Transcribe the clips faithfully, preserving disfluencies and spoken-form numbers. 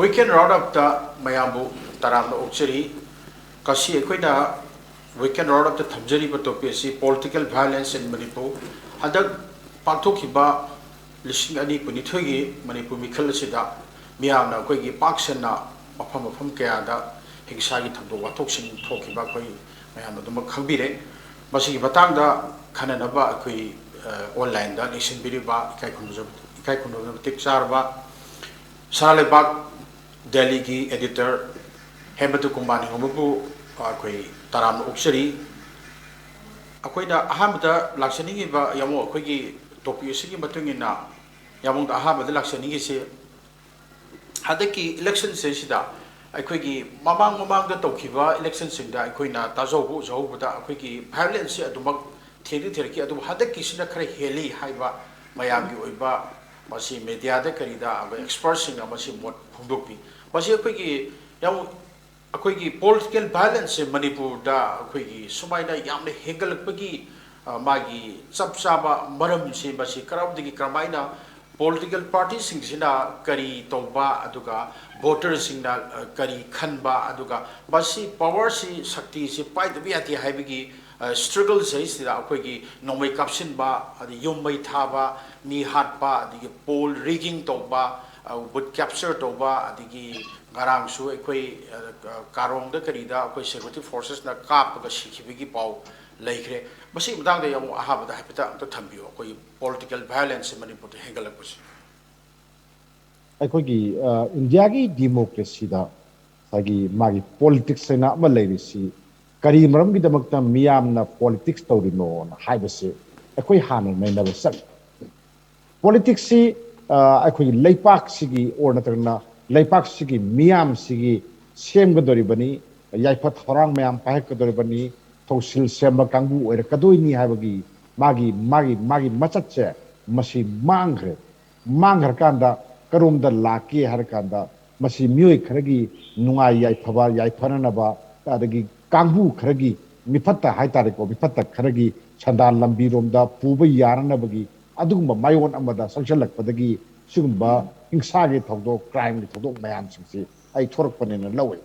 Weekend Roundup-ꯇ ꯃꯌꯥꯝꯕꯨ ꯇꯔꯥꯝꯅ ꯑꯣꯛꯆꯔꯤ꯫ ꯉꯁꯤ ꯑꯩꯈꯣꯏꯅ Weekend Roundup-ꯇ ꯊꯝꯖꯔꯤꯕ topic ꯑꯁꯤ Political Violence in Manipur꯫ ꯍꯟꯗꯛ ꯄꯥꯡꯊꯣꯛꯈꯤꯕ ꯂꯤꯁꯤꯡ ꯑꯅꯤ ꯀꯨꯟꯅꯤꯊꯣꯏꯒꯤ ꯃꯅꯤꯄꯨꯔ ꯃꯤꯈꯜ ꯑꯁꯤꯗ ꯃꯤꯌꯥꯝꯅ ꯑꯩꯈꯣꯏꯒꯤ ꯄꯥꯛ ꯁꯟꯅ ꯃꯐꯝ ꯃꯐꯝ ꯀꯌꯥꯗ ꯍꯤꯡꯁꯥꯒꯤ ꯊꯧꯗꯣꯛ ꯋꯥꯊꯣꯛꯁꯤꯡ ꯊꯣꯛꯈꯤꯕ ꯑꯩꯈꯣꯏ ꯃꯌꯥꯝ ꯑꯗꯨꯃꯛ ꯈꯪꯕꯤꯔꯦ꯫ ꯃꯁꯤꯒꯤ ꯃꯇꯥꯡꯗ ꯈꯟꯅꯅꯕ ꯑꯩꯈꯣꯏ, ꯑ, online-ꯗ ꯂꯦꯡꯁꯤꯟꯕꯤꯔꯤꯕ ꯏꯀꯥꯏ ꯈꯨꯝꯅꯖꯕ, ꯏꯀꯥꯏ ꯈꯨꯝꯅꯕ ꯃꯇꯤꯛ ꯆꯥꯔꯕ ꯁꯅꯥ ꯂꯩꯕꯥꯛ ꯗꯦꯜꯂꯤꯒꯤ editor ꯍꯦꯃꯟꯇ ꯀꯨꯃꯥꯔ ꯅꯤꯉꯣꯝꯕꯕꯨ ꯑꯩꯈꯣꯏ ꯇꯔꯥꯝꯅ ꯑꯣꯛꯆꯔꯤ꯫ ꯑꯩꯈꯣꯏꯅ ꯑꯍꯥꯟꯕꯗ ꯂꯥꯛꯆꯅꯤꯡꯉꯤꯕ ꯌꯥꯝꯕꯨꯡ, ꯑꯩꯈꯣꯏꯒꯤ topic ꯑꯁꯤꯒꯤ ꯃꯇꯨꯡ ꯏꯟꯅ ꯌꯥꯝꯕꯨꯡꯗ ꯑꯍꯥꯟꯕꯗ ꯂꯥꯛꯆꯅꯤꯡꯉꯤꯁꯤ, ꯍꯟꯗꯛꯀꯤ election-ꯁꯤꯗ ꯑꯩꯈꯣꯏꯒꯤ ꯃꯃꯥꯡ ꯃꯃꯥꯡꯗ ꯇꯧꯈꯤꯕ election-ꯁꯤꯡꯗ ꯑꯩꯈꯣꯏꯅ ꯇꯥꯖꯍꯧꯕ ꯎꯖꯍꯧꯕꯗ ꯑꯩꯈꯣꯏꯒꯤ violence-ꯁꯤ ꯑꯗꯨꯃꯛ ꯊꯦꯡꯗꯤ ꯊꯦꯡꯅꯈꯤ, ꯑꯗꯨꯕꯨ ꯍꯟꯗꯛꯀꯤꯁꯤꯅ ꯈꯔ ꯍꯦꯜꯂꯤ ꯍꯥꯏꯕ ꯃꯌꯥꯝꯒꯤ ꯑꯣꯏꯕ, ꯃꯁꯤ media-ꯗ ꯀꯔꯤꯗ ꯑꯩꯈꯣꯏ expert-ꯁꯤꯡꯅ ꯃꯁꯤ ꯃꯣꯠ ꯐꯣꯡꯗꯣꯛꯄꯤ꯫ ꯃꯁꯤ ꯑꯩꯈꯣꯏꯒꯤ ꯌꯥꯝ, ꯑꯩꯈꯣꯏꯒꯤ political violence-ꯁꯦ ꯃꯅꯤꯄꯨꯔꯗ ꯑꯩꯈꯣꯏꯒꯤ ꯁꯨꯃꯥꯏꯅ ꯌꯥꯝꯅ ꯍꯦꯟꯒꯠꯂꯛꯄꯒꯤ, ꯑ, ꯃꯥꯒꯤ ꯆꯞ ꯆꯥꯕ ꯃꯔꯝꯁꯤ ꯃꯁꯤ ꯀꯔꯝꯗꯒꯤ ꯀꯔꯝꯍꯥꯏꯅ political party-ꯁꯤꯡꯁꯤꯅ ꯀꯔꯤ ꯇꯧꯕ, ꯑꯗꯨꯒ voter-ꯁꯤꯡꯅ, ꯑ, ꯀꯔꯤ ꯈꯟꯕ, ꯑꯗꯨꯒ ꯃꯁꯤ power-ꯁꯤ, ꯁꯛꯇꯤꯁꯤ ꯄꯥꯏꯗꯕ ꯌꯥꯗꯦ ꯍꯥꯏꯕꯒꯤ, ꯑ, struggle-ꯁꯤꯗꯩꯁꯤꯗ ꯑꯩꯈꯣꯏꯒꯤ ꯅꯣꯡꯃꯩ ꯀꯥꯞꯁꯤꯟꯕ, ꯑꯗꯩ ꯌꯨꯝ ꯃꯩ ꯊꯥꯕ, ꯃꯤ ꯍꯥꯠꯄ, ꯑꯗꯒꯤ poll rigging ꯇꯧꯕ, ꯑ, vote capture ꯇꯧꯕ, ꯑꯗꯒꯤ ꯉꯔꯥꯡꯁꯨ ꯑꯩꯈꯣꯏ, ꯑ, ꯀꯥꯔꯣꯡꯗ ꯀꯔꯤꯗ ꯑꯩꯈꯣꯏ security forces-ꯅ ꯀꯥꯞꯄꯒ ꯁꯤꯈꯤꯕꯒꯤ ꯄꯥꯎ ꯂꯩꯈ꯭ꯔꯦ꯫ ꯃꯁꯤꯒꯤ ꯃꯇꯥꯡꯗ ꯌꯥꯝ ꯑꯍꯥꯟꯕꯗ ꯍꯥꯏꯐꯦꯠꯇ ꯑꯝꯇ ꯊꯝꯕꯤꯌꯨ, ꯑꯩꯈꯣꯏꯒꯤ political violence-ꯁꯦ ꯃꯅꯤꯄꯨꯔꯗ ꯍꯦꯟꯒꯠꯂꯛꯄꯁꯦ꯫ ꯑꯩꯈꯣꯏꯒꯤ, ꯑ, ꯏꯟꯗꯤꯌꯥꯒꯤ democracy-ꯗ ꯉꯁꯥꯏꯒꯤ ꯃꯥꯒꯤ politics ꯍꯥꯏꯅ ꯑꯃ ꯂꯩꯔꯤꯁꯤ ꯀꯔꯤ ꯃꯔꯝꯒꯤꯗꯃꯛꯇ ꯃꯤꯌꯥꯝꯅ politics ꯇꯧꯔꯤꯅꯣꯅ ꯍꯥꯏꯕꯁꯤ ꯑꯩꯈꯣꯏ ꯍꯥꯟꯅ ꯅꯩꯅꯕ ꯆꯪꯉꯤ꯫ Politics-ꯁꯤ, ꯑ, ꯑꯩꯈꯣꯏꯒꯤ ꯂꯩꯄꯥꯛꯁꯤꯒꯤ ꯑꯣꯔ ꯅꯠꯇ꯭ꯔꯒꯅ ꯂꯩꯄꯥꯛꯁꯤꯒꯤ ꯃꯤꯌꯥꯝꯁꯤꯒꯤ ꯁꯦꯝꯒꯗꯧꯔꯤꯕꯅꯤ, ꯌꯥꯏꯐ ꯊꯧꯔꯥꯡ ꯃꯌꯥꯝ ꯄꯥꯏꯈꯠꯀꯗꯧꯔꯤꯕꯅꯤ, ꯊꯧꯁꯤꯜ ꯁꯦꯝꯕ ꯀꯥꯡꯕꯨ ꯑꯣꯏꯔꯛꯀꯗꯣꯏꯅꯤ ꯍꯥꯏꯕꯒꯤ ꯃꯥꯒꯤ, ꯃꯥꯒꯤ, ꯃꯥꯒꯤ ꯃꯆꯠꯁꯦ ꯃꯁꯤ ꯃꯥꯡꯈ꯭ꯔꯦ꯫ ꯃꯥꯡꯈ꯭ꯔꯀꯥꯟꯗ ꯀꯔꯣꯝꯗ ꯂꯥꯛꯀꯦ ꯍꯥꯏꯔꯀꯥꯟꯗ ꯃꯁꯤ ꯃꯤꯑꯣꯏ ꯈꯔꯒꯤ ꯅꯨꯡꯉꯥꯏ ꯌꯥꯏꯐꯕ ꯌꯥꯏꯐꯅꯅꯕ, ꯑꯗꯒꯤ ꯀꯥꯡꯕꯨ ꯈꯔꯒꯤ ꯃꯤꯐꯠꯇ ꯍꯥꯏꯇꯥꯔꯦꯀꯣ, ꯃꯤꯐꯠꯇ ꯈꯔꯒꯤ ꯁꯦꯟꯗꯥꯟ ꯂꯝꯕꯤꯔꯣꯝꯗ ꯄꯨꯕ ꯌꯥꯅꯅꯕꯒꯤ ꯑꯗꯨꯒꯨꯝꯕ ꯃꯥꯏꯑꯣꯟ ꯑꯃꯗ ꯆꯪꯁꯤꯜꯂꯛꯄꯗꯒꯤ ꯁꯤꯒꯨꯝꯕ ꯍꯤꯡꯁꯥꯒꯤ ꯊꯧꯗꯣꯛ, crimeꯒꯤ ꯊꯧꯗꯣꯛ ꯃꯌꯥꯝꯁꯤꯡꯁꯤ ꯑꯩ ꯊꯣꯔꯛꯄꯅꯦꯅ ꯂꯧꯏ꯫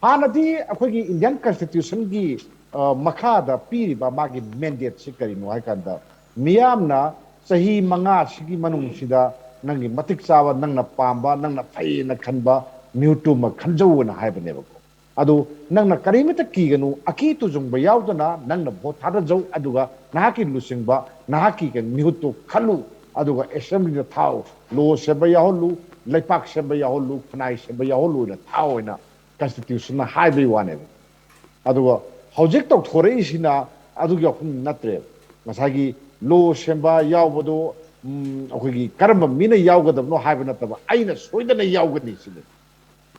ꯍꯥꯟꯅꯗꯤ ꯑꯩꯈꯣꯏꯒꯤ Indian Constitutionꯒꯤ, ꯑ, ꯃꯈꯥꯗ ꯄꯤꯔꯤꯕ ꯃꯥꯒꯤ mandateꯁꯤ ꯀꯔꯤꯅꯣ ꯍꯥꯏ ꯀꯥꯟꯗ, ꯃꯤꯌꯥꯝꯅ ꯆꯍꯤ ꯃꯉꯥꯁꯤꯒꯤ ꯃꯅꯨꯡꯁꯤꯗ ꯅꯪꯒꯤ ꯃꯇꯤꯛ ꯆꯥꯕ, ꯅꯪꯅ ꯄꯥꯝꯕ, ꯅꯪꯅ ꯐꯩꯌꯦꯅ ꯈꯟꯕ ꯃꯤꯍꯨꯠꯇꯨꯃ ꯈꯟꯖꯧꯑꯅ ꯍꯥꯏꯕꯅꯦꯕꯀꯣ꯫ ꯑꯗꯨ ꯅꯪꯅ ꯀꯔꯤꯃꯠꯇ ꯀꯤꯒꯅꯨ, ꯑꯀꯤ ꯇꯨꯖꯨꯡꯕ ꯌꯥꯎꯗꯅ ꯅꯪꯅ vote ꯊꯥꯗꯖꯧ, ꯑꯗꯨꯒ ꯅꯍꯥꯛꯀꯤ ꯂꯨꯆꯤꯡꯕ, ꯅꯍꯥꯛꯀꯤ ꯀꯩꯅꯣ ꯃꯤꯍꯨꯠꯇꯨ ꯈꯜꯂꯨ, ꯑꯗꯨꯒ assemblyꯗ ꯊꯥꯎ, law ꯁꯦꯝꯕ ꯌꯥꯎꯍꯜꯂꯨ, ꯂꯩꯄꯥꯛ ꯁꯦꯝꯕ ꯌꯥꯎꯍꯜꯂꯨ, ꯈꯨꯟꯅꯥꯏ ꯁꯦꯝꯕ ꯌꯥꯎꯍꯜꯂꯨꯅ ꯊꯥꯎ ꯍꯥꯏꯅ Constitutionꯅ ꯍꯥꯏꯕꯒꯤ ꯋꯥꯅꯦꯕ꯫ ꯑꯗꯨꯒ ꯍꯧꯖꯤꯛ ꯇꯧꯊꯣꯔꯛꯏꯁꯤꯅ ꯑꯗꯨꯒꯤ ꯋꯥꯐꯝ ꯅꯠꯇ꯭ꯔꯦꯕ꯫ ꯉꯁꯥꯏꯒꯤ law ꯁꯦꯝꯕ ꯌꯥꯎꯕꯗꯣ, ꯎꯝ, ꯑꯩꯈꯣꯏꯒꯤ ꯀꯔꯝꯕ ꯃꯤꯅ ꯌꯥꯎꯒꯗꯕꯅꯣ ꯍꯥꯏꯕ ꯅꯠꯇꯕ, ꯑꯩꯅ ꯁꯣꯏꯗꯅ ꯌꯥꯎꯒꯅꯤ ꯁꯤꯅꯤ꯫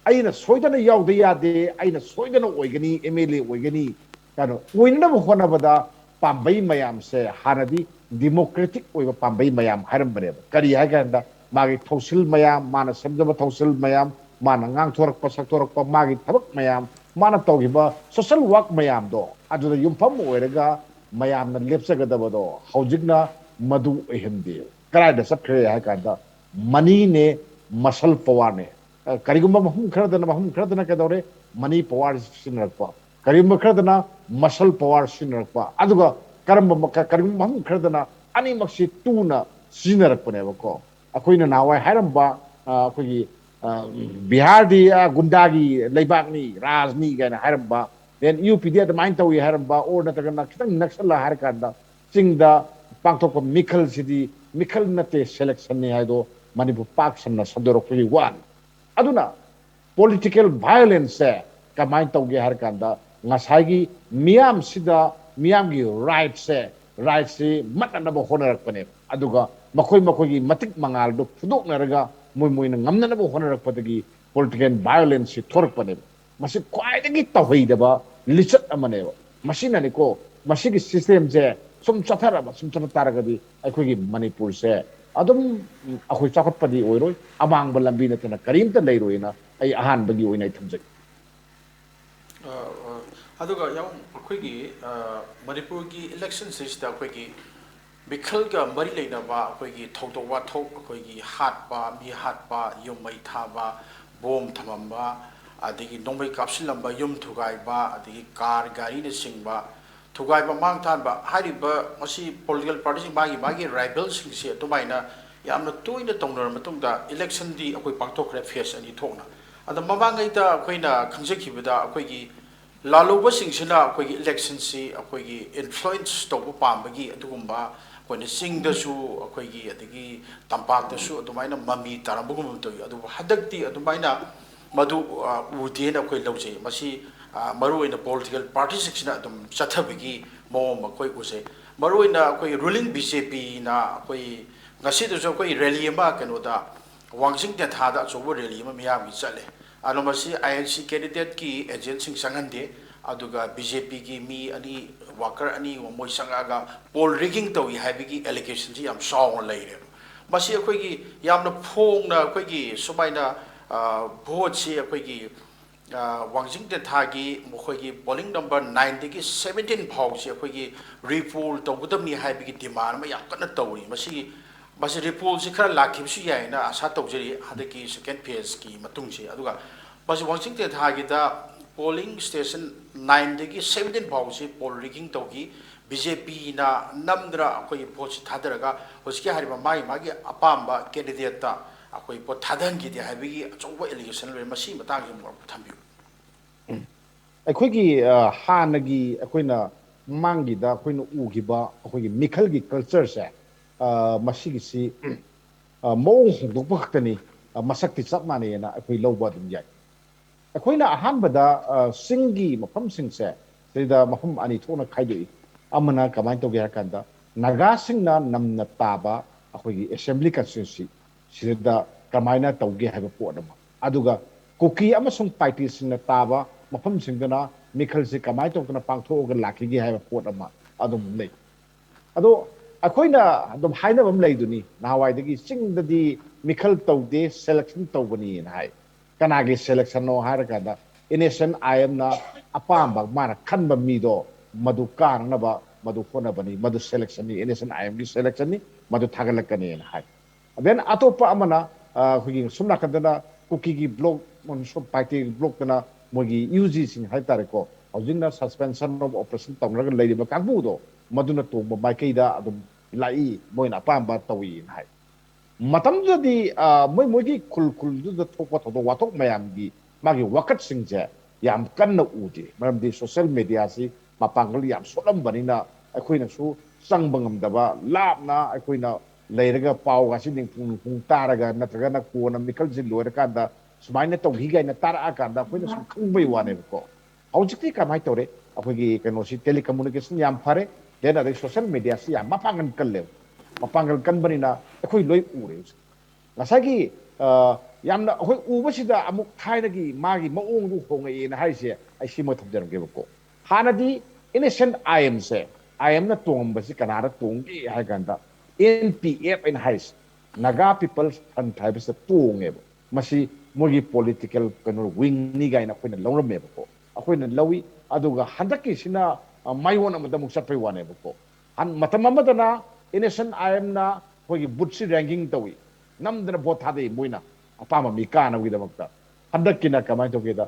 ꯑꯩꯅ ꯁꯣꯏꯗꯅ ꯌꯥꯎꯗ ꯌꯥꯗꯦ, ꯑꯩꯅ ꯁꯣꯏꯗꯅ ꯑꯣꯏꯒꯅꯤ, MLA ꯑꯣꯏꯒꯅꯤ, ꯀꯩꯅꯣ ꯑꯣꯏꯅꯅꯕ ꯍꯣꯠꯅꯕꯗ ꯄꯥꯝꯕꯩ ꯃꯌꯥꯝꯁꯦ ꯍꯥꯟꯅꯗꯤ democratic ꯑꯣꯏꯕ ꯄꯥꯝꯕꯩ ꯃꯌꯥꯝ ꯍꯥꯏꯔꯝꯕꯅꯦꯕ꯫ ꯀꯔꯤ ꯍꯥꯏ ꯀꯥꯟꯗ ꯃꯥꯒꯤ ꯊꯧꯁꯤꯜ ꯃꯌꯥꯝ, ꯃꯥꯅ ꯁꯦꯝꯖꯕ ꯊꯧꯁꯤꯜ ꯃꯌꯥꯝ, ꯃꯥꯅ ꯉꯥꯡꯊꯣꯔꯛꯄ ꯁꯛꯇꯣꯔꯛꯄ, ꯃꯥꯒꯤ ꯊꯕꯛ ꯃꯌꯥꯝ, ꯃꯥꯅ ꯇꯧꯈꯤꯕ social work ꯃꯌꯥꯝꯗꯣ ꯑꯗꯨꯗ ꯌꯨꯝꯐꯝ ꯑꯣꯏꯔꯒ ꯃꯌꯥꯝꯅ ꯂꯦꯞꯆꯒꯗꯕꯗꯣ ꯍꯧꯖꯤꯛꯅ ꯃꯗꯨ ꯑꯣꯏꯍꯟꯗꯦ꯫ ꯀꯗꯥꯏꯗ ꯆꯠꯈ꯭ꯔꯦ ꯍꯥꯏ ꯀꯥꯟꯗ moneyꯅꯦ, muscle powerꯅꯦ꯫ ꯑ, ꯀꯔꯤꯒꯨꯝꯕ ꯃꯐꯝ ꯈꯔꯗꯅ, ꯃꯐꯝ ꯈꯔꯗꯅ ꯀꯩꯗꯧꯔꯦ? Money power ꯁꯤꯖꯤꯟꯅꯔꯛꯄ꯫ ꯀꯔꯤꯒꯨꯝꯕ ꯈꯔꯗꯅ muscle power ꯁꯤꯖꯤꯟꯅꯔꯛꯄ꯫ ꯑꯗꯨꯒ ꯀꯔꯝꯕ ꯃꯈ-, ꯀꯔꯤꯒꯨꯝꯕ ꯃꯐꯝ ꯈꯔꯗꯅ ꯑꯅꯤꯃꯛꯁꯤ ꯇꯨꯅ ꯁꯤꯖꯤꯟꯅꯔꯛꯄꯅꯦꯕꯀꯣ꯫ ꯑꯩꯈꯣꯏꯅ ꯅꯍꯥꯟꯋꯥꯏ ꯍꯥꯏꯔꯝꯕ, ꯑ, ꯑꯩꯈꯣꯏꯒꯤ, ꯑ, ꯕꯤꯍꯥꯔꯗꯤ, ꯑ, ꯒꯨꯟꯗꯥꯒꯤ ꯂꯩꯕꯥꯛꯅꯤ, ꯔꯥꯖꯅꯤ ꯀꯥꯏꯅ ꯍꯥꯏꯔꯝꯕ, then UPꯗꯤ ꯑꯗꯨꯃꯥꯏꯅ ꯇꯧꯏ ꯍꯥꯏꯔꯝꯕ, or ꯅꯠꯇ꯭ꯔꯒꯅ ꯈꯤꯇꯪ ꯅꯛꯁꯜꯂ ꯍꯥꯏꯔꯀꯥꯟꯗ ꯆꯤꯡꯗ ꯄꯥꯡꯊꯣꯛꯄ ꯃꯤꯈꯜꯁꯤꯗꯤ ꯃꯤꯈꯜ ꯅꯠꯇꯦ, selectionꯅꯤ ꯍꯥꯏꯗꯣ ꯃꯅꯤꯄꯨꯔ ꯄꯥꯛ ꯁꯟꯅ ꯁꯟꯗꯣꯔꯛꯄꯒꯤ ꯋꯥꯅꯤ꯫ ꯑꯗꯨꯅ political violenceꯁꯦ ꯀꯃꯥꯏꯅ ꯇꯧꯒꯦ ꯍꯥꯏꯔ ꯀꯥꯟꯗ, ꯉꯁꯥꯏꯒꯤ ꯃꯤꯌꯥꯝꯁꯤꯗ ꯃꯤꯌꯥꯝꯒꯤ rightꯁꯦ, rightꯁꯤ ꯃꯠꯅꯅꯕ ꯍꯣꯠꯅꯔꯛꯄꯅꯦꯕ꯫ ꯑꯗꯨꯒ ꯃꯈꯣꯏ ꯃꯈꯣꯏꯒꯤ ꯃꯇꯤꯛ ꯃꯉꯥꯜꯗꯨ ꯐꯨꯗꯣꯛꯅꯔꯒ ꯃꯣꯏ ꯃꯣꯏꯅ ꯉꯝꯅꯅꯕ ꯍꯣꯠꯅꯔꯛꯄꯗꯒꯤ political violenceꯁꯤ ꯊꯣꯔꯛꯄꯅꯦꯕ꯫ ꯃꯁꯤ ꯈ꯭ꯋꯥꯏꯗꯒꯤ ꯇꯧꯍꯩꯗꯕ ꯂꯤꯆꯠ ꯑꯃꯅꯦꯕ꯫ ꯃꯁꯤꯅꯅꯤꯀꯣ, ꯃꯁꯤꯒꯤ systemꯁꯦ ꯁꯨꯝ ꯆꯠꯊꯔꯕ, ꯁꯨꯝ ꯆꯠꯊ ꯇꯥꯔꯒꯗꯤ ꯑꯩꯈꯣꯏꯒꯤ ꯃꯅꯤꯄꯨꯔꯁꯦ ꯑꯗꯨꯝ, ꯎꯝ, ꯑꯩꯈꯣꯏ ꯆꯥꯎꯈꯠꯄꯗꯤ ꯑꯣꯏꯔꯣꯏ, ꯑꯃꯥꯡꯕ ꯂꯝꯕꯤ ꯅꯠꯇꯅ ꯀꯔꯤꯝꯇ ꯂꯩꯔꯣꯏꯅ ꯑꯩ ꯑꯍꯥꯟꯕꯒꯤ ꯑꯣꯏꯅ ꯑꯩ ꯊꯝꯖꯒꯦ꯫ ꯑ, ꯑ, ꯑꯗꯨꯒ ꯌꯥꯝ ꯑꯩꯈꯣꯏꯒꯤ, ꯑ, ꯃꯅꯤꯄꯨꯔꯒꯤ electionꯁꯤꯗ ꯑꯩꯈꯣꯏꯒꯤ ꯃꯤꯈꯜꯒ ꯃꯔꯤ ꯂꯩꯅꯕ ꯑꯩꯈꯣꯏꯒꯤ ꯊꯧꯗꯣꯛ ꯋꯥꯊꯣꯛ, ꯑꯩꯈꯣꯏꯒꯤ ꯍꯥꯠꯄ, ꯃꯤ ꯍꯥꯠꯄ, ꯌꯨꯝ ꯃꯩ ꯊꯥꯕ, ꯕꯣꯝ ꯊꯝꯃꯝꯕ, ꯑꯗꯒꯤ ꯅꯣꯡꯃꯩ ꯀꯥꯞꯁꯤꯜꯂꯝꯕ, ꯌꯨꯝ ꯊꯨꯒꯥꯏꯕ, ꯑꯗꯒꯤ ꯀꯥꯔ ꯒꯥꯔꯤꯅꯆꯤꯡꯕ ꯊꯨꯒꯥꯏꯕ, ꯃꯥꯡ ꯊꯥꯍꯟꯕ ꯍꯥꯏꯔꯤꯕ ꯃꯁꯤ ꯄꯣꯂꯤꯇꯤꯀꯦꯜ ꯄꯥꯔꯇꯤꯁꯤꯡ ꯃꯥꯒꯤ ꯃꯥꯒꯤ ꯔꯥꯏꯕꯦꯜꯁꯤꯡꯁꯦ ꯑꯗꯨꯃꯥꯏꯅ ꯌꯥꯝꯅ ꯇꯣꯏꯅ ꯇꯧꯅꯔ ꯃꯇꯨꯡꯗ ꯏꯂꯦꯛꯁꯟꯗꯤ ꯑꯩꯈꯣꯏ ꯄꯥꯡꯊꯣꯛꯈ꯭ꯔꯦ ꯐꯦꯁ ꯑꯅꯤ ꯊꯣꯛꯅ꯫ ꯑꯗꯣ ꯃꯃꯥꯡꯉꯩꯗ ꯑꯩꯈꯣꯏꯅ ꯈꯪꯖꯈꯤꯕꯗ ꯑꯩꯈꯣꯏꯒꯤ ꯂꯥꯜꯂꯧꯕꯁꯤꯡꯁꯤꯅ ꯑꯩꯈꯣꯏꯒꯤ ꯏꯂꯦꯛꯁꯟꯁꯤ ꯑꯩꯈꯣꯏꯒꯤ ꯏꯟꯐ꯭ꯂꯨꯌꯦꯟꯁ ꯇꯧꯕ ꯄꯥꯝꯕꯒꯤ ꯑꯗꯨꯒꯨꯝꯕ ꯑꯩꯈꯣꯏꯅ ꯆꯤꯡꯗꯁꯨ ꯑꯩꯈꯣꯏꯒꯤ ꯑꯗꯒꯤ ꯇꯝꯄꯥꯛꯇꯁꯨ ꯑꯗꯨꯃꯥꯏꯅ ꯃꯃꯤ ꯇꯥꯔꯝꯕꯒꯨꯝ ꯇꯧꯏ꯫ ꯑꯗꯨꯕꯨ ꯍꯟꯗꯛꯇꯤ ꯑꯗꯨꯃꯥꯏꯅ ꯃꯗꯨ ꯎꯗꯦꯅ ꯑꯩꯈꯣꯏ ꯂꯧꯖꯩ꯫ ꯃꯁꯤ ꯃꯔꯨꯑꯣꯏꯅ ꯄꯣꯂꯤꯇꯤꯀꯦꯜ ꯄꯥꯔꯇꯤꯁꯤꯡꯁꯤꯅ ꯑꯗꯨꯝ ꯆꯠꯊꯕꯒꯤ ꯃꯑꯣꯡ ꯑꯃ ꯑꯩꯈꯣꯏ ꯎꯖꯩ꯫ ꯃꯔꯨꯑꯣꯏꯅ ꯑꯩꯈꯣꯏ ꯔꯨꯂꯤꯡ ꯕꯤ ꯖꯦ ꯄꯤꯅ ꯑꯩꯈꯣꯏ ꯉꯁꯤꯗꯁꯨ ꯑꯩꯈꯣꯏ ꯔꯦꯂꯤ ꯑꯃ ꯀꯩꯅꯣꯗ ꯋꯥꯡꯖꯤꯡ ꯇꯦꯟꯊꯥꯗ ꯑꯆꯧꯕ ꯔꯦꯂꯤ ꯑꯃ ꯃꯤꯌꯥꯝꯒꯤ ꯆꯠꯂꯦ꯫ ꯑꯗꯣ ꯃꯁꯤ ꯑꯥꯏ ꯑꯦꯟ ꯁꯤ ꯀꯦꯟꯗꯤꯗꯦꯠꯀꯤ ꯑꯦꯖꯦꯟꯁꯤꯡ ꯆꯪꯍꯟꯗꯦ꯫ ꯑꯗꯨꯒ ꯕꯤ ꯖꯦ ꯄꯤꯒꯤ ꯃꯤ ꯑꯅꯤ, ꯋꯥꯀꯔ ꯑꯅꯤꯒꯨꯝꯕ ꯃꯣꯏ ꯆꯪꯉꯛꯑꯒ ꯄꯣꯜ ꯔꯤꯒꯤꯡ ꯇꯧꯏ ꯍꯥꯏꯕꯒꯤ ꯑꯦꯂꯤꯒꯦꯁꯟꯁꯤ ꯌꯥꯝ ꯆꯥꯎꯅ ꯂꯩꯔꯦꯕ꯫ ꯃꯁꯤ ꯑꯩꯈꯣꯏꯒꯤ ꯌꯥꯝꯅ ꯐꯣꯡꯅ ꯑꯩꯈꯣꯏꯒꯤ ꯁꯨꯃꯥꯏꯅ ꯚꯣꯠꯁꯤ ꯑꯩꯈꯣꯏꯒꯤ ꯋꯥꯡꯖꯤꯡ ꯇꯦꯟꯊꯥꯒꯤ ꯃꯈꯣꯏꯒꯤ ꯄꯣꯂꯤꯡ ꯅꯝꯕꯔ ꯅꯥꯏꯟꯗꯒꯤ ꯁꯕꯦꯟꯇꯤꯟ ꯐꯥꯎꯁꯤ ꯑꯩꯈꯣꯏꯒꯤ ꯔꯤꯄꯣꯜ ꯇꯧꯒꯗꯕꯅꯤ ꯍꯥꯏꯕꯒꯤ ꯗꯤꯃꯥꯟ ꯑꯃ ꯌꯥꯝ ꯀꯟꯅ ꯇꯧꯔꯤ꯫ ꯃꯁꯤꯒꯤ ꯃꯁꯤ ꯔꯤꯄꯣꯜꯁꯤ ꯈꯔ ꯂꯥꯛꯈꯤꯕꯁꯨ ꯌꯥꯏꯅ ꯑꯁꯥ ꯇꯧꯖꯔꯤ ꯍꯟꯗꯛꯀꯤ ꯁꯦꯀꯦꯟ ꯐꯦꯁꯀꯤ ꯃꯇꯨꯡꯁꯦ꯫ ꯑꯗꯨꯒ ꯃꯁꯤ ꯋꯥꯡꯖꯤꯡ ꯇꯦꯟꯊꯥꯒꯤꯗ ꯄꯣꯂꯤꯡ ꯁ꯭ꯇꯦꯁꯟ ꯅꯥꯏꯟꯗꯒꯤ ꯁꯕꯦꯟꯇꯤꯟ ꯐꯥꯎꯁꯤ ꯄꯣꯜ ꯔꯤꯒꯤꯡ ꯇꯧꯈꯤ꯫ ꯕꯤ ꯖꯦ ꯄꯤꯅ ꯅꯝꯗꯅ ꯑꯩꯈꯣꯏꯒꯤ ꯚꯣꯠꯁꯤ ꯊꯥꯗꯔꯒ ꯍꯧꯖꯤꯛꯀꯤ ꯍꯥꯏꯔꯤꯕ ꯃꯥꯒꯤ ꯃꯥꯒꯤ ꯑꯄꯥꯝꯕ ꯀꯦꯟꯗꯤꯗꯦꯠꯇ ꯑꯩꯈꯣꯏ ꯚꯣꯠ ꯊꯥꯗꯍꯟꯈꯤꯗꯦ ꯍꯥꯏꯕꯒꯤ ꯑꯆꯧꯕ ꯑꯦꯂꯤꯒꯦꯁꯟ ꯂꯩꯔꯦ꯫ ꯃꯁꯤꯒꯤ ꯃꯇꯥꯡꯁꯤ ꯑꯃꯨꯛ ꯊꯝꯕꯤꯌꯨ꯫ ꯑꯩꯈꯣꯏꯒꯤ ꯍꯥꯟꯅꯒꯤ ꯑꯩꯈꯣꯏꯅ ꯃꯃꯥꯡꯒꯤꯗ ꯑꯩꯈꯣꯏꯅ ꯎꯈꯤꯕ ꯑꯩꯈꯣꯏꯒꯤ ꯃꯤꯈꯜꯒꯤ ꯀꯜꯆꯔꯁꯦ, ꯃꯁꯤꯒꯤꯁꯤ ꯃꯑꯣꯡ ꯍꯣꯡꯗꯣꯛꯄ ꯈꯛꯇꯅꯤ, ꯃꯁꯛꯇꯤ ꯆꯞ ꯃꯥꯟꯅꯩꯅ ꯑꯩꯈꯣꯏ ꯂꯧꯕ ꯑꯗꯨꯝ ꯌꯥꯏ꯫ ꯑꯩꯈꯣꯏꯅ ꯑꯍꯥꯟꯕꯗ ꯆꯤꯡꯒꯤ ꯃꯐꯝꯁꯤꯡꯁꯦ ꯁꯤꯗ ꯃꯐꯝ ꯑꯅꯤ ꯊꯣꯛꯅ ꯈꯥꯏꯗꯣꯛꯏ꯫ ꯑꯃꯅ ꯀꯃꯥꯏꯅ ꯇꯧꯒꯦ ꯍꯥꯏ ꯀꯥꯟꯗ, ꯅꯥꯒꯥꯁꯤꯡꯅ ꯅꯝꯅ ꯇꯥꯕ ꯑꯩꯈꯣꯏꯒꯤ ꯑꯦꯁꯦꯝꯕ꯭ꯂꯤ ꯀꯟꯁꯇꯤꯇ꯭ꯋꯦꯟꯁꯤ ꯁꯤꯗ ꯀꯃꯥꯏꯅ ꯇꯧꯒꯦ ꯍꯥꯏꯕ ꯄꯣꯠ ꯑꯃ, ꯑꯗꯨꯒ ꯀꯨꯀꯤ ꯑꯃꯁꯨꯡ ꯄꯥꯏꯇꯤꯁꯤꯡꯅ ꯇꯥꯕ ꯃꯐꯝꯁꯤꯡꯗꯅ ꯃꯤꯈꯜꯁꯤ ꯀꯃꯥꯏꯅ ꯇꯧꯗꯅ ꯄꯥꯡꯊꯣꯛꯑꯒ ꯂꯥꯛꯈꯤꯒꯦ ꯍꯥꯏꯕ ꯄꯣꯠ ꯑꯃ ꯑꯗꯨꯝ ꯂꯩ꯫ ꯑꯗꯣ ꯑꯩꯈꯣꯏꯅ ꯑꯗꯨꯝ ꯍꯥꯏꯅꯕ ꯑꯃ ꯂꯩꯗꯨꯅꯤ, ꯅꯍꯥꯟꯋꯥꯏꯗꯒꯤ ꯆꯤꯡꯗꯗꯤ ꯃꯤꯈꯜ ꯇꯧꯗꯦ, ꯁꯦꯂꯦꯛꯁꯟ ꯇꯧꯕꯅꯤꯅ ꯍꯥꯏ꯫ ꯀꯅꯥꯒꯤ ꯁꯦꯂꯦꯛꯁꯟꯅꯣ ꯍꯥꯏꯔꯀꯥꯟꯗ, ꯑꯦꯟ ꯑꯦꯁ ꯑꯦꯟ ꯑꯥꯏ ꯑꯦꯝꯅ ꯑꯄꯥꯝꯕ ꯃꯥꯅ ꯈꯟꯕ ꯃꯤꯗꯣ ꯃꯗꯨ ꯀꯥꯅꯅꯕ ꯃꯗꯨ ꯍꯣꯠꯅꯕꯅꯤ, ꯃꯗꯨ selectionꯅꯤ, NSCN-IMꯒꯤ selectionꯅꯤ, ꯃꯗꯨ ꯊꯥꯒꯠꯂꯛꯀꯅꯤꯅ ꯍꯥꯏ꯫ Then ꯑꯇꯣꯞꯄ ꯑꯃꯅ ꯑꯩꯈꯣꯏꯒꯤ ꯁꯣꯝ ꯅꯥꯀꯟꯗꯅ ꯀꯨꯀꯤꯒꯤ block, ꯁꯣꯝ ꯄꯥꯏꯇꯦꯒꯤ blockꯇꯅ ꯃꯣꯏꯒꯤ UGꯁꯤꯡ ꯍꯥꯏꯇꯥꯔꯦꯀꯣ, ꯍꯧꯖꯤꯛꯅ suspension of operation ꯇꯧꯅꯔꯒ ꯂꯩꯔꯤꯕ ꯀꯥꯡꯕꯨꯗꯣ, ꯃꯗꯨꯅ ꯇꯣꯡꯕ ꯃꯥꯏꯀꯩꯗ ꯑꯗꯨꯝ ꯂꯥꯛꯏ, ꯃꯣꯏꯅ ꯑꯄꯥꯝꯕ ꯇꯧꯏꯅ ꯍꯥꯏ꯫ ꯃꯇꯝꯗꯨꯗꯗꯤ ꯃꯣꯏ ꯃꯣꯏꯒꯤ ꯈꯨꯜ ꯈꯨꯜꯗꯨꯗ ꯊꯣꯛꯄ ꯊꯧꯗꯣꯛ ꯋꯥꯊꯣꯛ ꯃꯌꯥꯝꯒꯤ ꯃꯥꯒꯤ ꯋꯥꯀꯠꯁꯤꯡꯁꯦ ꯌꯥꯝ ꯀꯟꯅ ꯎꯗꯦ꯫ ꯃꯔꯝꯗꯤ social mediaꯁꯤ ꯃꯄꯥꯡꯒꯜ ꯌꯥꯝ ꯁꯣꯠꯂꯝꯕꯅꯤꯅ ꯑꯩꯈꯣꯏꯅꯁꯨ ꯆꯪꯕ ꯉꯝꯗꯕ, ꯂꯥꯞꯅ ꯑꯩꯈꯣꯏꯅ ꯂꯩꯔꯒ ꯄꯥꯎꯒꯁꯤ ꯅꯤꯡꯄꯨꯡ ꯅꯤꯡꯄꯨꯡ ꯇꯥꯔꯒ, ꯅꯠꯇ꯭ꯔꯒꯅ ꯀꯣꯟꯅ ꯃꯤꯈꯜꯁꯤ ꯂꯣꯏꯔꯀꯥꯟꯗ ꯁꯨꯃꯥꯏꯅ ꯇꯧꯈꯤ ꯀꯥꯏꯅ ꯇꯥꯔꯛꯑꯀꯥꯟꯗ ꯑꯩꯈꯣꯏꯅ ꯁꯨꯝ ꯈꯪꯕꯩ ꯋꯥꯅꯦꯕꯀꯣ꯫ ꯍꯧꯖꯤꯛꯇꯤ ꯀꯃꯥꯏꯅ ꯇꯧꯔꯦ? ꯑꯩꯈꯣꯏꯒꯤ ꯀꯩꯅꯣꯁꯤ, telecommunication ꯌꯥꯝ ꯐꯔꯦ, then ꯑꯗꯩ social mediaꯁꯤ ꯌꯥꯝ ꯃꯄꯥꯡꯒꯜ ꯀꯜꯂꯦꯕ꯫ ꯃꯄꯥꯡꯒꯜ ꯀꯟꯕꯅꯤꯅ ꯑꯩꯈꯣꯏ ꯂꯣꯏ ꯎꯔꯦ ꯍꯧꯖꯤꯛ꯫ ꯉꯁꯥꯏꯒꯤ ꯌꯥꯝꯅ ꯑꯩꯈꯣꯏ ꯎꯕꯁꯤꯗ ꯑꯃꯨꯛ ꯊꯥꯏꯅꯒꯤ ꯃꯥꯒꯤ ꯃꯑꯣꯡꯗꯨ ꯍꯣꯡꯉꯛꯑꯦꯅ ꯍꯥꯏꯔꯤꯁꯦ ꯑꯩ ꯁꯤꯃ ꯊꯝꯖꯔꯝꯒꯦꯕꯀꯣ꯫ ꯍꯥꯟꯅꯗꯤ NSCN-IM ꯁꯦ, IMꯅ ꯇꯣꯡꯉꯝꯕꯁꯤ ꯀꯅꯥꯗ ꯇꯣꯡꯒꯦ ꯍꯥꯏ ꯀꯥꯟꯗ, NPF ꯑꯩꯅ ꯍꯥꯏꯔꯤꯁꯦ, Naga People's Front ꯍꯥꯏꯕꯁꯤꯗ ꯇꯣꯡꯉꯦꯕ꯫ ꯃꯁꯤ ꯃꯣꯏꯒꯤ political ꯀꯩꯅꯣ wingꯅꯤ ꯀꯥꯏꯅ ꯑꯩꯈꯣꯏꯅ ꯂꯧꯔꯝꯃꯦꯕꯀꯣ꯫ ꯑꯩꯈꯣꯏꯅ ꯂꯧꯏ꯫ ꯑꯗꯨꯒ ꯍꯟꯗꯛꯀꯤꯁꯤꯅ ꯃꯥꯏꯑꯣꯟ ꯑꯃꯗ ꯑꯃꯨꯛ ꯆꯠꯄꯩ ꯋꯥꯅꯦꯕꯀꯣ꯫ ꯃꯇꯝ ꯑꯃꯗꯅ NSCN-IMꯅ ꯑꯩꯈꯣꯏꯒꯤ boothꯁꯤ ranking ꯇꯧꯏ, ꯅꯝꯗꯅ vote ꯊꯥꯗꯩ ꯃꯣꯏꯅ ꯑꯄꯥꯝꯕ ꯃꯤ ꯀꯥꯅꯕꯒꯤꯗꯃꯛꯇ꯫ ꯍꯟꯗꯛꯀꯤꯅ ꯀꯃꯥꯏꯅ ꯇꯧꯒꯦꯗ,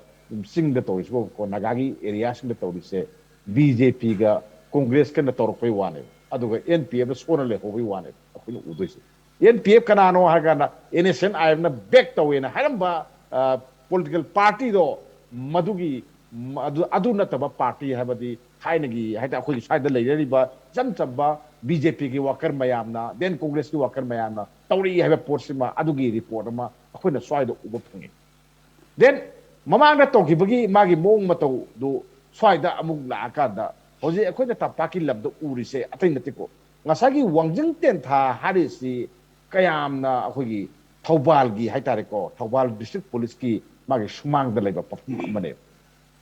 ꯆꯤꯡꯗ ꯇꯧꯔꯤꯁꯤꯕꯨꯀꯣ, ꯅꯥꯒꯥꯒꯤ areaꯁꯤꯡꯗ ꯇꯧꯔꯤꯁꯦ, BJPꯒ Congressꯀꯅ ꯇꯧꯔꯛꯄꯩ ꯋꯥꯅꯦꯕ, ꯑꯗꯨꯒ NPFꯅ ꯁꯣꯟꯅ ꯂꯩꯍꯧꯕꯩ ꯋꯥꯅꯦꯕ ꯑꯩꯈꯣꯏꯅ ꯎꯗꯣꯏꯁꯦ꯫ NPF ꯀꯅꯥꯅꯣ ꯍꯥꯏ ꯀꯥꯟꯗ, NSCN-IMꯅ back ꯇꯧꯋꯦꯅ ꯍꯥꯏꯔꯝꯕ political partyꯗꯣ, ꯃꯗꯨꯒꯤ ꯑꯗꯨ ꯅꯠꯇꯕ party, ꯍꯥꯏꯕꯗꯤ ꯊꯥꯏꯅꯒꯤ ꯍꯥꯏꯇꯥꯔꯦ, ꯑꯩꯈꯣꯏꯒꯤ ꯁ꯭ꯋꯥꯏꯗ ꯂꯩꯅꯔꯤꯕ ꯏꯆꯝ ꯆꯝꯕ BJPꯒꯤ worker ꯃꯌꯥꯝꯅ, then Congressꯀꯤ worker ꯃꯌꯥꯝꯅ ꯇꯧꯔꯛꯏ ꯍꯥꯏꯕ ꯄꯣꯠꯁꯤꯃ, ꯑꯗꯨꯒꯤ report ꯑꯃ ꯑꯩꯈꯣꯏꯅ ꯁ꯭ꯋꯥꯏꯗ ꯎꯕ ꯐꯪꯉꯤ꯫ Then ꯃꯃꯥꯡꯗ ꯇꯧꯈꯤꯕꯒꯤ ꯃꯥꯒꯤ ꯃꯑꯣꯡ ꯃꯇꯧꯗꯨ ꯁ꯭ꯋꯥꯏꯗ ꯑꯃꯨꯛ ꯂꯥꯛꯑꯀꯥꯟꯗ, ꯍꯧꯖꯤꯛ ꯑꯩꯈꯣꯏꯅ ꯇꯝꯄꯥꯛꯀꯤ ꯂꯝꯗ ꯎꯔꯤꯁꯦ ꯑꯇꯩ ꯅꯠꯇꯦꯀꯣ꯫ ꯉꯁꯥꯏꯒꯤ ꯋꯥꯡꯖꯤꯡ ꯇꯦꯟꯊꯥ ꯍꯥꯏꯔꯤꯁꯤ ꯀꯌꯥꯝꯅ ꯑꯩꯈꯣꯏꯒꯤ ꯊꯧꯕꯥꯜꯒꯤ ꯍꯥꯏꯇꯥꯔꯦꯀꯣ, ꯊꯧꯕꯥꯜ district policeꯀꯤ ꯃꯥꯒꯤ ꯁꯨꯃꯥꯡꯗ ꯂꯩꯕ ꯃꯐꯝ ꯑꯃꯅꯦꯕ꯫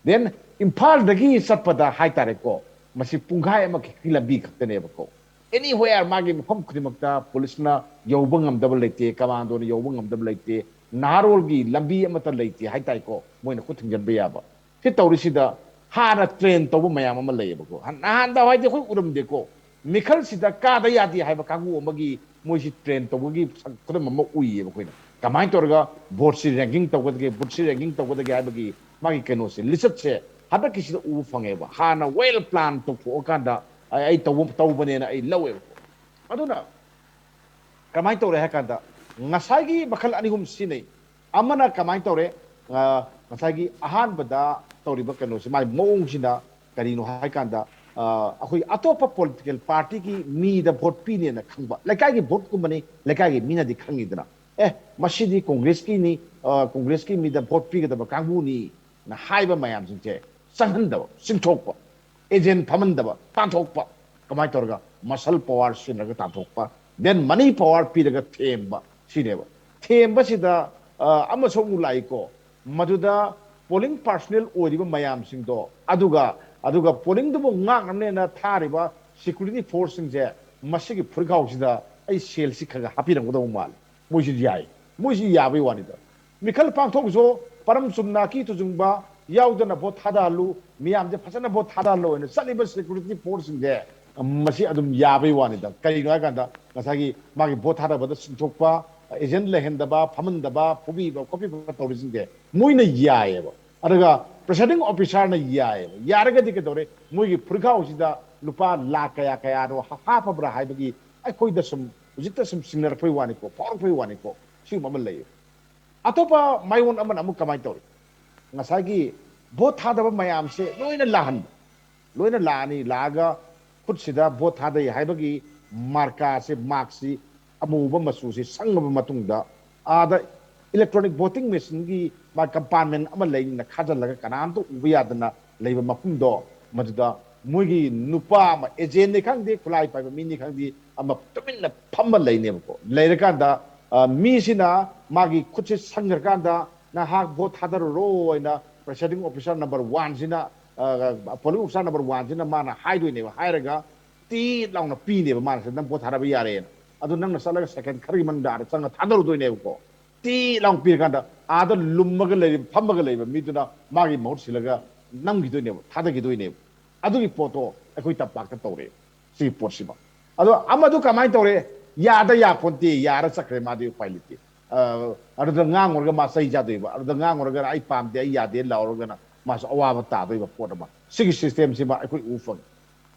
Then ꯏꯝꯐꯥꯜꯗꯒꯤ ꯆꯠꯄꯗ ꯍꯥꯏꯇꯥꯔꯦꯀꯣ, ꯃꯁꯤ ꯄꯨꯡꯈꯥꯏ ꯑꯃꯈꯛꯀꯤ ꯂꯝꯕꯤ ꯈꯛꯇꯅꯦꯕꯀꯣ꯫ Anywhere ꯃꯥꯒꯤ ꯃꯐꯝ ꯈꯨꯗꯤꯡꯃꯛꯇ policeꯅ ꯌꯧꯕ ꯉꯝꯗꯕ ꯂꯩꯇꯦ, commandoꯅ ꯌꯧꯕ ꯉꯝꯗꯕ ꯂꯩꯇꯦ, ꯅꯍꯥꯔꯣꯜꯒꯤ ꯂꯝꯕꯤ ꯑꯃꯠꯇ ꯂꯩꯇꯦ ꯍꯥꯏꯇꯥꯔꯦꯀꯣ, ꯃꯣꯏꯅ ꯈꯨꯠ ꯊꯤꯡꯖꯤꯟꯕ ꯌꯥꯕ꯫ ꯁꯤ ꯇꯧꯔꯤꯁꯤꯗ ꯍꯥꯟꯅ ꯇ꯭ꯔꯦꯟ ꯇꯧꯕ ꯃꯌꯥꯝ ꯑꯃ ꯂꯩꯌꯦꯕꯀꯣ꯫ ꯅꯍꯥꯟꯗ ꯍꯥꯏꯗꯤ ꯑꯩꯈꯣꯏ ꯎꯔꯝꯗꯦꯀꯣ, ꯃꯤꯈꯜꯁꯤꯗ ꯀꯥꯗ ꯌꯥꯗꯦ ꯍꯥꯏꯕ ꯀꯥꯡꯕꯨ ꯑꯃꯒꯤ ꯃꯣꯏꯁꯤ ꯇ꯭ꯔꯦꯟ ꯇꯧꯕꯒꯤ ꯈꯨꯗꯝ ꯑꯃ ꯎꯏꯌꯦꯕ ꯑꯩꯈꯣꯏꯅ꯫ ꯀꯃꯥꯏꯅ ꯇꯧꯔꯒ ꯚꯣꯠꯁꯤ ꯔꯦꯡꯀꯤꯡ ꯇꯧꯒꯗꯒꯦ, ꯚꯣꯠꯁꯤ ꯔꯦꯡꯀꯤꯡ ꯇꯧꯒꯗꯒꯦ ꯍꯥꯏꯕꯒꯤ ꯃꯥꯒꯤ ꯀꯩꯅꯣꯁꯦ, ꯂꯤꯆꯠꯁꯦ ꯍꯟꯗꯛꯀꯤꯁꯤꯗ ꯎꯕ ꯐꯪꯉꯦꯕ꯫ ꯍꯥꯟꯅ ꯋꯦꯜ ꯄ꯭ꯂꯥꯟ ꯇꯧꯊꯣꯛꯑꯀꯥꯟꯗ ꯑꯩ ꯑꯩ ꯇꯧꯕ ꯇꯧꯕꯅꯦꯅ ꯑꯩ ꯂꯧꯋꯦꯕ꯫ ꯑꯗꯨꯅ ꯀꯃꯥꯏꯅ ꯇꯧꯔꯦ ꯍꯥꯏ ꯀꯥꯟꯗ, ꯉꯁꯥꯏꯒꯤ ꯃꯈꯜ ꯑꯅꯤ ꯑꯍꯨꯝ ꯁꯤꯖꯤꯟꯅꯩ꯫ ꯑꯃꯅ ꯀꯃꯥꯏꯅ ꯇꯧꯔꯦ? ꯑ, ꯉꯁꯥꯏꯒꯤ ꯑꯍꯥꯟꯕꯗ ꯇꯧꯔꯤꯕ ꯀꯩꯅꯣꯁꯤ, ꯃꯥꯒꯤ ꯃꯑꯣꯡꯁꯤꯅ ꯀꯔꯤꯅꯣ ꯍꯥꯏ ꯀꯥꯟꯗ, ꯑ, ꯑꯩꯈꯣꯏ ꯑꯇꯣꯞꯄ ꯄꯣꯂꯤꯇꯤꯀꯦꯜ ꯄꯥꯔꯇꯤꯒꯤ ꯃꯤꯗ ꯚꯣꯠ ꯄꯤꯅꯦꯅ ꯈꯪꯕ, ꯂꯩꯀꯥꯏꯒꯤ ꯚꯣꯠꯀꯨꯝꯕꯅꯤ, ꯂꯩꯀꯥꯏꯒꯤ ꯃꯤꯅꯗꯤ ꯈꯪꯉꯤꯗꯅ, ꯑꯦ, ꯃꯁꯤꯗꯤ ꯀꯣꯡꯒ꯭ꯔꯦꯁꯀꯤꯅꯤ, ꯑ, ꯀꯣꯡꯒ꯭ꯔꯦꯁꯀꯤ ꯃꯤꯗ ꯚꯣꯠ ꯄꯤꯒꯗꯕ ꯀꯥꯡꯕꯨꯅꯤꯅ ꯍꯥꯏꯕ ꯃꯌꯥꯝꯁꯤꯡꯁꯦ ꯆꯪꯍꯟꯗꯕ, ꯆꯤꯡꯊꯣꯛꯄ, ꯑꯦꯖꯦꯟ ꯐꯝꯍꯟꯗꯕ, ꯇꯥꯟꯊꯣꯛꯄ꯫ ꯀꯃꯥꯏꯅ ꯇꯧꯔꯒ? ꯃꯁꯜ ꯄꯋꯥꯔ ꯁꯤꯖꯤꯟꯅꯔꯒ ꯇꯥꯟꯊꯣꯛꯄ, ꯗꯦꯟ ꯃꯅꯤ ꯄꯋꯥꯔ ꯄꯤꯔꯒ ꯊꯦꯝꯕ, ꯁꯤꯅꯦꯕ꯫ ꯊꯦꯝꯕꯁꯤꯗ, ꯑ, ꯑꯃꯁꯨ ꯑꯃꯨꯛ ꯂꯥꯛꯏꯀꯣ, ꯃꯗꯨꯗ ꯄꯣꯂꯤꯡ ꯄꯥꯔꯁꯅꯦꯜ ꯑꯣꯏꯔꯤꯕ ꯃꯌꯥꯝꯁꯤꯡꯗꯣ, ꯑꯗꯨꯒ, ꯑꯗꯨꯒ ꯄꯣꯂꯤꯡꯗꯨꯕꯨ ꯉꯥꯛꯅꯕꯅꯦꯅ ꯊꯥꯔꯤꯕ ꯁꯦꯀ꯭ꯌꯨꯔꯤꯇꯤ ꯐꯣꯔꯁꯁꯤꯡꯁꯦ, ꯃꯁꯤꯒꯤ ꯐꯨꯔꯤꯠꯈꯥꯎꯁꯤꯗ ꯑꯩ ꯁꯦꯜꯁꯤ ꯈꯔ ꯈꯔ ꯍꯥꯞꯄꯤꯔꯝꯒꯗꯧꯕ ꯃꯥꯜꯂꯤ꯫ ꯃꯣꯏꯁꯤ ꯌꯥꯏ, ꯃꯣꯏꯁꯤ ꯌꯥꯕꯩ ꯋꯥꯅꯤꯗ꯫ ꯃꯤꯈꯜ ꯄꯥꯡꯊꯣꯛꯁꯨ ꯄꯔꯝ ꯆꯨꯝꯅ ꯑꯀꯤ ꯇꯨꯖꯨꯡꯕ ꯌꯥꯎꯗꯅ ꯚꯣꯠ ꯊꯥꯗꯍꯜꯂꯨ, ꯃꯤꯌꯥꯝꯁꯦ ꯐꯖꯅ ꯚꯣꯠ ꯊꯥꯗꯍꯜꯂꯣ ꯍꯥꯏꯅ ꯆꯠꯂꯤꯕ ꯁꯦꯀ꯭ꯌꯨꯔꯤꯇꯤ ꯐꯣꯔꯁꯁꯤꯡꯁꯦ, ꯃꯁꯤ ꯑꯗꯨꯝ ꯌꯥꯕꯩ ꯋꯥꯅꯤꯗ꯫ ꯀꯔꯤꯅꯣ ꯍꯥꯏ ꯀꯥꯟꯗ, ꯉꯁꯥꯏꯒꯤ ꯃꯥꯒꯤ ꯚꯣꯠ ꯊꯥꯗꯕꯗ ꯆꯤꯡꯊꯣꯛꯄ, ꯑꯦꯖꯦꯟ ꯂꯩꯍꯟꯗꯕ, ꯐꯝꯍꯟꯗꯕ, ꯐꯨꯕꯤꯕ ꯈꯣꯠꯄꯤꯕ ꯇꯧꯔꯤꯁꯤꯡꯁꯦ ꯃꯣꯏꯅ ꯌꯥꯏꯌꯦꯕ꯫ ꯑꯗꯨꯒ ꯄ꯭ꯔꯤꯁꯥꯏꯗꯤꯡ ꯑꯣꯐꯤꯁꯥꯔꯅ ꯌꯥꯏꯌꯦꯕ꯫ ꯌꯥꯔꯒꯗꯤ ꯀꯩꯗꯧꯔꯦ? ꯃꯣꯏꯒꯤ ꯐꯨꯔꯤꯈꯥꯎꯁꯤꯗ ꯂꯨꯄꯥ ꯂꯥꯈ ꯀꯌꯥ ꯀꯌꯥꯅꯣ ꯍꯥꯞꯄꯕ꯭ꯔꯥ ꯍꯥꯏꯕꯒꯤ ꯑꯩꯈꯣꯏꯗ ꯁꯨꯝ ꯍꯧꯖꯤꯛꯇ ꯁꯨꯝ ꯆꯤꯡꯅꯔꯛꯄꯩ ꯋꯥꯅꯤꯀꯣ, ꯐꯥꯎꯔꯛꯄꯩ ꯋꯥꯅꯤꯀꯣ꯫ ꯁꯤꯒꯨꯝꯕ ꯑꯃ ꯂꯩꯌꯦ꯫ ꯑꯇꯣꯞꯄ ꯃꯥꯏꯑꯣꯟ ꯑꯃꯅ ꯑꯃꯨꯛ ꯀꯃꯥꯏꯅ ꯇꯧꯔꯤ? ꯉꯁꯥꯏꯒꯤ ꯚꯣꯠ ꯊꯥꯗꯕ ꯃꯌꯥꯝꯁꯦ ꯂꯣꯏꯅ ꯂꯥꯛꯍꯟꯕ, ꯂꯣꯏꯅ ꯂꯥꯛꯑꯅꯤ, ꯂꯥꯛꯑꯒ ꯈꯨꯠꯁꯤꯗ ꯚꯣꯠ ꯊꯥꯗꯩ ꯍꯥꯏꯕꯒꯤ ꯃꯥꯔꯀꯥꯁꯦ, ꯃꯥꯔꯛꯁꯤ, ꯑꯃꯨꯕ ꯃꯆꯨꯁꯤ ꯁꯪꯉꯕ ꯃꯇꯨꯡꯗ, ꯑꯥꯗ ꯏꯂꯦꯛꯇ꯭ꯔꯣꯅꯤꯛ ꯚꯣꯇꯤꯡ ꯃꯦꯆꯤꯟꯒꯤ ꯃꯥ ꯀꯝꯄꯥꯔꯠꯃꯦꯟ ꯑꯃ ꯂꯩꯅ ꯈꯥꯖꯤꯜꯂꯒ ꯀꯅꯥꯝꯇ ꯎꯕ ꯌꯥꯗꯅ ꯂꯩꯕ ꯃꯐꯝꯗꯣ, ꯃꯗꯨꯗ ꯃꯣꯏꯒꯤ ꯅꯨꯄꯥ ꯑꯃ, ꯑꯦꯖꯦꯟꯅꯤ ꯈꯪꯗꯦ, ꯈꯨꯠꯂꯥꯏ ꯄꯥꯏꯕ ꯃꯤꯅꯤ ꯈꯪꯗꯦ, ꯑꯃ ꯇꯨꯃꯤꯟꯅ ꯐꯝꯃ ꯂꯩꯅꯦꯕꯀꯣ꯫ ꯂꯩꯔꯀꯥꯟꯗ, ꯑ, ꯃꯤꯁꯤꯅ ꯃꯥꯒꯤ ꯈꯨꯠꯁꯦ ꯁꯪꯈ꯭ꯔꯀꯥꯟꯗ, "ꯅꯍꯥꯛ ꯚꯣꯠ ꯊꯥꯗꯔꯨꯔꯣ" ꯍꯥꯏꯅ ꯄ꯭ꯔꯤꯁꯥꯏꯗꯤꯡ ꯑꯣꯐꯤꯁꯥꯔ ꯅꯝꯕꯔ ꯋꯥꯟꯁꯤꯅ, ꯑ, ꯄꯣꯂꯤꯡ ꯑꯣꯐꯤꯁꯥꯔ ꯅꯝꯕꯔ ꯋꯥꯟꯁꯤꯅ ꯃꯥꯅ ꯍꯥꯏꯗꯣꯏꯅꯦꯕ꯫ ꯍꯥꯏꯔꯒ ꯇꯤ ꯂꯥꯎꯅ ꯄꯤꯅꯦꯕ ꯃꯥꯅ, "ꯅꯪ ꯚꯣꯠ ꯊꯥꯗꯕ ꯌꯥꯔꯦꯅ"꯫ ꯑꯗꯨ ꯅꯪꯅ ꯆꯠꯂꯒ ꯁꯦꯀꯦꯟ ꯈꯔꯒꯤ ꯃꯅꯨꯡꯗ ꯑꯥꯗ ꯆꯪꯉ ꯊꯥꯗꯔꯨꯗꯣꯏꯅꯦꯕꯀꯣ꯫ ꯇꯤ ꯂꯥꯎꯅ ꯄꯤꯔꯀꯥꯟꯗ ꯑꯥꯗ ꯂꯨꯝꯃꯒ ꯂꯩꯔꯤꯕ, ꯐꯝꯃꯒ ꯂꯩꯕ ꯃꯤꯗꯨꯅ ꯃꯥꯒꯤ ꯃꯍꯨꯠ ꯁꯤꯜꯂꯒ ꯅꯝꯈꯤꯗꯣꯏꯅꯦꯕ, ꯊꯥꯗꯈꯤꯗꯣꯏꯅꯦꯕ꯫ ꯑꯗꯨꯒꯤ ꯄꯣꯠꯇꯣ ꯑꯩꯈꯣꯏ ꯇꯝꯄꯥꯛꯇ ꯇꯧꯔꯦ, ꯁꯤꯒꯤ ꯄꯣꯠꯁꯤꯃ꯫ ꯑꯗꯣ ꯑꯃꯗꯨ ꯀꯃꯥꯏꯅ ꯇꯧꯔꯦ? ꯌꯥꯗ ꯌꯥꯄꯣꯟꯇꯦ, ꯌꯥꯔ ꯆꯠꯈ꯭ꯔꯦ, ꯃꯥꯗꯤ ꯎꯄꯥꯏ ꯂꯩꯇꯦ꯫ ꯑ, ꯑꯗꯨꯗ ꯉꯥꯡꯉꯨꯔꯒ ꯃꯥ ꯆꯩ ꯆꯥꯗꯣꯏꯕ, ꯑꯗꯨꯗ ꯉꯥꯡꯉꯨꯔꯒꯅ "ꯑꯩ ꯄꯥꯝꯗꯦ, ꯑꯩ ꯌꯥꯗꯦ" ꯂꯥꯎꯔꯒꯅ ꯃꯥꯁꯨ ꯑꯋꯥꯕ ꯇꯥꯗꯣꯏꯕ ꯄꯣꯠ ꯑꯃ꯫ ꯁꯤꯒꯤ systemꯁꯤꯃ ꯑꯩꯈꯣꯏ ꯎꯕ ꯐꯪꯉꯤ꯫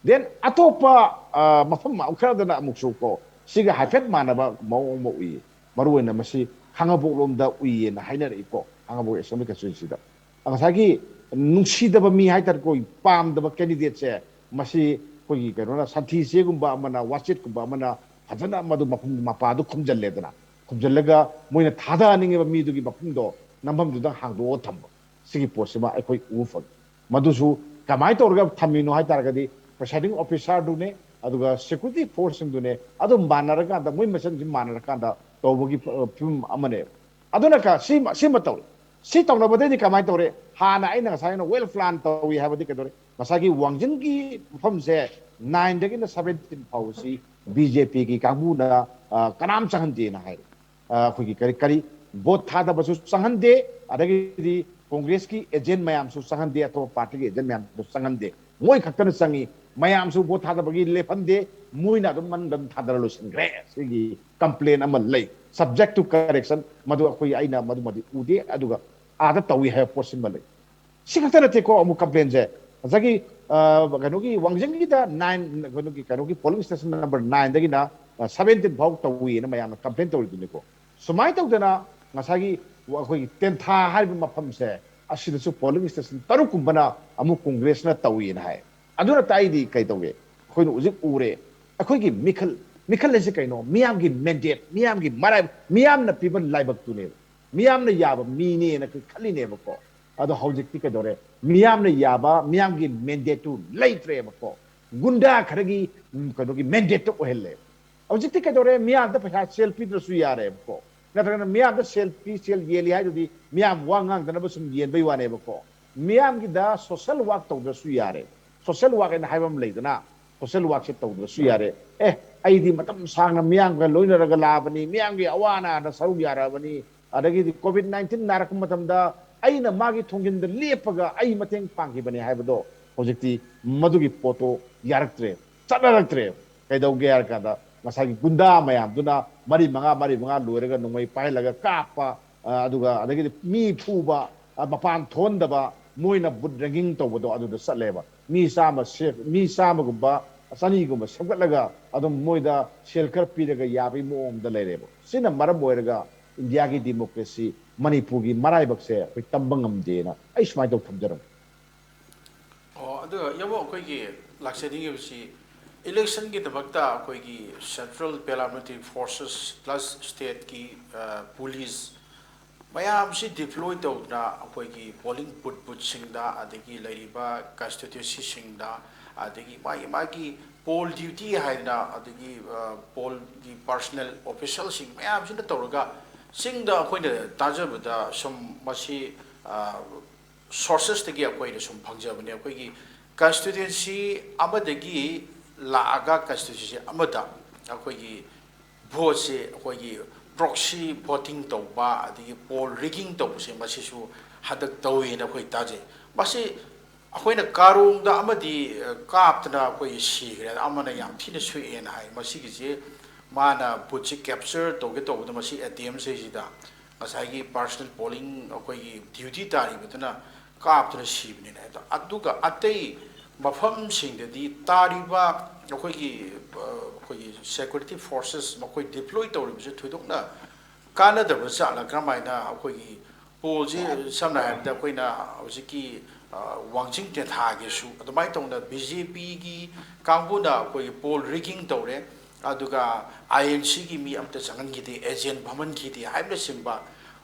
Then ꯑꯇꯣꯞꯄ, ꯑ, ꯃꯐꯝ ꯈꯔꯗꯅ ꯑꯃꯨꯛꯁꯨ ꯀꯣ, ꯁꯤꯒ ꯍꯥꯏꯐꯦꯠ ꯃꯥꯟꯅꯕ ꯃꯑꯣꯡ ꯑꯃ ꯎꯏꯌꯦ꯫ ꯃꯔꯨ ꯑꯣꯏꯅ ꯃꯁꯤ ꯈꯥꯉꯕꯣꯛ ꯂꯣꯝꯗ ꯎꯏꯌꯦꯅ ꯍꯥꯏꯅꯔꯛꯏꯀꯣ, ꯈꯥꯉꯕꯣꯛ Assembly Constituencyꯗ꯫ ꯉꯁꯥꯏꯒꯤ ꯅꯨꯡꯁꯤꯗꯕ ꯃꯤ ꯍꯥꯏꯇꯥꯔꯦꯀꯣ, ꯄꯥꯝꯗꯕ candidateꯁꯦ, ꯃꯁꯤ ꯑꯩꯈꯣꯏꯒꯤ ꯀꯩꯅꯣꯅ, ꯁꯟꯊꯤ ꯆꯦꯒꯨꯝꯕ ꯑꯃꯅ, ꯋꯥꯆꯦꯠꯀꯨꯝꯕ ꯑꯃꯅ ꯐꯖꯅ ꯃꯗꯨ ꯃꯐꯝ ꯃꯄꯥꯗꯨ ꯈꯨꯝꯖꯜꯂꯦꯗꯅ, ꯈꯨꯝꯖꯜꯂꯒ ꯃꯣꯏꯅ ꯊꯥꯗꯍꯟꯅꯤꯡꯉꯤꯕ ꯃꯤꯗꯨꯒꯤ ꯃꯐꯝꯗꯣ ꯅꯝꯐꯝꯗꯨꯗ ꯍꯥꯡꯗꯣꯛꯑꯒ ꯊꯝꯕ꯫ ꯁꯤꯒꯤ ꯄꯣꯠꯁꯤꯃ ꯑꯩꯈꯣꯏ ꯎꯕ ꯐꯪꯉꯤ꯫ ꯃꯗꯨꯁꯨ ꯀꯃꯥꯏꯅ ꯇꯧꯔꯒ ꯊꯝꯃꯤꯅꯣ ꯍꯥꯏ ꯇꯥꯔꯒꯗꯤ, presiding officerꯗꯨꯅꯦ, ꯑꯗꯨꯒ security forceꯁꯤꯡꯗꯨꯅꯦ, ꯑꯗꯨꯝ ꯃꯥꯟꯅꯔꯀꯥꯟꯗ, ꯃꯣꯏ ꯃꯁꯦꯟꯁꯤ ꯃꯥꯟꯅꯔꯀꯥꯟꯗ ꯇꯧꯕꯒꯤ, ꯑ, ꯐꯤꯕꯝ ꯑꯃꯅꯦꯕ꯫ ꯑꯗꯨꯅ ꯀ-, ꯁꯤꯃ, ꯁꯤꯃ ꯇꯧꯔꯦ꯫ ꯁꯤ ꯇꯧꯅꯕꯗꯩꯗꯤ ꯀꯃꯥꯏꯅ ꯇꯧꯔꯦ? ꯍꯥꯟꯅ ꯑꯩꯅ ꯉꯁꯥꯏꯅ well plan ꯇꯧꯏ ꯍꯥꯏꯕꯗꯤ ꯀꯩꯗꯧꯔꯦ? ꯉꯁꯥꯏꯒꯤ ꯋꯥꯡꯖꯤꯡꯒꯤ ꯃꯐꯝꯁꯦ nineꯗꯒꯤꯅ seventeen ꯐꯥꯎꯕꯁꯤ BJPꯒꯤ ꯀꯥꯡꯕꯨꯅ, ꯑ, ꯀꯅꯥꯝ ꯆꯪꯍꯟꯗꯦꯅ ꯍꯥꯏꯔꯦ꯫ ꯑ, ꯑꯩꯈꯣꯏꯒꯤ ꯀꯔꯤ, ꯀꯔꯤ vote ꯊꯥꯗꯕꯁꯨ ꯆꯪꯍꯟꯗꯦ, ꯑꯗꯒꯤꯗꯤ Congressꯀꯤ agent ꯃꯌꯥꯝꯁꯨ ꯆꯪꯍꯟꯗꯦ, ꯑꯇꯣꯞꯄ partyꯒꯤ agent ꯃꯌꯥꯝꯁꯨ ꯆꯪꯍꯟꯗꯦ, ꯃꯣꯏ ꯈꯛꯇꯅ ꯆꯪꯉꯤ꯫ ꯃꯌꯥꯝꯁꯨ vote ꯊꯥꯗꯕꯒꯤ ꯂꯦꯞꯍꯟꯗꯦ, ꯃꯣꯏꯅ ꯑꯗꯨꯝ ꯃꯅꯨꯡꯗ ꯑꯗꯨꯝ ꯊꯥꯗꯔ ꯂꯣꯏꯁꯤꯟꯈ꯭ꯔꯦ꯫ ꯁꯤꯒꯤ complain ꯑꯃ ꯂꯩ, subject to correction꯫ ꯃꯗꯨ ꯑꯩꯈꯣꯏ, ꯑꯩꯅ ꯃꯗꯨꯃꯗꯤ ꯎꯗꯦ, ꯑꯗꯨꯒ ꯑꯥꯗ ꯇꯧꯏ ꯍꯥꯏꯕ ꯄꯣꯠꯁꯤꯃ ꯂꯩ꯫ ꯁꯤ ꯈꯛꯇ ꯅꯠꯇꯦꯀꯣ, ꯑꯃꯨꯛ complainꯁꯦ ꯉꯁꯥꯏꯒꯤ, ꯑ, ꯀꯩꯅꯣꯒꯤ ꯋꯥꯡꯖꯤꯡꯒꯤꯗ nine, ꯀꯩꯅꯣꯒꯤ, ꯀꯩꯅꯣꯒꯤ polling station number nineꯗꯒꯤꯅ, ꯑ, seventeen ꯐꯥꯎ ꯇꯧꯏꯅ ꯃꯌꯥꯝꯅ complain ꯇꯧꯔꯤꯗꯨꯅꯤꯀꯣ꯫ ꯁꯨꯃꯥꯏꯅ ꯇꯧꯗꯅ ꯉꯁꯥꯏꯒꯤ ꯑꯩꯈꯣꯏꯒꯤ ꯇꯦꯟꯊꯥ ꯍꯥꯏꯔꯤꯕ ꯃꯐꯝꯁꯦ, ꯑꯁꯤꯗꯁꯨ polling station ꯇꯔꯨꯛꯀꯨꯝꯕꯅ ꯑꯃꯨꯛ Congressꯅ ꯇꯧꯏꯅ ꯍꯥꯏ꯫ ꯑꯗꯨꯅ ꯇꯥꯛꯏꯗꯤ ꯀꯩ ꯇꯧꯒꯦ? ꯑꯩꯈꯣꯏꯅ ꯍꯧꯖꯤꯛ ꯎꯔꯦ, ꯑꯩꯈꯣꯏꯒꯤ ꯃꯤꯈꯜ, ꯃꯤꯈꯜ ꯍꯥꯏꯁꯦ ꯀꯩꯅꯣ? ꯃꯤꯌꯥꯝꯒꯤ mandate, ꯃꯤꯌꯥꯝꯒꯤ ꯃꯔꯥꯏ-, ꯃꯤꯌꯥꯝꯅ ꯄꯤꯕ ꯂꯥꯏꯕꯛꯇꯨꯅꯦꯕ꯫ ꯃꯤꯌꯥꯝꯅ ꯌꯥꯕ ꯃꯤꯅꯦꯅ ꯑꯩꯈꯣꯏ ꯈꯜꯂꯤꯅꯦꯕꯀꯣ꯫ ꯑꯗꯣ ꯍꯧꯖꯤꯛꯇꯤ ꯀꯩꯗꯧꯔꯦ? ꯃꯤꯌꯥꯝꯅ ꯌꯥꯕ, ꯃꯤꯌꯥꯝꯒꯤ mandateꯇꯨ ꯂꯩꯇ꯭ꯔꯦꯕꯀꯣ꯫ ꯒꯨꯟꯗꯥ ꯈꯔꯒꯤ, ꯎꯝ, ꯀꯩꯅꯣꯒꯤ mandateꯇ ꯑꯣꯏꯍꯜꯂꯦ꯫ ꯍꯧꯖꯤꯛꯇꯤ ꯀꯩꯗꯧꯔꯦ? ꯃꯤꯌꯥꯝꯗ ꯄꯩꯁꯥ ꯁꯦꯜ ꯄꯤꯗ꯭ꯔꯁꯨ ꯌꯥꯔꯦꯕꯀꯣ, ꯅꯠꯇ꯭ꯔꯒꯅ ꯃꯤꯌꯥꯝꯗ ꯁꯦꯜ ꯄꯤ, ꯁꯦꯜ ꯌꯦꯜꯂꯤ ꯍꯥꯏꯗꯨꯗꯤ ꯃꯤꯌꯥꯝ ꯋꯥ ꯉꯥꯡꯗꯅꯕ ꯁꯨꯝ ꯌꯦꯟꯕꯩ ꯋꯥꯅꯦꯕꯀꯣ꯫ ꯃꯤꯌꯥꯝꯒꯤꯗ social work ꯇꯧꯗ꯭ꯔꯁꯨ ꯌꯥꯔꯦ꯫ Social work ꯍꯥꯏꯅ ꯍꯥꯏꯕ ꯑꯃ ꯂꯩꯗꯅ, social workꯁꯦ ꯇꯧꯗ꯭ꯔꯁꯨ ꯌꯥꯔꯦ꯫ ꯑꯦ, ꯑꯩꯗꯤ ꯃꯇꯝ ꯁꯥꯡꯅ ꯃꯤꯌꯥꯝꯒ ꯂꯣꯏꯅꯔꯒ ꯂꯥꯛꯑꯕꯅꯤ, ꯃꯤꯌꯥꯝꯒꯤ ꯑꯋꯥ ꯑꯅꯥꯗ ꯁꯔꯨꯛ ꯌꯥꯔꯛꯑꯕꯅꯤ, ꯑꯗꯒꯤꯗꯤ COVID nineteen ꯅꯥꯔꯛꯄ ꯃꯇꯝꯗ ꯑꯩꯅ ꯃꯥꯒꯤ ꯊꯣꯡꯖꯤꯟꯗ ꯂꯦꯞꯄꯒ ꯑꯩ ꯃꯇꯦꯡ ꯄꯥꯡꯈꯤꯕꯅꯦ ꯍꯥꯏꯕꯗꯣ ꯍꯧꯖꯤꯛꯇꯤ ꯃꯗꯨꯒꯤ ꯄꯣꯠꯇꯣ ꯌꯥꯔꯛꯇ꯭ꯔꯦ, ꯆꯠꯅꯔꯛꯇ꯭ꯔꯦ꯫ ꯀꯩꯗꯧꯒꯦ ꯍꯥꯏꯔ ꯀꯥꯟꯗ ꯉꯁꯥꯏꯒꯤ ꯒꯨꯟꯗꯥ ꯃꯌꯥꯝꯗꯨꯅ ꯃꯔꯤ ꯃꯉꯥ, ꯃꯔꯤ ꯃꯉꯥ ꯂꯣꯏꯔꯒ ꯅꯣꯡꯃꯩ ꯄꯥꯏꯍꯜꯂꯒ ꯀꯥꯞꯄ, ꯑ, ꯑꯗꯨꯒ ꯑꯗꯒꯤꯗꯤ ꯃꯤ ꯐꯨꯕ, ꯑ, ꯃꯄꯥꯟ ꯊꯣꯛꯍꯟꯗꯕ, ꯃꯣꯏꯅ ꯕꯨꯠ ꯔꯦꯒꯤꯡ ꯇꯧꯕꯗꯣ ꯑꯗꯨꯗ ꯆꯠꯂꯦꯕ꯫ ꯃꯤ ꯆꯥꯝꯃ ꯁꯦ-, ꯃꯤ ꯆꯥꯝꯃꯒꯨꯝꯕ, ꯆꯅꯤꯒꯨꯝꯕ ꯁꯦꯝꯒꯠꯂꯒ ꯑꯗꯨꯝ ꯃꯣꯏꯗ ꯁꯦꯜ ꯈꯔ ꯄꯤꯔꯒ ꯌꯥꯕꯒꯤ ꯃꯑꯣꯡꯗ ꯂꯩꯔꯦꯕ꯫ ꯁꯤꯅ ꯃꯔꯝ ꯑꯣꯏꯔꯒ ꯏꯟꯗꯤꯌꯥꯒꯤ ꯗꯤꯃꯣꯀ꯭ꯔꯦꯁꯤ, ꯃꯅꯤꯄꯨꯔꯒꯤ ꯃꯔꯥꯏꯕꯛꯁꯦ ꯑꯩꯈꯣꯏ ꯇꯝꯕ ꯉꯝꯗꯦꯅ ꯑꯩ ꯁꯨꯃꯥꯏꯅ ꯇꯧ ꯊꯝꯖꯔꯝꯃꯤ꯫ ꯑꯣ, ꯑꯗꯨꯒ ꯌꯥꯝꯕꯨꯡ, ꯑꯩꯈꯣꯏꯒꯤ ꯂꯥꯛꯆꯅꯤꯡꯉꯤꯕꯁꯤ, ꯏꯂꯦꯛꯁꯟꯒꯤꯗꯃꯛꯇ ꯑꯩꯈꯣꯏꯒꯤ ꯁꯦꯟꯇ꯭ꯔꯦꯜ ꯄꯦꯔꯥꯃꯤꯂꯤꯇꯔꯤ ꯐꯣꯔꯁꯦꯁ ꯄ꯭ꯂꯁ ꯁ꯭ꯇꯦꯠꯀꯤ, ꯑ, ꯄꯨꯂꯤꯁ ꯃꯌꯥꯝꯁꯤ ꯗꯤꯄ꯭ꯂꯣꯏ ꯇꯧꯗꯅ ꯑꯩꯈꯣꯏꯒꯤ ꯄꯣꯂꯤꯡ ꯕꯨꯠ ꯕꯨꯠꯁꯤꯡꯗ, ꯑꯗꯒꯤ ꯂꯩꯔꯤꯕ ꯀꯟꯁꯇꯤꯇ꯭ꯋꯦꯟꯁꯤꯁꯤꯡꯗ, ꯑꯗꯒꯤ ꯃꯥꯒꯤ ꯃꯥꯒꯤ ꯄꯣꯜ ꯗ꯭ꯌꯨꯇꯤ ꯍꯥꯏꯗꯅ, ꯑꯗꯒꯤ, ꯑ, ꯄꯣꯜꯒꯤ ꯄꯥꯔꯁꯣꯅꯦꯜ ꯑꯣꯐꯤꯁꯦꯜꯁꯤꯡ ꯃꯌꯥꯝꯁꯤꯅ ꯇꯧꯔꯒ, ꯆꯤꯡꯗ ꯑꯩꯈꯣꯏꯅ ꯇꯥꯖꯕꯗ ꯁꯨꯝ ꯃꯁꯤ, ꯑ, ꯁꯣꯔꯁꯦꯁꯇꯒꯤ ꯑꯩꯈꯣꯏꯅ ꯁꯨꯝ ꯐꯪꯖꯕꯅꯦ꯫ ꯑꯩꯈꯣꯏꯒꯤ ꯀꯟꯁꯇꯤꯇ꯭ꯋꯦꯟꯁꯤ ꯑꯃꯗꯒꯤ ꯂꯥꯛꯑꯒ ꯀꯟꯁꯇꯤꯇ꯭ꯋꯦꯟꯁꯤ ꯑꯃꯗ ꯑꯩꯈꯣꯏꯒꯤ ꯚꯣꯠꯁꯦ ꯑꯩꯈꯣꯏꯒꯤ ꯄ꯭ꯔꯣꯛꯁꯤ ꯚꯣꯇꯤꯡ ꯇꯧꯕ, ꯑꯗꯒꯤ ꯄꯣꯜ ꯔꯤꯒꯤꯡ ꯇꯧꯕꯁꯦ, ꯃꯁꯤꯁꯨ ꯍꯟꯗꯛ ꯇꯧꯋꯦꯅ ꯑꯩꯈꯣꯏ ꯇꯥꯖꯩ꯫ ꯃꯁꯤ ꯑꯩꯈꯣꯏꯅ ꯀꯥꯔꯣꯡꯗ ꯑꯃꯗꯤ, ꯑ, ꯀꯥꯞꯇꯅ ꯑꯩꯈꯣꯏ ꯁꯤꯈ꯭ꯔꯦ, ꯑꯃꯅ ꯌꯥꯝ ꯊꯤꯅ ꯁꯣꯛꯑꯦꯅ ꯍꯥꯏ꯫ ꯃꯁꯤꯒꯤꯁꯦ ꯃꯥꯅ ꯕꯨꯠꯁꯦ ꯀꯦꯞꯆꯔ ꯇꯧꯒꯦ ꯇꯧꯕꯗ ꯃꯁꯤ ꯑꯦꯇꯦꯝꯁꯤꯗꯩꯁꯤꯗ ꯉꯁꯥꯏꯒꯤ ꯄꯥꯔꯁꯣꯅꯦꯜ ꯄꯣꯂꯤꯡ ꯑꯩꯈꯣꯏꯒꯤ ꯗ꯭ꯌꯨꯇꯤ ꯇꯥꯔꯤꯕꯗꯨꯅ ꯀꯥꯞꯇꯨꯅ ꯁꯤꯕꯅꯤꯅ ꯍꯥꯏꯗꯣ꯫ ꯑꯗꯨꯒ ꯑꯇꯩ ꯃꯐꯝꯁꯤꯡꯗꯗꯤ ꯇꯥꯔꯤꯕ ꯑꯩꯈꯣꯏꯒꯤ, ꯑ, ꯑꯩꯈꯣꯏꯒꯤ ꯁꯦꯀ꯭ꯌꯨꯔꯤꯇꯤ ꯐꯣꯔꯁꯦꯁ ꯃꯈꯣꯏ ꯗꯤꯄ꯭ꯂꯣꯏ ꯇꯧꯔꯤꯕꯁꯦ ꯊꯣꯏꯗꯣꯛꯅ ꯀꯥꯟꯅꯗꯕ ꯖꯥꯠꯂ? ꯀꯔꯝꯍꯥꯏꯅ ꯑꯩꯈꯣꯏꯒꯤ ꯄꯣꯜꯁꯤ, ꯁꯝꯅ ꯍꯥꯏꯔꯕꯗ ꯑꯩꯈꯣꯏꯅ ꯍꯧꯖꯤꯛꯀꯤ, ꯑ, ꯋꯥꯡꯖꯤꯡ ꯇꯦꯟꯊꯥꯒꯤꯁꯨ ꯑꯗꯨꯃꯥꯏꯅ ꯇꯧꯅ ꯕꯤ ꯖꯦ ꯄꯤꯒꯤ ꯀꯥꯡꯕꯨꯅ ꯑꯩꯈꯣꯏꯒꯤ ꯄꯣꯜ ꯔꯤꯒꯤꯡ ꯇꯧꯔꯦ, ꯑꯗꯨꯒ ꯑꯥꯏ ꯑꯦꯟ ꯁꯤꯒꯤ ꯃꯤ ꯑꯝꯇ ꯆꯪꯍꯟꯈꯤꯗꯦ, ꯑꯦꯖꯦꯟ ꯐꯝꯍꯟꯈꯤꯗꯦ ꯍꯥꯏꯕꯅꯆꯤꯡꯕ,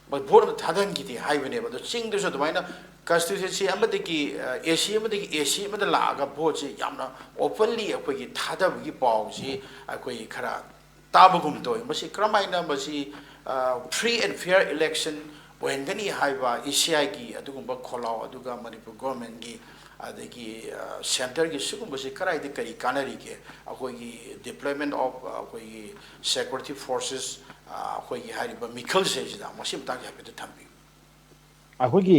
ꯃꯣꯏ ꯚꯣꯠ ꯑꯃ ꯊꯥꯗꯍꯟꯈꯤꯗꯦ ꯍꯥꯏꯕꯅꯦꯕ꯫ ꯑꯗꯣ ꯆꯤꯡꯗꯁꯨ ꯑꯗꯨꯃꯥꯏꯅ ꯀꯟꯁꯇꯤꯇ꯭ꯋꯦꯟꯁꯤ ꯑꯃꯗꯒꯤ, ꯑ, ꯑꯦ ꯁꯤ ꯑꯃꯗꯒꯤ ꯑꯦ ꯁꯤ ꯑꯃꯗ ꯂꯥꯛꯑꯒ ꯚꯣꯠꯁꯤ ꯌꯥꯝꯅ ꯑꯣꯄꯟꯂꯤ ꯑꯩꯈꯣꯏꯒꯤ ꯊꯥꯗꯕꯒꯤ ꯄꯥꯎꯁꯤ ꯑꯩꯈꯣꯏ ꯈꯔ ꯇꯥꯕꯒꯨꯝ ꯇꯧꯋꯤ꯫ ꯃꯁꯤ ꯀꯔꯝꯍꯥꯏꯅ ꯃꯁꯤ, ꯑ, free and fair election ꯑꯣꯏꯍꯟꯒꯅꯤ ꯍꯥꯏꯕ ꯏ ꯁꯤ ꯑꯥꯏꯒꯤ ꯑꯗꯨꯒꯨꯝꯕ ꯈꯣꯜꯂꯥꯎ, ꯑꯗꯨꯒ ꯃꯅꯤꯄꯨꯔ ꯒꯣꯔꯃꯦꯟꯒꯤ, ꯑꯗꯒꯤ, ꯑ, ꯁꯦꯟꯇꯔꯒꯤ ꯁꯤꯒꯨꯝꯕꯁꯤ ꯀꯗꯥꯏꯗ ꯀꯔꯤ ꯀꯥꯟꯅꯔꯤꯒꯦ? ꯑꯩꯈꯣꯏꯒꯤ deployment of, ꯑ, ꯑꯩꯈꯣꯏꯒꯤ ꯁꯦꯀ꯭ꯌꯨꯔꯤꯇꯤ ꯐꯣꯔꯁꯦꯁ, ꯑ, ꯑꯩꯈꯣꯏꯒꯤ ꯍꯥꯏꯔꯤꯕ ꯃꯤꯈꯜꯁꯦ ꯁꯤꯗ ꯃꯁꯤ ꯃꯇꯥꯡꯁꯦ ꯍꯥꯏꯐꯦꯠꯇ ꯊꯝꯕꯤꯌꯨ꯫ ꯑꯩꯈꯣꯏꯒꯤ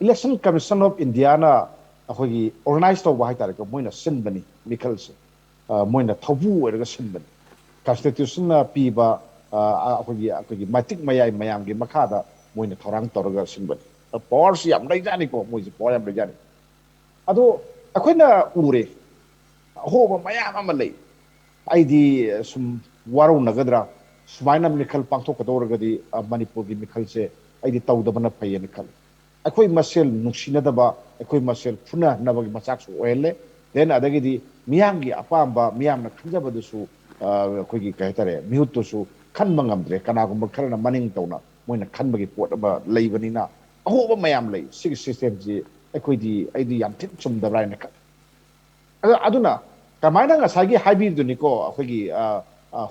ꯏꯂꯦꯛꯁꯟ ꯀꯃꯤꯁꯟ ꯑꯣꯐ ꯏꯟꯗꯤꯌꯥꯅ ꯑꯩꯈꯣꯏꯒꯤ ꯑꯣꯔꯒꯅꯥꯏꯁ ꯇꯧꯕ ꯍꯥꯏꯇꯥꯔꯦꯀꯣ, ꯃꯣꯏꯅ ꯁꯤꯟꯕꯅꯤ ꯃꯤꯈꯜꯁꯦ꯫ ꯃꯣꯏꯅ ꯊꯧꯕꯨ ꯑꯣꯏꯔꯒ ꯁꯤꯟꯕꯅꯤ꯫ ꯀꯟꯁꯇꯤꯇ꯭ꯌꯨꯁꯟꯅ ꯄꯤꯕ ꯑꯩꯈꯣꯏꯒꯤ ꯑꯩꯈꯣꯏꯒꯤ ꯃꯇꯤꯛ ꯃꯌꯥꯏ ꯃꯌꯥꯝꯒꯤ ꯃꯈꯥꯗ ꯃꯣꯏꯅ ꯊꯧꯔꯥꯡ ꯇꯧꯔꯒ ꯁꯤꯟꯕꯅꯤ꯫ ꯄꯋꯥꯔꯁꯤ ꯌꯥꯝ ꯂꯩꯖꯥꯠꯅꯤꯀꯣ, ꯃꯣꯏꯁꯦ ꯄꯋꯥꯔ ꯌꯥꯝ ꯂꯩꯖꯥꯠꯅꯤ꯫ ꯑꯗꯣ ꯑꯩꯈꯣꯏꯅ ꯎꯔꯦ, ꯑꯍꯣꯕ ꯃꯌꯥꯝ ꯑꯃ ꯂꯩ꯫ ꯑꯩꯗꯤ ꯁꯨꯝ ꯋꯥꯔꯧꯅꯒꯗ꯭ꯔꯥ, ꯁꯨꯃꯥꯏꯅ ꯃꯤꯈꯜ ꯄꯥꯡꯊꯣꯛꯀꯗꯧꯔꯒꯗꯤ ꯃꯅꯤꯄꯨꯔꯒꯤ ꯃꯤꯈꯜꯁꯦ ꯑꯩꯗꯤ ꯇꯧꯗꯕꯅ ꯐꯩꯌꯦꯅ ꯈꯜꯂꯤ꯫ ꯑꯩꯈꯣꯏ ꯃꯁꯦꯜ ꯅꯨꯡꯁꯤꯅꯗꯕ, ꯑꯩꯈꯣꯏ ꯃꯁꯦꯜ ꯐꯨꯅꯅꯕꯒꯤ ꯃꯆꯥꯛꯁꯨ ꯑꯣꯏꯍꯜꯂꯦ꯫ ꯗꯦꯟ ꯑꯗꯒꯤꯗꯤ ꯃꯤꯌꯥꯝꯒꯤ ꯑꯄꯥꯝꯕ, ꯃꯤꯌꯥꯝꯅ ꯈꯟꯖꯕꯗꯨꯁꯨ ꯑꯩꯈꯣꯏꯒꯤ ꯀꯩ ꯍꯥꯏꯇꯥꯔꯦ, ꯃꯤꯍꯨꯠꯇꯨꯁꯨ ꯈꯟꯕ ꯉꯝꯗ꯭ꯔꯦ꯫ ꯀꯅꯥꯒꯨꯝꯕ ꯈꯔꯅ ꯃꯅꯤꯡ ꯇꯧꯅ ꯃꯣꯏꯅ ꯈꯟꯕꯒꯤ ꯄꯣꯠ ꯑꯃ ꯂꯩꯕꯅꯤꯅ ꯑꯍꯣꯕ ꯃꯌꯥꯝ ꯂꯩ꯫ ꯁꯤꯒꯤ ꯁꯤꯁꯇꯦꯝꯁꯤ ꯑꯩꯈꯣꯏꯗꯤ, ꯑꯩꯗꯤ ꯌꯥꯝ ꯊꯤꯅ ꯆꯨꯝꯗꯕ꯭ꯔꯥ ꯍꯥꯏꯅ ꯈꯜꯂꯤ꯫ ꯑꯗꯨꯅ ꯀꯃꯥꯏꯅ ꯉꯁꯥꯏꯒꯤ ꯍꯥꯏꯕꯤꯔꯤꯗꯨꯅꯤꯀꯣ, ꯑꯩꯈꯣꯏꯒꯤ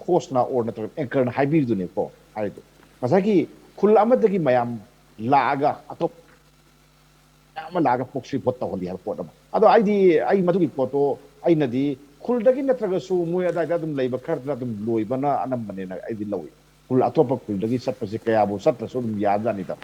ꯍꯣꯁꯅ ꯑꯣꯔ ꯅꯠꯇ꯭ꯔꯒ ꯑꯦꯡꯀꯔꯅ ꯍꯥꯏꯕꯤꯔꯤꯗꯨꯅꯤꯀꯣ ꯍꯥꯏꯔꯤꯗꯣ, ꯉꯁꯥꯏꯒꯤ ꯈꯨꯜ ꯑꯃꯗꯒꯤ ꯃꯌꯥꯝ ꯂꯥꯛꯑꯒ ꯑꯇꯣꯞꯄ ꯃꯌꯥꯝ ꯑꯃ ꯂꯥꯛꯑꯒ ꯄ꯭ꯔꯣꯛꯁꯤ ꯚꯣꯠ ꯇꯧꯍꯜꯂꯤ ꯍꯥꯏꯕ ꯄꯣꯠ ꯑꯃ꯫ ꯑꯗꯣ ꯑꯩꯗꯤ, ꯑꯩ ꯃꯗꯨꯒꯤ ꯄꯣꯠꯇꯣ ꯑꯩꯅꯗꯤ ꯈꯨꯜꯗꯒꯤ ꯅꯠꯇ꯭ꯔꯒꯁꯨ ꯃꯣꯏ ꯑꯗꯥꯏꯗ ꯑꯗꯨꯝ ꯂꯩꯕ ꯈꯔꯗꯨꯅ ꯑꯗꯨꯝ ꯂꯣꯏꯕꯅ ꯑꯅꯝꯕꯅꯦꯅ ꯑꯩꯗꯤ ꯂꯧꯏ꯫ ꯈꯨꯜ ꯑꯇꯣꯞꯄ ꯈꯨꯜꯗꯒꯤ ꯆꯠꯄꯁꯦ ꯀꯌꯥꯕꯨ ꯆꯠꯇ꯭ꯔꯁꯨ ꯑꯗꯨꯝ ꯌꯥꯕꯖꯥꯠꯅꯤꯗ꯫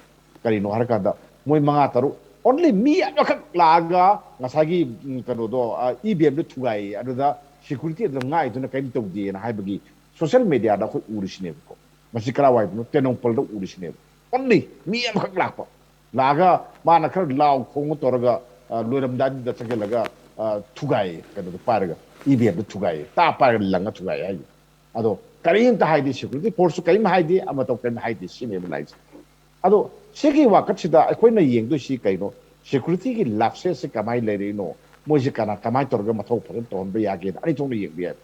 ꯀꯔꯤꯅꯣ ꯍꯥꯏꯔꯀꯥꯟꯗ ꯃꯣꯏ ꯃꯉꯥ ꯇꯔꯨꯛ, ꯑꯣꯟꯂꯤ ꯃꯤ ꯑꯃꯈꯛ ꯂꯥꯛꯑꯒ ꯉꯁꯥꯏꯒꯤ ꯀꯩꯅꯣꯗꯣ, ꯏ ꯚꯤ ꯑꯦꯝꯗꯣ ꯊꯨꯒꯥꯏꯌꯦ, ꯑꯗꯨꯗ ꯁꯦꯀ꯭ꯌꯨꯔꯤꯇꯤ ꯑꯗꯨꯝ ꯉꯥꯛꯏꯗꯨꯅ ꯀꯔꯤꯝ ꯇꯧꯗꯦꯅ ꯍꯥꯏꯕꯒꯤ ꯁꯣꯁꯤꯌꯦꯜ ꯃꯦꯗꯤꯌꯥꯗ ꯑꯩꯈꯣꯏ ꯎꯔꯤꯁꯤꯅꯦꯕꯀꯣ꯫ ꯃꯁꯤ ꯀꯔꯥꯏꯋꯥꯏꯗꯅꯣ? ꯇꯦꯡꯅꯧꯄꯜꯗ ꯎꯔꯤꯁꯤꯅꯦꯕ꯫ ꯑꯣꯟꯂꯤ ꯃꯤ ꯑꯃꯈꯛ ꯂꯥꯛꯄ, ꯂꯥꯛꯑꯒ ꯃꯥꯅ ꯈꯔ ꯂꯥꯎ ꯈꯣꯡꯉ ꯇꯧꯔꯒ ꯂꯣꯏꯔꯝꯗꯥꯏꯗꯨꯗ ꯆꯪꯁꯤꯜꯂꯒ ꯊꯨꯒꯥꯏꯌꯦ, ꯀꯩꯅꯣꯗꯣ ꯄꯥꯏꯔꯒ, ꯏ ꯚꯤ ꯑꯦꯝꯗꯣ ꯊꯨꯒꯥꯏꯌꯦ, ꯇꯥ ꯄꯥꯏꯔꯒ ꯂꯪꯉ ꯊꯨꯒꯥꯏꯌꯦ ꯍꯥꯏꯁꯦ꯫ ꯑꯗꯣ ꯀꯔꯤꯝꯇ ꯍꯥꯏꯗꯦ, ꯁꯦꯀ꯭ꯌꯨꯔꯤꯇꯤ ꯐꯣꯔꯁꯁꯨ ꯀꯔꯤꯝ ꯍꯥꯏꯗꯦ, ꯑꯃ ꯇꯧ ꯀꯔꯤꯝ ꯍꯥꯏꯗꯦ ꯁꯤꯅꯦꯕ ꯂꯥꯛꯏꯁꯦ꯫ ꯑꯗꯣ ꯁꯤꯒꯤ ꯋꯥꯀꯠꯁꯤꯗ ꯑꯩꯈꯣꯏꯅ ꯌꯦꯡꯗꯣꯏꯁꯤ ꯀꯩꯅꯣ? ꯁꯦꯀ꯭ꯌꯨꯔꯤꯇꯤꯒꯤ ꯂꯥꯞꯁꯦꯁꯁꯦ ꯀꯃꯥꯏꯅ ꯂꯩꯔꯛꯏꯅꯣ? ꯃꯣꯏꯁꯦ ꯀꯅꯥ ꯀꯃꯥꯏꯅ ꯇꯧꯔꯒ ꯃꯊꯧ ꯐꯖꯅ ꯇꯧꯍꯟꯕ ꯌꯥꯒꯦꯅ ꯑꯅꯤ ꯊꯣꯛꯅ ꯌꯦꯡꯕ ꯌꯥꯏ꯫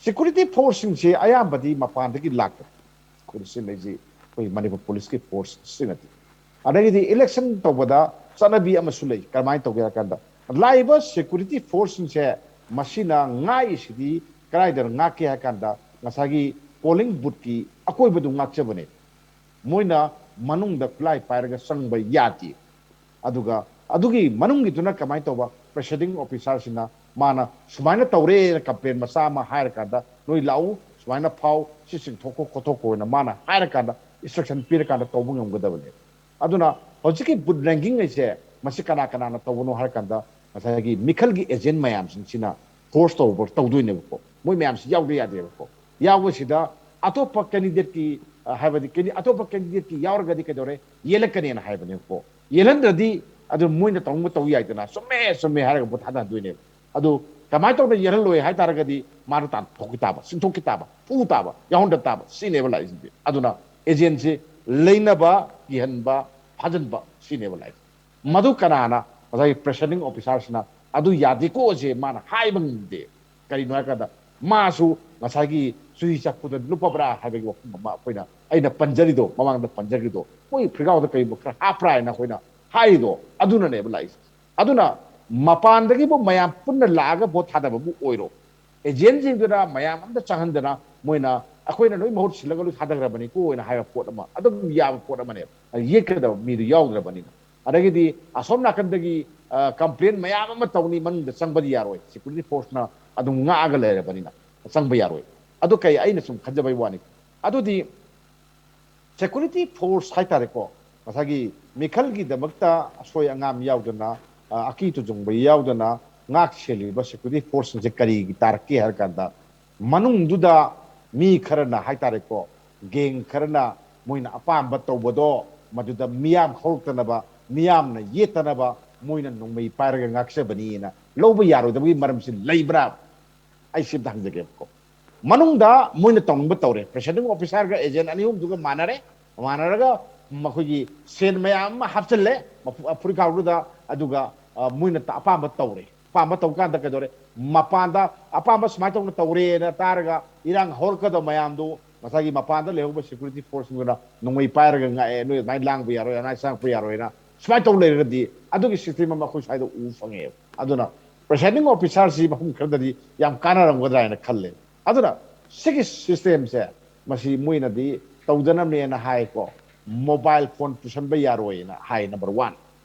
ꯁꯦꯀ꯭ꯌꯨꯔꯤꯇꯤ ꯐꯣꯔꯁꯁꯤꯡꯁꯦ ꯑꯌꯥꯝꯕꯗꯤ ꯃꯄꯥꯟꯗꯒꯤ ꯂꯥꯛꯄꯅꯤ꯫ ꯑꯩꯈꯣꯏꯅ ꯁꯤꯖꯤꯟꯅꯩꯁꯤ ꯑꯩꯈꯣꯏ ꯃꯅꯤꯄꯨꯔ ꯄꯨꯂꯤꯁꯀꯤ ꯐꯣꯔꯁꯁꯤꯡ ꯅꯠꯇꯦ꯫ ꯑꯗꯒꯤꯗꯤ ꯏꯂꯦꯛꯁꯟ ꯇꯧꯕꯗ ꯆꯠꯅꯕꯤ ꯑꯃꯁꯨ ꯂꯩ꯫ ꯀꯔꯝꯍꯥꯏꯅ ꯇꯧꯒꯦ ꯍꯥꯏ ꯀꯥꯟꯗ, ꯂꯥꯛꯏꯕ ꯁꯦꯀ꯭ꯌꯨꯔꯤꯇꯤ ꯐꯣꯔꯁꯁꯤꯡꯁꯦ ꯃꯁꯤꯅ ꯉꯥꯛꯏꯁꯤꯗꯤ ꯀꯗꯥꯏꯗ ꯉꯥꯛꯀꯦ ꯍꯥꯏ ꯀꯥꯟꯗ, ꯉꯁꯥꯏꯒꯤ ꯄꯣꯂꯤꯡ ꯕꯨꯠꯀꯤ ꯑꯀꯣꯏꯕꯗꯨ ꯉꯥꯛꯆꯕꯅꯦ꯫ ꯃꯣꯏꯅ ꯃꯅꯨꯡꯗ ꯈꯨꯠꯂꯥꯏ ꯄꯥꯏꯔꯒ ꯆꯪꯕ ꯌꯥꯗꯦ꯫ ꯑꯗꯨꯒ ꯑꯗꯨꯒꯤ ꯃꯅꯨꯡꯒꯤꯗꯨꯅ ꯀꯃꯥꯏꯅ ꯇꯧꯕ? ꯄ꯭ꯔꯦꯁꯥꯏꯗꯤꯡ ꯑꯣꯐꯤꯁꯥꯔꯁꯤꯅ ꯃꯥꯅ ꯁꯨꯃꯥꯏꯅ ꯇꯧꯔꯦꯅ ꯀꯝꯄ꯭ꯂꯦꯟ ꯃꯆꯥ ꯑꯃ ꯍꯥꯏꯔꯀꯥꯟꯗ, "ꯅꯣꯏ ꯂꯥꯛꯎ, ꯁꯨꯃꯥꯏꯅ ꯐꯥꯎ, ꯁꯤ ꯆꯤꯡꯊꯣꯛꯈꯣ ꯈꯣꯠꯇꯣꯛꯈꯣꯅ" ꯃꯥꯅ ꯍꯥꯏꯔꯀꯥꯟꯗ instruction ꯄꯤꯔꯀꯥꯟꯗ ꯇꯧꯕ ꯉꯝꯒꯗꯕꯅꯦ꯫ ꯑꯗꯨꯅ ꯍꯧꯖꯤꯛꯀꯤ booth ranking ꯍꯥꯏꯁꯦ ꯃꯁꯤ ꯀꯅꯥ ꯀꯅꯥꯅ ꯇꯧꯕꯅꯣ ꯍꯥꯏꯔꯀꯥꯟꯗ ꯉꯁꯥꯏꯒꯤ ꯃꯤꯈꯜꯒꯤ agent ꯃꯌꯥꯝꯁꯤꯡꯁꯤꯅ force ꯇꯧꯕ ꯇꯧꯗꯣꯏꯅꯦꯕꯀꯣ꯫ ꯃꯣꯏ ꯃꯌꯥꯝꯁꯤ ꯌꯥꯎꯗ ꯌꯥꯗꯦꯕꯀꯣ꯫ ꯌꯥꯎꯕꯁꯤꯗ ꯑꯇꯣꯞꯄ candidateꯀꯤ, ꯑ, ꯍꯥꯏꯕꯗꯤ candi-, ꯑꯇꯣꯞꯄ candidateꯀꯤ ꯌꯥꯎꯔꯒꯗꯤ ꯀꯩꯗꯧꯔꯦ? ꯌꯦꯜꯂꯛꯀꯅꯦꯅ ꯍꯥꯏꯕꯅꯦꯕꯀꯣ꯫ ꯌꯦꯜꯍꯟꯗ꯭ꯔꯗꯤ ꯑꯗꯨ ꯃꯣꯏꯅ ꯇꯧꯅꯤꯡꯕ ꯇꯧ ꯌꯥꯏꯗꯅ, ꯆꯨꯝꯃꯦ ꯆꯨꯝꯃꯦ ꯍꯥꯏꯔꯒ vote ꯊꯥꯗꯍꯟꯗꯣꯏꯅꯦꯕ꯫ ꯑꯗꯨ ꯀꯃꯥꯏꯅ ꯇꯧꯗꯅ ꯌꯦꯜꯍꯜꯂꯣꯏ ꯍꯥꯏ ꯇꯥꯔꯒꯗꯤ ꯃꯥꯅ ꯇꯥꯟꯊꯣꯛꯈꯤ ꯇꯥꯕ, ꯆꯤꯡꯊꯣꯛꯈꯤ ꯇꯥꯕ, ꯐꯨ ꯇꯥꯕ, ꯌꯥꯎꯍꯟꯗ ꯇꯥꯕ, ꯁꯤꯅꯦꯕ ꯂꯥꯛꯏꯁꯤꯗꯤ꯫ ꯑꯗꯨꯅ agentꯁꯤ ꯂꯩꯅꯕ, ꯀꯤꯍꯟꯕ, ꯐꯥꯖꯤꯟꯕ, ꯁꯤꯅꯦꯕ ꯂꯥꯛꯏꯁꯦ꯫ ꯃꯗꯨ ꯀꯅꯥꯅ? ꯉꯁꯥꯏꯒꯤ presiding officerꯁꯤꯅ ꯑꯗꯨ ꯌꯥꯗꯦꯀꯣꯁꯦ ꯃꯥꯅ ꯍꯥꯏꯕ ꯉꯝꯗꯦ꯫ ꯀꯔꯤꯅꯣ ꯍꯥꯏꯔꯀꯥꯟꯗ ꯃꯥꯁꯨ ꯉꯁꯥꯏꯒꯤ ꯆꯨꯍꯤ ꯆꯐꯨꯗ ꯂꯨꯞꯄꯕ꯭ꯔꯥ ꯍꯥꯏꯕꯒꯤ ꯋꯥꯐꯝ ꯑꯃ ꯑꯩꯈꯣꯏꯅ, ꯑꯩꯅ ꯄꯟꯖꯔꯤꯗꯣ, ꯃꯃꯥꯡꯗ ꯄꯟꯖꯈ꯭ꯔꯤꯗꯣ, ꯃꯣꯏ ꯐꯤꯔꯒꯥꯎꯗ ꯀꯔꯤꯒꯨꯝꯕ ꯈꯔ ꯍꯥꯞꯄ꯭ꯔꯥ ꯍꯥꯏꯅ ꯑꯩꯈꯣꯏꯅ ꯍꯥꯏꯔꯤꯗꯣ, ꯑꯗꯨꯅꯅꯦꯕ ꯂꯥꯛꯏꯁꯦ꯫ ꯑꯗꯨꯅ ꯃꯄꯥꯟꯗꯒꯤꯕꯨ ꯃꯌꯥꯝ ꯄꯨꯟꯅ ꯂꯥꯛꯑꯒ vote ꯊꯥꯗꯕꯕꯨ ꯑꯣꯏꯔꯣ, agentꯁꯤꯡꯗꯨꯅ ꯃꯌꯥꯝ ꯑꯝꯇ ꯆꯪꯍꯟꯗꯅ ꯃꯣꯏꯅ ꯑꯩꯈꯣꯏꯅ ꯂꯣꯏ ꯃꯍꯨꯠ ꯁꯤꯜꯂꯒ ꯂꯣꯏ ꯊꯥꯗꯈ꯭ꯔꯕꯅꯤꯀꯣ ꯍꯥꯏꯅ ꯍꯥꯏꯕ ꯄꯣꯠ ꯑꯃ ꯑꯗꯨꯝ ꯌꯥꯕ ꯄꯣꯠ ꯑꯃꯅꯦꯕ꯫ ꯌꯦꯠꯀꯗꯕ ꯃꯤꯗꯨ ꯌꯥꯎꯗ꯭ꯔꯕꯅꯤꯅ꯫ ꯑꯗꯒꯤꯗꯤ ꯑꯁꯣꯝ ꯅꯥꯀꯟꯗꯒꯤ, ꯑ, complain ꯃꯌꯥꯝ ꯑꯃ ꯇꯧꯅꯤ, ꯃꯅꯨꯡꯗ ꯆꯪꯕꯗꯤ ꯌꯥꯔꯣꯏ, security forceꯅ ꯑꯗꯨꯝ ꯉꯥꯛꯑꯒ ꯂꯩꯔꯕꯅꯤꯅ ꯆꯪꯕ ꯌꯥꯔꯣꯏ꯫ ꯑꯗꯨ ꯀꯩ, ꯑꯩꯅ ꯁꯨꯝ ꯈꯟꯖꯕꯩ ꯋꯥꯅꯤ꯫ ꯑꯗꯨꯗꯤ security force ꯍꯥꯏꯇꯥꯔꯦꯀꯣ, ꯉꯁꯥꯏꯒꯤ ꯃꯤꯈꯜꯒꯤꯗꯃꯛꯇ ꯑꯁꯣꯏ ꯑꯉꯥꯝ ꯌꯥꯎꯗꯅ, ꯑ, ꯑꯀꯤ ꯇꯨꯖꯨꯡꯕ ꯌꯥꯎꯗꯅ ꯉꯥꯛ ꯁꯦꯜꯂꯤꯕ security forceꯁꯤꯡꯁꯦ ꯀꯔꯤꯒꯤ ꯇꯥꯔꯛꯀꯦ ꯍꯥꯏꯔ ꯀꯥꯟꯗ, ꯃꯅꯨꯡꯗꯨꯗ ꯃꯤ ꯈꯔꯅ ꯍꯥꯏꯇꯥꯔꯦꯀꯣ, gang ꯈꯔꯅ ꯃꯣꯏꯅ ꯑꯄꯥꯝꯕ ꯇꯧꯕꯗꯣ, ꯃꯗꯨꯗ ꯃꯤꯌꯥꯝ ꯍꯧꯔꯛꯇꯅꯕ, ꯃꯤꯌꯥꯝꯅ ꯌꯦꯠꯇꯅꯕ ꯃꯣꯏꯅ ꯅꯣꯡꯃꯩ ꯄꯥꯏꯔꯒ ꯉꯥꯛꯆꯕꯅꯤꯅ ꯂꯧꯕ ꯌꯥꯔꯣꯏꯗꯕꯒꯤ ꯃꯔꯝꯁꯤ ꯂꯩꯕ꯭ꯔꯥ? ꯑꯩ ꯁꯤ ꯑꯝꯇ ꯍꯪꯖꯒꯦꯕꯀꯣ꯫ ꯃꯅꯨꯡꯗ ꯃꯣꯏꯅ ꯇꯧꯅꯤꯡꯕ ꯇꯧꯔꯦ, presiding officerꯒ agent ꯑꯅꯤ ꯑꯍꯨꯝꯗꯨꯒ ꯃꯥꯟꯅꯔꯦ, ꯃꯥꯟꯅꯔꯒ ꯃꯈꯣꯏꯒꯤ ꯁꯦꯟ ꯃꯌꯥꯝ ꯑꯃ ꯍꯥꯞꯆꯤꯜꯂꯦ ꯃꯐꯨ-, ꯐꯨꯔꯤꯠꯈꯥꯎꯗꯨꯗ, ꯑꯗꯨꯒ, ꯑ, ꯃꯣꯏꯅ ꯇ-, ꯑꯄꯥꯝꯕ ꯇꯧꯔꯦ꯫ ꯑꯄꯥꯝꯕ ꯇꯧ ꯀꯥꯟꯗ ꯀꯩꯗꯧꯔꯦ? ꯃꯄꯥꯟꯗ ꯑꯄꯥꯝꯕ ꯁꯨꯃꯥꯏꯅ ꯇꯧꯅ ꯇꯧꯔꯦꯅ ꯇꯥꯔꯒ ꯏꯔꯥꯡ ꯍꯧꯔꯛꯀꯗꯕ ꯃꯌꯥꯝꯗꯨ ꯉꯁꯥꯏꯒꯤ ꯃꯄꯥꯟꯗ ꯂꯩꯍꯧꯕ security forceꯁꯤꯡꯗꯨꯅ ꯅꯣꯡꯃꯩ ꯄꯥꯏꯔꯒ ꯉꯥꯛꯑꯦ, "ꯅꯣꯏ ꯑꯗꯨꯃꯥꯏꯅ ꯂꯥꯡꯕ ꯌꯥꯔꯣꯏ, ꯑꯗꯨꯃꯥꯏꯅ ꯆꯪꯉꯛꯄ ꯌꯥꯔꯣꯏꯅ" ꯁꯨꯃꯥꯏꯅ ꯇꯧ ꯂꯩꯔꯒꯗꯤ ꯑꯗꯨꯒꯤ system ꯑꯃ ꯑꯩꯈꯣꯏ ꯁ꯭ꯋꯥꯏꯗ ꯎꯕ ꯐꯪꯉꯦꯕ꯫ ꯑꯗꯨꯅ presiding officerꯁꯤ ꯃꯐꯝ ꯈꯔꯗꯗꯤ ꯌꯥꯝ ꯀꯥꯟꯅꯔꯝꯒꯗ꯭ꯔꯥ ꯍꯥꯏꯅ ꯈꯜꯂꯦ꯫ ꯑꯗꯨꯅ ꯁꯤꯒꯤ systemꯁꯦ ꯃꯁꯤ ꯃꯣꯏꯅꯗꯤ ꯇꯧꯗꯅꯕꯅꯦꯅ ꯍꯥꯏꯀꯣ, mobile phone ꯄꯨꯁꯟꯕ ꯌꯥꯔꯣꯏꯅ ꯍꯥꯏ, number one꯫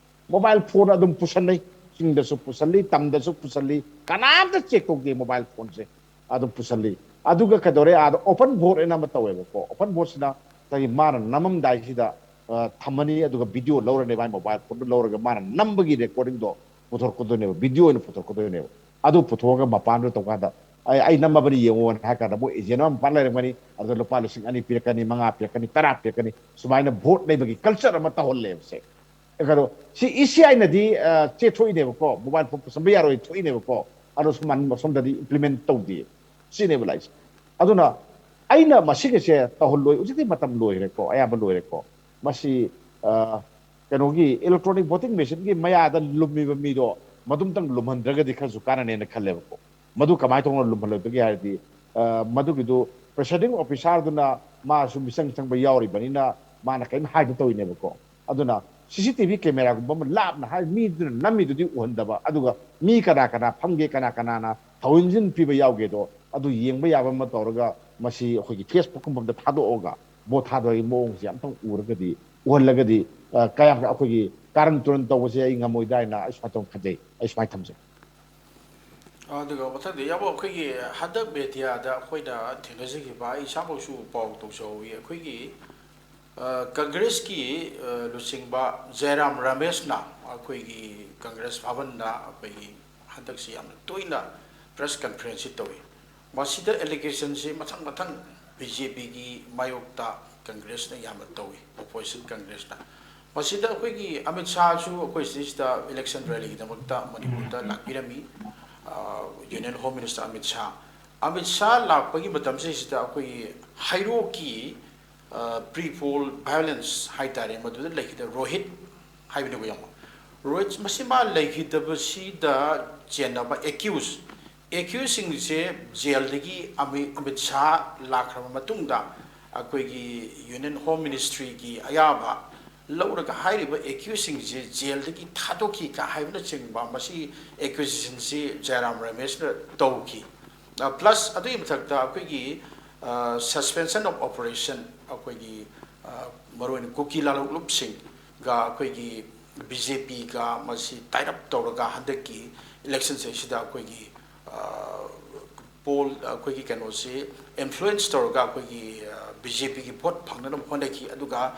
Mobile phone ꯑꯗꯨꯝ ꯄꯨꯁꯟꯅꯩ, ꯆꯤꯡꯗꯁꯨ ꯄꯨꯁꯜꯂꯤ, ꯇꯝꯗꯁꯨ ꯄꯨꯁꯜꯂꯤ, ꯀꯅꯥꯝꯇ check ꯇꯧꯗꯦ mobile phoneꯁꯦ꯫ ꯑꯗꯨꯝ ꯄꯨꯁꯜꯂꯤ꯫ ꯑꯗꯨꯒ ꯀꯩꯗꯧꯔꯦ, ꯑꯥꯗ open vote ꯍꯥꯏꯅ ꯑꯃ ꯇꯧꯋꯦꯕꯀꯣ, open voteꯁꯤꯅ ꯉꯁꯥꯏꯒꯤ ꯃꯥꯅ ꯅꯝꯃꯝꯗꯥꯏꯁꯤꯗ, ꯑ, ꯊꯝꯃꯅꯤ, ꯑꯗꯨꯒ ꯚꯤꯗꯤꯑꯣ ꯂꯧꯔꯅꯦꯕ, ꯃꯥꯏ ꯃꯣꯕꯥꯏꯜ ꯐꯣꯟꯗꯨ ꯂꯧꯔꯒ ꯃꯥꯅ ꯅꯝꯕꯒꯤ ꯔꯦꯀꯣꯔꯗꯤꯡꯗꯣ ꯄꯨꯊꯣꯔꯛꯀꯗꯣꯏꯅꯦꯕ, ꯚꯤꯗꯤꯑꯣ ꯑꯣꯏꯅ ꯄꯨꯊꯣꯔꯛꯀꯗꯣꯏꯅꯦꯕ꯫ ꯑꯗꯨ ꯄꯨꯊꯣꯛꯑꯒ ꯃꯄꯥꯟꯗ ꯇꯧꯀꯥꯟꯗ, "ꯑꯩ, ꯑꯩ ꯅꯝꯃꯕꯅꯤ, ꯌꯦꯡꯉꯣꯅ" ꯍꯥꯏ ꯀꯥꯟꯗ ꯃꯣꯏ ꯑꯦꯖꯦꯟ ꯑꯃ ꯃꯄꯥꯟ ꯂꯩꯔꯝꯒꯅꯤ, ꯑꯗꯨꯗ ꯂꯨꯄꯥ ꯂꯤꯁꯤꯡ ꯑꯅꯤ ꯄꯤꯔꯛꯀꯅꯤ, ꯃꯉꯥ ꯄꯤꯔꯛꯀꯅꯤ, ꯇꯔꯥ ꯄꯤꯔꯛꯀꯅꯤ, ꯁꯨꯃꯥꯏꯅ ꯚꯣꯠ ꯂꯩꯕꯒꯤ ꯀꯜꯆꯔ ꯑꯃ ꯇꯧꯍꯜꯂꯦꯕꯁꯦ꯫ ꯀꯩꯅꯣ, ꯁꯤ ꯏ ꯁꯤ ꯑꯥꯏꯅꯗꯤ, ꯑ, ꯆꯦ ꯊꯣꯛꯏꯅꯦꯕꯀꯣ, ꯃꯣꯕꯥꯏꯜ ꯐꯣꯟ ꯄꯨꯁꯟꯕ ꯌꯥꯔꯣꯏ ꯊꯣꯛꯏꯅꯦꯕꯀꯣ, ꯑꯗꯣ ꯁꯣꯝ-, ꯁꯣꯝꯗꯗꯤ ꯏꯝꯄ꯭ꯂꯤꯃꯦꯟ ꯇꯧꯗꯦ꯫ ꯁꯤꯅꯦꯕ ꯂꯥꯛꯏꯁꯦ꯫ ꯑꯗꯨꯅ ꯑꯩꯅ ꯃꯁꯤꯒꯤꯁꯦ ꯇꯧꯍꯜꯂꯣꯏ, ꯍꯧꯖꯤꯛꯇꯤ ꯃꯇꯝ ꯂꯣꯏꯈ꯭ꯔꯦꯀꯣ, ꯑꯌꯥꯝꯕ ꯂꯣꯏꯔꯦꯀꯣ꯫ ꯃꯁꯤ, ꯑ, ꯀꯩꯅꯣꯒꯤ ꯏꯂꯦꯛꯇ꯭ꯔꯣꯅꯤꯛ ꯚꯣꯇꯤꯡ ꯃꯦꯆꯤꯟꯒꯤ ꯃꯌꯥꯗ ꯂꯨꯝꯃꯤꯕ ꯃꯤꯗꯣ ꯃꯗꯨꯝꯇꯪ ꯂꯨꯝꯍꯟꯗ꯭ꯔꯒꯗꯤ ꯈꯔꯁꯨ ꯀꯥꯟꯅꯅꯦꯅ ꯈꯜꯂꯦꯕꯀꯣ꯫ ꯃꯗꯨ ꯀꯃꯥꯏꯅ ꯇꯧꯅ ꯂꯨꯝꯍꯜꯂꯣꯏꯗꯒꯦ ꯍꯥꯏꯔꯗꯤ, ꯑ, ꯃꯗꯨꯒꯤꯗꯨ ꯄ꯭ꯔꯤꯁꯥꯏꯗꯤꯡ ꯑꯣꯐꯤꯁꯥꯔꯗꯨꯅ ꯃꯥꯁꯨ ꯃꯤꯆꯪ ꯆꯪꯕ ꯌꯥꯎꯔꯤꯕꯅꯤꯅ ꯃꯥꯅ ꯀꯔꯤꯝ ꯍꯥꯏꯗ ꯇꯧꯔꯤꯅꯦꯕꯀꯣ꯫ ꯑꯗꯨꯅ ꯁꯤ ꯁꯤ ꯇꯤ ꯚꯤ ꯀꯦꯃꯦꯔꯥꯒꯨꯝꯕ ꯑꯃ ꯂꯥꯞꯅ ꯍꯥꯏ ꯃꯤꯗꯨꯅ ꯅꯝꯃꯤꯗꯨꯗꯤ ꯎꯍꯟꯗꯕ, ꯑꯗꯨꯒ ꯃꯤ ꯀꯅꯥ ꯀꯅꯥ ꯐꯝꯒꯦ, ꯀꯅꯥ ꯀꯅꯥꯅ ꯊꯧꯏꯟꯁꯤꯟ ꯄꯤꯕ ꯌꯥꯎꯒꯦꯗꯣ ꯑꯗꯨ ꯌꯦꯡꯕ ꯌꯥꯕ ꯑꯃ ꯇꯧꯔꯒ ꯃꯁꯤ ꯑꯩꯈꯣꯏꯒꯤ ꯐꯦꯁꯕꯨꯛꯀꯨꯝꯕ ꯑꯝꯗ ꯊꯥꯗꯣꯛꯑꯒ ꯚꯣꯠ ꯊꯥꯗꯕꯒꯤ ꯃꯑꯣꯡꯁꯦ ꯑꯝꯇꯪ ꯎꯔꯒꯗꯤ, ꯎꯍꯜꯂꯒꯗꯤ, ꯑ, ꯀꯌꯥꯝ ꯑꯩꯈꯣꯏꯒꯤ ꯀꯥꯔꯟ ꯇꯨꯔꯟ ꯇꯧꯕꯁꯦ ꯑꯩ ꯉꯝꯃꯣꯏꯗꯥ ꯍꯥꯏꯅ ꯑꯩ ꯁꯨꯃꯥꯏꯅ ꯇꯧꯅ ꯈꯟꯖꯩ, ꯑꯩ ꯁꯨꯃꯥꯏꯅ ꯊꯝꯖꯩ꯫ ꯑꯗꯨꯒ ꯃꯊꯪꯗ ꯌꯥꯕ ꯑꯩꯈꯣꯏꯒꯤ ꯍꯟꯗꯛ ꯃꯦꯗꯤꯌꯥꯗ ꯑꯩꯈꯣꯏꯅ ꯊꯦꯡꯅꯖꯈꯤꯕ, ꯑꯩ ꯏꯁꯥꯃꯛꯁꯨ ꯄꯥꯎ ꯇꯧꯖꯍꯧꯋꯤ꯫ ꯑꯩꯈꯣꯏꯒꯤ, ꯑ, ꯀꯪꯒ꯭ꯔꯦꯁꯀꯤ, ꯑ, ꯂꯨꯆꯤꯡꯕ ꯖꯌꯔꯥꯝ ꯔꯃꯦꯁꯅ ꯑꯩꯈꯣꯏꯒꯤ ꯀꯪꯒ꯭ꯔꯦꯁ ꯚꯕꯟꯗ ꯑꯩꯈꯣꯏꯒꯤ ꯍꯟꯗꯛꯁꯤ ꯌꯥꯝꯅ ꯇꯣꯏꯅ ꯄ꯭ꯔꯦꯁ ꯀꯟꯐꯔꯦꯟꯁꯁꯤ ꯇꯧꯏ꯫ ꯃꯁꯤꯗ ꯑꯦꯂꯤꯒꯦꯁꯟꯁꯤ ꯃꯊꯪ ꯃꯊꯪ ꯕꯤ ꯖꯦ ꯄꯤꯒꯤ ꯃꯥꯌꯣꯛꯇ ꯀꯪꯒ꯭ꯔꯦꯁꯅ ꯌꯥꯝꯅ ꯇꯧꯏ, ꯑꯣꯄꯣꯖꯤꯁꯟ ꯀꯪꯒ꯭ꯔꯦꯁꯅ꯫ ꯃꯁꯤꯗ ꯑꯩꯈꯣꯏꯒꯤ ꯑꯃꯤꯠ ꯁꯥꯍꯁꯨ ꯑꯩꯈꯣꯏ ꯁꯤꯗꯩꯁꯤꯗ ꯏꯂꯦꯛꯁꯟ ꯔꯦꯂꯤꯒꯤꯗꯃꯛꯇ ꯃꯅꯤꯄꯨꯔꯗ ꯂꯥꯛꯄꯤꯔꯝꯃꯤ, union home minister Amit Shah. Amit Shah ꯂꯥꯛꯄꯒꯤ ꯃꯇꯝꯁꯤꯗꯩꯁꯤꯗ ꯑꯩꯈꯣꯏꯒꯤ ꯍꯩꯔꯣꯛꯀꯤ ꯄ꯭ꯔꯤ ꯄꯣꯜ ꯚꯥꯏꯑꯣꯂꯦꯟꯁ ꯍꯥꯏ ꯇꯥꯔꯦ, ꯃꯗꯨꯗ ꯂꯩꯈꯤꯗ ꯔꯣꯍꯤꯠ ꯍꯥꯏꯕꯅꯤꯀꯣ, ꯌꯦꯡꯉꯣ꯫ ꯔꯣꯍꯤꯠ ꯃꯁꯤ ꯃꯥ ꯂꯩꯈꯤꯗꯕꯁꯤꯗ ꯆꯦꯟꯅꯕ ꯑꯦꯀ꯭ꯌꯨꯁ, ꯑꯦꯀ꯭ꯌꯨꯁꯁꯤꯡꯁꯦ ꯖꯦꯜꯗꯒꯤ ꯑꯃꯤ-, ꯑꯃꯤꯠ ꯁꯥꯍ ꯂꯥꯛꯈ꯭ꯔꯕ ꯃꯇꯨꯡꯗ ꯑꯩꯈꯣꯏꯒꯤ ꯌꯨꯅꯤꯌꯟ ꯍꯣꯝ ꯃꯤꯅꯤꯁꯇ꯭ꯔꯤꯒꯤ ꯑꯌꯥꯕ ꯂꯧꯔꯒ ꯍꯥꯏꯔꯤꯕ ꯑꯦꯀ꯭ꯌꯨꯁꯁꯤꯡꯁꯦ ꯖꯦꯜꯗꯒꯤ ꯊꯥꯗꯣꯛꯈꯤ ꯀ ꯍꯥꯏꯕꯅꯆꯤꯡꯕ ꯃꯁꯤ ꯑꯦꯀ꯭ꯌꯨꯖꯦꯁꯟꯁꯤ ꯖꯌꯔꯥꯝ ꯔꯃꯦꯁꯅ ꯇꯧꯈꯤ꯫ ꯄ꯭ꯂꯁ ꯑꯗꯨꯒꯤ ꯃꯊꯛꯇ ꯑꯩꯈꯣꯏꯒꯤ ꯁꯁꯄꯦꯟꯁꯟ ꯑꯣꯐ ꯑꯣꯄꯔꯦꯁꯟ, ꯑꯩꯈꯣꯏꯒꯤ, ꯑ, ꯃꯔꯨꯑꯣꯏꯅ ꯀꯨꯀꯤ ꯂꯥꯂꯣꯛꯂꯨꯞꯁꯤꯡꯒ ꯑꯩꯈꯣꯏꯒꯤ ꯕꯤ ꯖꯦ ꯄꯤꯒ ꯃꯁꯤ ꯇꯥꯏꯠ ꯑꯞ ꯇꯧꯔꯒ ꯍꯟꯗꯛꯀꯤ ꯏꯂꯦꯛꯁꯟꯁꯦ ꯁꯤꯗ ꯑꯩꯈꯣꯏꯒꯤ, ꯑ, ꯄꯣꯜ, ꯑꯩꯈꯣꯏꯒꯤ ꯀꯩꯅꯣꯁꯤ ꯏꯟꯐ꯭ꯂꯨꯌꯦꯟꯁ ꯇꯧꯔꯒ ꯑꯩꯈꯣꯏꯒꯤ, ꯑ, ꯕꯤ ꯖꯦ ꯄꯤꯒꯤ ꯚꯣꯠ ꯐꯪꯅꯅꯕ ꯍꯣꯠꯅꯈꯤ꯫ ꯑꯗꯨꯒ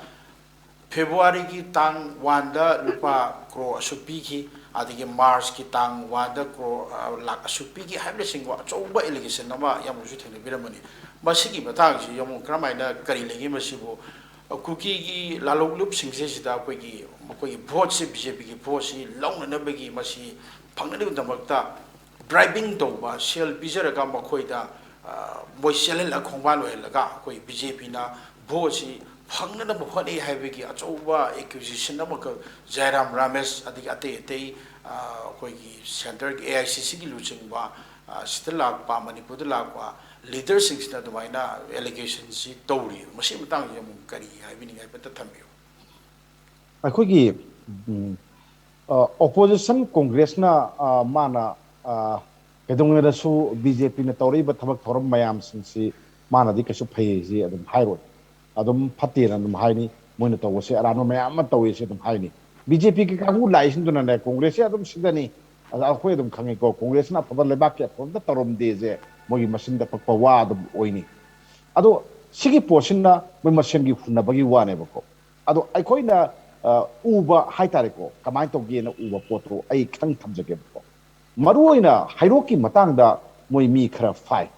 ꯐꯦꯕ꯭ꯔꯨꯋꯥꯔꯤꯒꯤ ꯇꯥꯡ ꯋꯥꯟꯗ ꯂꯨꯄꯥ ꯀ꯭ꯔꯣꯔ ꯑꯁꯨꯛ ꯄꯤꯈꯤ, ꯑꯗꯒꯤ ꯃꯥꯔꯆꯀꯤ ꯇꯥꯡ ꯋꯥꯟꯗ ꯀ꯭ꯔꯣꯔ, ꯑ, ꯂꯥꯛ ꯑꯁꯨꯛ ꯄꯤꯈꯤ ꯍꯥꯏꯕꯅꯆꯤꯡꯕ ꯑꯆꯧꯕ allegation ꯑꯃ ꯌꯥꯝꯅꯁꯨ ꯊꯦꯡꯅꯕꯤꯔꯝꯕꯅꯤ꯫ ꯃꯁꯤꯒꯤ ꯃꯇꯥꯡꯁꯤ ꯌꯥꯝꯅ ꯀꯔꯝꯍꯥꯏꯅ, ꯀꯔꯤ ꯂꯩꯒꯦ ꯃꯁꯤꯕꯨ? ꯀꯨꯀꯤꯒꯤ ꯂꯥꯂꯣꯛꯂꯨꯞꯁꯤꯡꯁꯦ ꯁꯤꯗ ꯑꯩꯈꯣꯏꯒꯤ, ꯃꯈꯣꯏꯒꯤ ꯚꯣꯠꯁꯤ, ꯕꯤ ꯖꯦ ꯄꯤꯒꯤ ꯚꯣꯠꯁꯤ ꯂꯧꯅꯅꯕꯒꯤ, ꯃꯁꯤ ꯐꯪꯅꯅꯕꯒꯤꯗꯃꯛꯇ bribeing ꯇꯧꯕ, ꯁꯦꯜ ꯄꯤꯖꯔꯒ ꯃꯈꯣꯏꯗ, ꯑ, ꯃꯣꯏ ꯆꯦꯜꯍꯜꯂꯒ, ꯈꯣꯡꯕꯥꯜ ꯑꯣꯏꯍꯜꯂꯒ ꯑꯩꯈꯣꯏ ꯕꯤ ꯖꯦ ꯄꯤꯅ ꯚꯣꯠꯁꯤ ꯐꯪꯅꯅꯕ ꯍꯣꯠꯅꯩ ꯍꯥꯏꯕꯒꯤ ꯑꯆꯧꯕ accusation ꯑꯃꯈꯛ ꯖꯌꯔꯥꯝ ꯔꯥꯃꯦꯁ, ꯑꯗꯒꯤ ꯑꯇꯩ ꯑꯇꯩ, ꯑ, ꯑꯩꯈꯣꯏꯒꯤ centreꯒꯤ ꯑꯦ ꯑꯥꯏ ꯁꯤ ꯁꯤꯒꯤ ꯂꯨꯆꯤꯡꯕ, ꯑ, ꯁꯤꯗ ꯂꯥꯛꯄ, ꯃꯅꯤꯄꯨꯔꯗ ꯂꯥꯛꯄ leaderꯁꯤꯡꯁꯤꯅ ꯑꯗꯨꯃꯥꯏꯅ allegationꯁꯤ ꯇꯧꯔꯤ꯫ ꯃꯁꯤꯒꯤ ꯃꯇꯥꯡꯗ ꯑꯃꯨꯛ ꯀꯔꯤ ꯍꯥꯏꯕꯤꯅꯤꯡꯉꯥꯏ ꯍꯥꯏꯐꯦꯠꯇ ꯊꯝꯕꯤꯌꯨ꯫ ꯑꯩꯈꯣꯏꯒꯤ, ꯎꯝ, ꯑ, opposition Congressꯅ, ꯑ, ꯃꯥꯅ, ꯑ, ꯀꯩꯗꯧꯉꯩꯗꯁꯨ ꯕꯤ ꯖꯦ ꯄꯤꯅ ꯇꯧꯔꯛꯏꯕ ꯊꯕꯛ ꯊꯧꯔꯝ ꯃꯌꯥꯝꯁꯤꯡꯁꯤ ꯃꯥꯅꯗꯤ ꯀꯩꯁꯨ ꯐꯩ ꯍꯥꯏꯁꯤ ꯑꯗꯨꯝ ꯍꯥꯏꯔꯣꯏ꯫ ꯑꯗꯨꯝ ꯐꯠꯇꯦꯅ ꯑꯗꯨꯝ ꯍꯥꯏꯅꯤ꯫ ꯃꯣꯏꯅ ꯇꯧꯕꯁꯦ ꯑꯔꯥꯟꯕ ꯃꯌꯥꯝ ꯑꯃ ꯇꯧꯏ ꯁꯤ ꯑꯗꯨꯝ ꯍꯥꯏꯅꯤ꯫ ꯕꯤ ꯖꯦ ꯄꯤꯒꯤ ꯀꯥꯡꯕꯨ ꯂꯥꯛꯏꯁꯤꯡꯗꯨꯅꯅꯦ, ꯀꯣꯡꯒ꯭ꯔꯦꯁꯁꯦ ꯑꯗꯨꯝ ꯁꯤꯗꯅꯤ꯫ ꯑꯗ ꯑꯩꯈꯣꯏ ꯑꯗꯨꯝ ꯈꯪꯉꯤꯀꯣ, ꯀꯣꯡꯒ꯭ꯔꯦꯁꯅ ꯑꯐꯕ, ꯂꯩꯕꯥꯛꯀꯤ ꯑꯐꯕ ꯑꯝꯇ ꯇꯧꯔꯝꯗꯦꯁꯦ ꯃꯣꯏꯒꯤ ꯃꯆꯤꯟꯗ ꯄꯛꯄ ꯋꯥ ꯑꯗꯨꯝ ꯑꯣꯏꯅꯤ꯫ ꯑꯗꯣ ꯁꯤꯒꯤ ꯄꯣꯠꯁꯤꯅ ꯃꯣꯏ ꯃꯁꯦꯟꯒꯤ ꯍꯨꯟꯅꯕꯒꯤ ꯋꯥꯅꯦꯕꯀꯣ꯫ ꯑꯗꯣ ꯑꯩꯈꯣꯏꯅ, ꯑ, ꯎꯕ ꯍꯥꯏꯇꯥꯔꯦꯀꯣ, ꯀꯃꯥꯏꯅ ꯇꯧꯒꯦꯅ ꯎꯕ ꯄꯣꯠꯇꯣ ꯑꯩ ꯈꯤꯇꯪ ꯊꯝꯖꯒꯦꯕꯀꯣ꯫ ꯃꯔꯨ ꯑꯣꯏꯅ ꯍꯩꯔꯣꯛꯀꯤ ꯃꯇꯥꯡꯗ ꯃꯣꯏ ꯃꯤ ꯈꯔ ꯐꯥꯏ꯫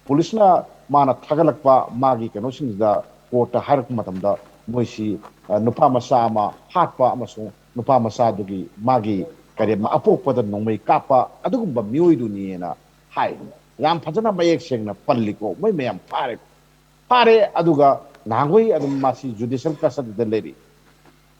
ꯄꯨꯂꯤꯁꯅ ꯃꯥꯅ ꯊꯥꯒꯠꯂꯛꯄ ꯃꯥꯒꯤ ꯀꯩꯅꯣꯁꯤꯡꯁꯤꯗ, ꯀꯣꯔꯠꯇ ꯍꯥꯏꯔꯛꯄ ꯃꯇꯝꯗ ꯃꯣꯏꯁꯤ, ꯑ, ꯅꯨꯄꯥ ꯃꯆꯥ ꯑꯃ ꯍꯥꯠꯄ ꯑꯃꯁꯨꯡ ꯅꯨꯄꯥ ꯃꯆꯥꯗꯨꯒꯤ ꯃꯥꯒꯤ ꯀꯔꯤ ꯑꯄꯣꯛꯄꯗ ꯅꯣꯡꯃꯩ ꯀꯥꯞꯄ ꯑꯗꯨꯒꯨꯝꯕ ꯃꯤꯑꯣꯏꯗꯨꯅꯤꯅ ꯍꯥꯏ꯫ ꯌꯥꯝ ꯐꯖꯅ ꯃꯌꯦꯛ ꯁꯦꯡꯅ ꯄꯜꯂꯤꯀꯣ, ꯃꯣꯏ ꯃꯌꯥꯝ ꯐꯥꯔꯦ꯫ ꯐꯥꯔꯦ, ꯑꯗꯨꯒ ꯅꯍꯥꯟꯈꯣꯏ ꯑꯗꯨꯝ ꯃꯥꯁꯤ judicial custodyꯗ ꯂꯩꯔꯤ꯫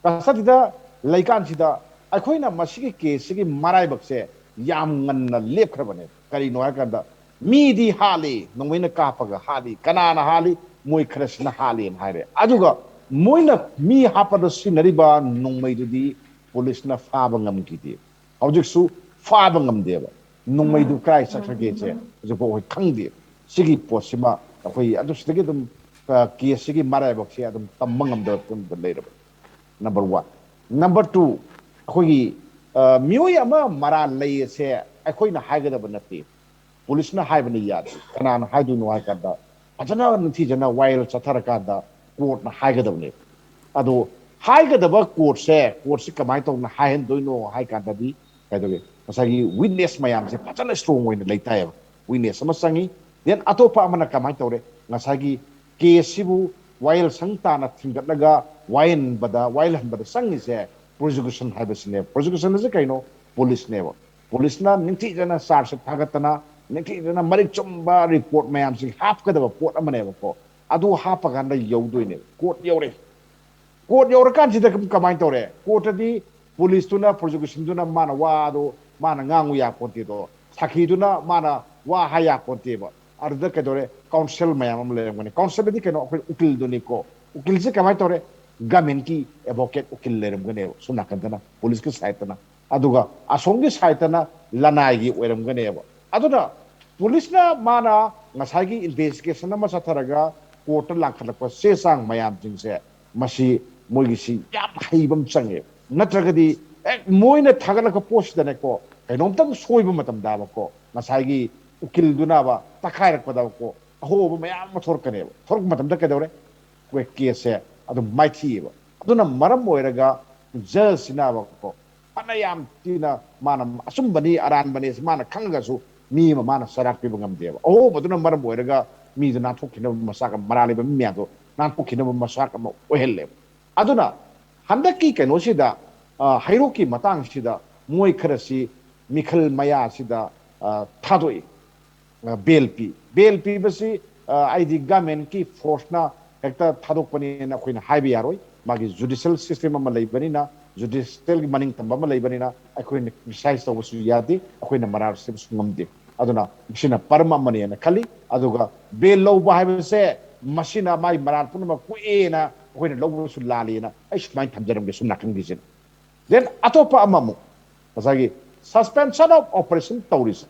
Custodyꯗ ꯂꯩꯀꯥꯟꯁꯤꯗ ꯑꯩꯈꯣꯏꯅ ꯃꯁꯤꯒꯤ caseꯁꯤꯒꯤ ꯃꯔꯥꯏꯕꯛꯁꯦ ꯌꯥꯝ ꯉꯟꯅ ꯂꯦꯞꯈ꯭ꯔꯕꯅꯦ꯫ ꯀꯔꯤꯅꯣ ꯍꯥꯏꯔꯀꯥꯟꯗ ꯃꯤꯗꯤ ꯍꯥꯠꯂꯤ, ꯅꯣꯡꯃꯩꯅ ꯀꯥꯞꯄꯒ ꯍꯥꯠꯂꯤ꯫ ꯀꯅꯥꯅ ꯍꯥꯠꯂꯤ? ꯃꯣꯏ ꯈꯔꯁꯤꯅ ꯍꯥꯠꯂꯦꯅ ꯍꯥꯏꯔꯦ꯫ ꯑꯗꯨꯒ ꯃꯣꯏꯅ ꯃꯤ ꯍꯥꯠꯄꯗ ꯁꯤꯖꯤꯟꯅꯔꯤꯕ ꯅꯣꯡꯃꯩꯗꯨꯗꯤ ꯄꯨꯂꯤꯁꯅ ꯐꯥꯕ ꯉꯝꯈꯤꯗꯦ꯫ ꯍꯧꯖꯤꯛꯁꯨ ꯐꯥꯕ ꯉꯝꯗꯦꯕ꯫ ꯅꯣꯡꯃꯩꯗꯨ ꯀꯗꯥꯏ ꯆꯠꯈ꯭ꯔꯒꯦꯁꯦ ꯍꯧꯖꯤꯛꯐꯥꯎ ꯑꯩꯈꯣꯏ ꯈꯪꯗꯦ꯫ ꯁꯤꯒꯤ ꯄꯣꯠꯁꯤꯃ ꯑꯩꯈꯣꯏ ꯑꯗꯨ ꯁꯤꯗꯒꯤ ꯑꯗꯨꯝ, ꯑ, caseꯁꯤꯒꯤ ꯃꯔꯥꯏꯕꯛꯁꯦ ꯑꯗꯨꯝ ꯇꯝꯕ ꯉꯝꯗꯕ ꯐꯤꯕꯝꯗ ꯂꯩꯔꯕꯅꯤ꯫ Number one꯫ Number two, ꯑꯩꯈꯣꯏꯒꯤ, ꯑ, ꯃꯤꯑꯣꯏ ꯑꯃ ꯃꯔꯥꯜ ꯂꯩ ꯑꯁꯦ ꯑꯩꯈꯣꯏꯅ ꯍꯥꯏꯒꯗꯕ ꯅꯠꯇꯦ꯫ ꯄꯨꯂꯤꯁꯅ ꯍꯥꯏꯕꯅ ꯌꯥꯗꯦ꯫ ꯀꯅꯥꯅ ꯍꯥꯏꯗꯣꯏꯅꯣ ꯍꯥꯏ ꯀꯥꯟꯗ, ꯐꯖꯅ ꯅꯤꯡꯊꯤꯖꯅ ꯋꯥꯌꯦꯜ ꯆꯠꯊꯔꯀꯥꯟꯗ ꯀꯣꯔꯠꯅ ꯍꯥꯏꯒꯗꯕꯅꯦꯕ꯫ ꯑꯗꯣ ꯍꯥꯏꯒꯗꯕ ꯀꯣꯔꯠꯁꯦ, ꯀꯣꯔꯠꯁꯤ ꯀꯃꯥꯏꯅ ꯇꯧꯅ ꯍꯥꯏꯍꯟꯗꯣꯏꯅꯣ ꯍꯥꯏ ꯀꯥꯟꯗꯗꯤ, ꯀꯩꯗꯧꯒꯦ, ꯉꯁꯥꯏꯒꯤ ꯋꯤꯠꯅꯦꯁ ꯃꯌꯥꯝꯁꯦ ꯐꯖꯅ ꯁ꯭ꯇꯔꯣꯡ ꯑꯣꯏꯅ ꯂꯩ ꯇꯥꯏꯌꯦꯕ꯫ ꯋꯤꯠꯅꯦꯁ ꯑꯃ ꯆꯪꯉꯤ꯫ ꯗꯦꯟ ꯑꯇꯣꯞꯄ ꯑꯃꯅ ꯀꯃꯥꯏꯅ ꯇꯧꯔꯦ, ꯉꯁꯥꯏꯒꯤ ꯀꯦꯁꯁꯤꯕꯨ ꯋꯥꯌꯦꯜꯁꯪ ꯇꯥꯅ ꯊꯤꯡꯒꯠꯂꯒ ꯋꯥꯌꯦꯟꯕꯗ, ꯋꯥꯌꯦꯜꯍꯟꯕꯗ ꯆꯪꯉꯤꯁꯦ ꯄ꯭ꯔꯣꯁꯤꯀ꯭ꯌꯨꯁꯟ ꯍꯥꯏꯕꯁꯤꯅꯦꯕ꯫ ꯄ꯭ꯔꯣꯁꯤꯀ꯭ꯌꯨꯁꯟ ꯑꯁꯤ ꯀꯩꯅꯣ? ꯄꯨꯂꯤꯁꯅꯦꯕ꯫ ꯄꯨꯂꯤꯁꯅ ꯅꯤꯡꯊꯤꯖꯅ ꯆꯥꯔꯖ ꯁꯤꯠ ꯊꯥꯒꯠꯇꯅ, ꯅꯤꯡꯊꯤꯖꯅ ꯃꯔꯤꯛ ꯆꯨꯝꯕ ꯔꯤꯄꯣꯔꯠ ꯃꯌꯥꯝꯁꯤ ꯍꯥꯞꯀꯗꯕ ꯄꯣꯠ ꯑꯃꯅꯦꯕꯀꯣ꯫ ꯑꯗꯨ ꯍꯥꯞꯄ ꯀꯥꯟꯗ ꯌꯧꯗꯣꯏꯅꯦꯕ꯫ ꯀꯣꯔꯠ ꯌꯧꯔꯦ꯫ ꯀꯣꯔꯠ ꯌꯧꯔꯀꯥꯟꯁꯤꯗ ꯀꯝ-, ꯀꯃꯥꯏꯅ ꯇꯧꯔꯦ? ꯀꯣꯔꯠꯇꯗꯤ ꯄꯨꯂꯤꯁꯇꯨꯅ, ꯄ꯭ꯔꯣꯁꯤꯀ꯭ꯌꯨꯁꯟꯗꯨꯅ ꯃꯥꯅ ꯋꯥꯗꯣ ꯃꯥꯅ ꯉꯥꯡꯉꯨ ꯌꯥꯄꯣꯟꯇꯦꯗꯣ, ꯁꯥꯈꯤꯗꯨꯅ ꯃꯥꯅ ꯋꯥ ꯍꯥꯏ ꯌꯥꯄꯣꯟꯇꯦꯕ꯫ ꯑꯗꯨꯗ ꯀꯩꯗꯧꯔꯦ? ꯀꯥꯎꯟꯁꯤꯜ ꯃꯌꯥꯝ ꯑꯃ ꯂꯩꯔꯝꯒꯅꯤ꯫ ꯀꯥꯎꯟꯁꯤꯜ ꯑꯗꯤ ꯀꯩꯅꯣ? ꯑꯩꯈꯣꯏ ꯎꯀꯤꯜꯗꯨꯅꯤꯀꯣ꯫ ꯎꯀꯤꯜꯁꯦ ꯀꯃꯥꯏꯅ ꯇꯧꯔꯦ? ꯒꯃꯦꯟꯀꯤ ꯑꯦꯗꯚꯣꯀꯦꯠ ꯎꯀꯤꯜ ꯂꯩꯔꯝꯒꯅꯦꯕ, ꯁꯣꯝ ꯅꯥꯀꯟꯗꯅ ꯄꯨꯂꯤꯁꯀꯤ ꯁꯥꯏꯠꯇꯅ, ꯑꯗꯨꯒ ꯑꯁꯣꯝꯒꯤ ꯁꯥꯏꯠꯇꯅ ꯂꯅꯥꯏꯒꯤ ꯑꯣꯏꯔꯝꯒꯅꯦꯕ꯫ ꯑꯗꯨꯅ ꯄꯨꯂꯤꯁꯅ ꯃꯥꯅ ꯉꯁꯥꯏꯒꯤ ꯏꯟꯚꯦꯁꯇꯤꯒꯦꯁꯟ ꯑꯃ ꯆꯠꯊꯔꯒ ꯀꯣꯔꯠꯇ ꯂꯥꯡꯈꯠꯂꯛꯄ ꯆꯦ ꯆꯥꯡ ꯃꯌꯥꯝꯁꯤꯡꯁꯦ, ꯃꯁꯤ ꯃꯣꯏꯒꯤꯁꯤ ꯌꯥꯝ ꯍꯩꯕ ꯑꯃ ꯆꯪꯉꯦꯕ꯫ ꯅꯠꯇ꯭ꯔꯒꯗꯤ ꯍꯦꯛ ꯃꯣꯏꯅ ꯊꯥꯒꯠꯂꯛꯄ ꯄꯣꯠꯁꯤꯗꯅꯦꯀꯣ, ꯀꯩꯅꯣꯝꯇꯪ ꯁꯣꯏꯕ ꯃꯇꯝꯗꯕꯀꯣ, ꯉꯁꯥꯏꯒꯤ ꯎꯀꯤꯜꯗꯨꯅꯕ ꯇꯛꯈꯥꯏꯔꯛꯄꯗꯕꯀꯣ, ꯑꯍꯣꯕ ꯃꯌꯥꯝ ꯑꯃ ꯊꯣꯔꯛꯀꯅꯦꯕ꯫ ꯊꯣꯔꯛꯄ ꯃꯇꯝꯗ ꯀꯩꯗꯧꯔꯦ? ꯑꯩꯈꯣꯏ ꯀꯦꯁꯁꯦ ꯑꯗꯨꯝ ꯃꯥꯏꯊꯤꯑꯕ꯫ ꯑꯗꯨꯅ ꯃꯔꯝ ꯑꯣꯏꯔꯒ ꯖꯖꯁꯤꯅꯕꯀꯣ, ꯐꯅ ꯌꯥꯝ ꯊꯤꯅ ꯃꯥꯅ ꯑꯆꯨꯝꯕꯅꯤ, ꯑꯔꯥꯟꯕꯅꯤ ꯃꯥꯅ ꯈꯪꯉꯒꯁꯨ, ꯃꯤ ꯑꯃ ꯃꯥꯅ ꯆꯩꯔꯥꯛ ꯄꯤꯕ ꯉꯝꯗꯦꯕ꯫ ꯑꯍꯣꯕꯗꯨꯅ ꯃꯔꯝ ꯑꯣꯏꯔꯒ ꯃꯤꯗꯨ ꯅꯥꯟꯊꯣꯛꯈꯤꯅꯕ ꯃꯆꯥꯛ ꯑꯃ, ꯃꯔꯥꯜ ꯂꯩꯕ ꯃꯤ ꯃꯌꯥꯝꯗꯣ ꯅꯥꯟꯊꯣꯛꯈꯤꯅꯕ ꯃꯆꯥꯛ ꯑꯃ ꯑꯣꯏꯍꯜꯂꯦꯕ꯫ ꯑꯗꯨꯅ ꯍꯟꯗꯛꯀꯤ ꯀꯩꯅꯣꯁꯤꯗ, ꯑ, ꯍꯩꯔꯣꯛꯀꯤ ꯃꯇꯥꯡꯁꯤꯗ ꯃꯣꯏ ꯈꯔꯁꯤ ꯃꯤꯈꯜ ꯃꯌꯥꯁꯤꯗ, ꯑ, ꯊꯥꯗꯣꯛꯏ꯫ ꯑ, ꯕꯦꯜ ꯄꯤ꯫ ꯕꯦꯜ ꯄꯤꯕꯁꯤ, ꯑ, ꯑꯩꯗꯤ ꯒꯃꯦꯟꯀꯤ ꯐꯣꯔꯁꯅ ꯍꯦꯛꯇ ꯊꯥꯗꯣꯛꯄꯅꯦꯅ ꯑꯩꯈꯣꯏꯅ ꯍꯥꯏꯕ ꯌꯥꯔꯣꯏ꯫ ꯃꯥꯒꯤ ꯖꯨꯗꯤꯁꯤꯌꯦꯜ ꯁꯤꯁꯇꯦꯝ ꯑꯃ ꯂꯩꯕꯅꯤꯅ, ꯖꯨꯗꯤꯁꯤꯌꯦꯜꯒꯤ ꯃꯅꯤꯡ ꯇꯝꯕ ꯑꯃ ꯂꯩꯕꯅꯤꯅ, ꯑꯩꯈꯣꯏꯅ ꯀ꯭ꯔꯤꯇꯤꯁꯥꯏꯖ ꯇꯧꯕꯁꯨ ꯌꯥꯗꯦ, ꯑꯩꯈꯣꯏꯅ ꯃꯔꯥꯜ ꯁꯤꯕꯁꯨ ꯉꯝꯗꯦ꯫ ꯑꯗꯨꯅ ꯃꯁꯤꯅ ꯄꯔꯝ ꯑꯃꯅꯦꯅ ꯈꯜꯂꯤ꯫ ꯑꯗꯨꯒ ꯕꯦꯜ ꯂꯧꯕ ꯍꯥꯏꯕꯁꯦ, ꯃꯁꯤꯅ ꯃꯥꯒꯤ ꯃꯔꯥꯜ ꯄꯨꯝꯅꯃꯛ ꯀꯣꯛꯑꯦꯅ ꯑꯩꯈꯣꯏꯅ ꯂꯧꯕꯁꯨ ꯂꯥꯜꯂꯦꯅ ꯑꯩ ꯁꯨꯃꯥꯏꯅ ꯊꯝꯖꯔꯝꯒꯦ ꯁꯨꯝ ꯅꯥꯀꯟꯒꯤꯁꯤꯅ꯫ ꯗꯦꯟ ꯑꯇꯣꯞꯄ ꯑꯃꯃꯨꯛ, ꯉꯁꯥꯏꯒꯤ ꯁꯁꯄꯦꯟꯁꯟ ꯑꯣꯐ ꯑꯣꯄꯔꯦꯁꯟ ꯇꯧꯔꯤꯁꯦ,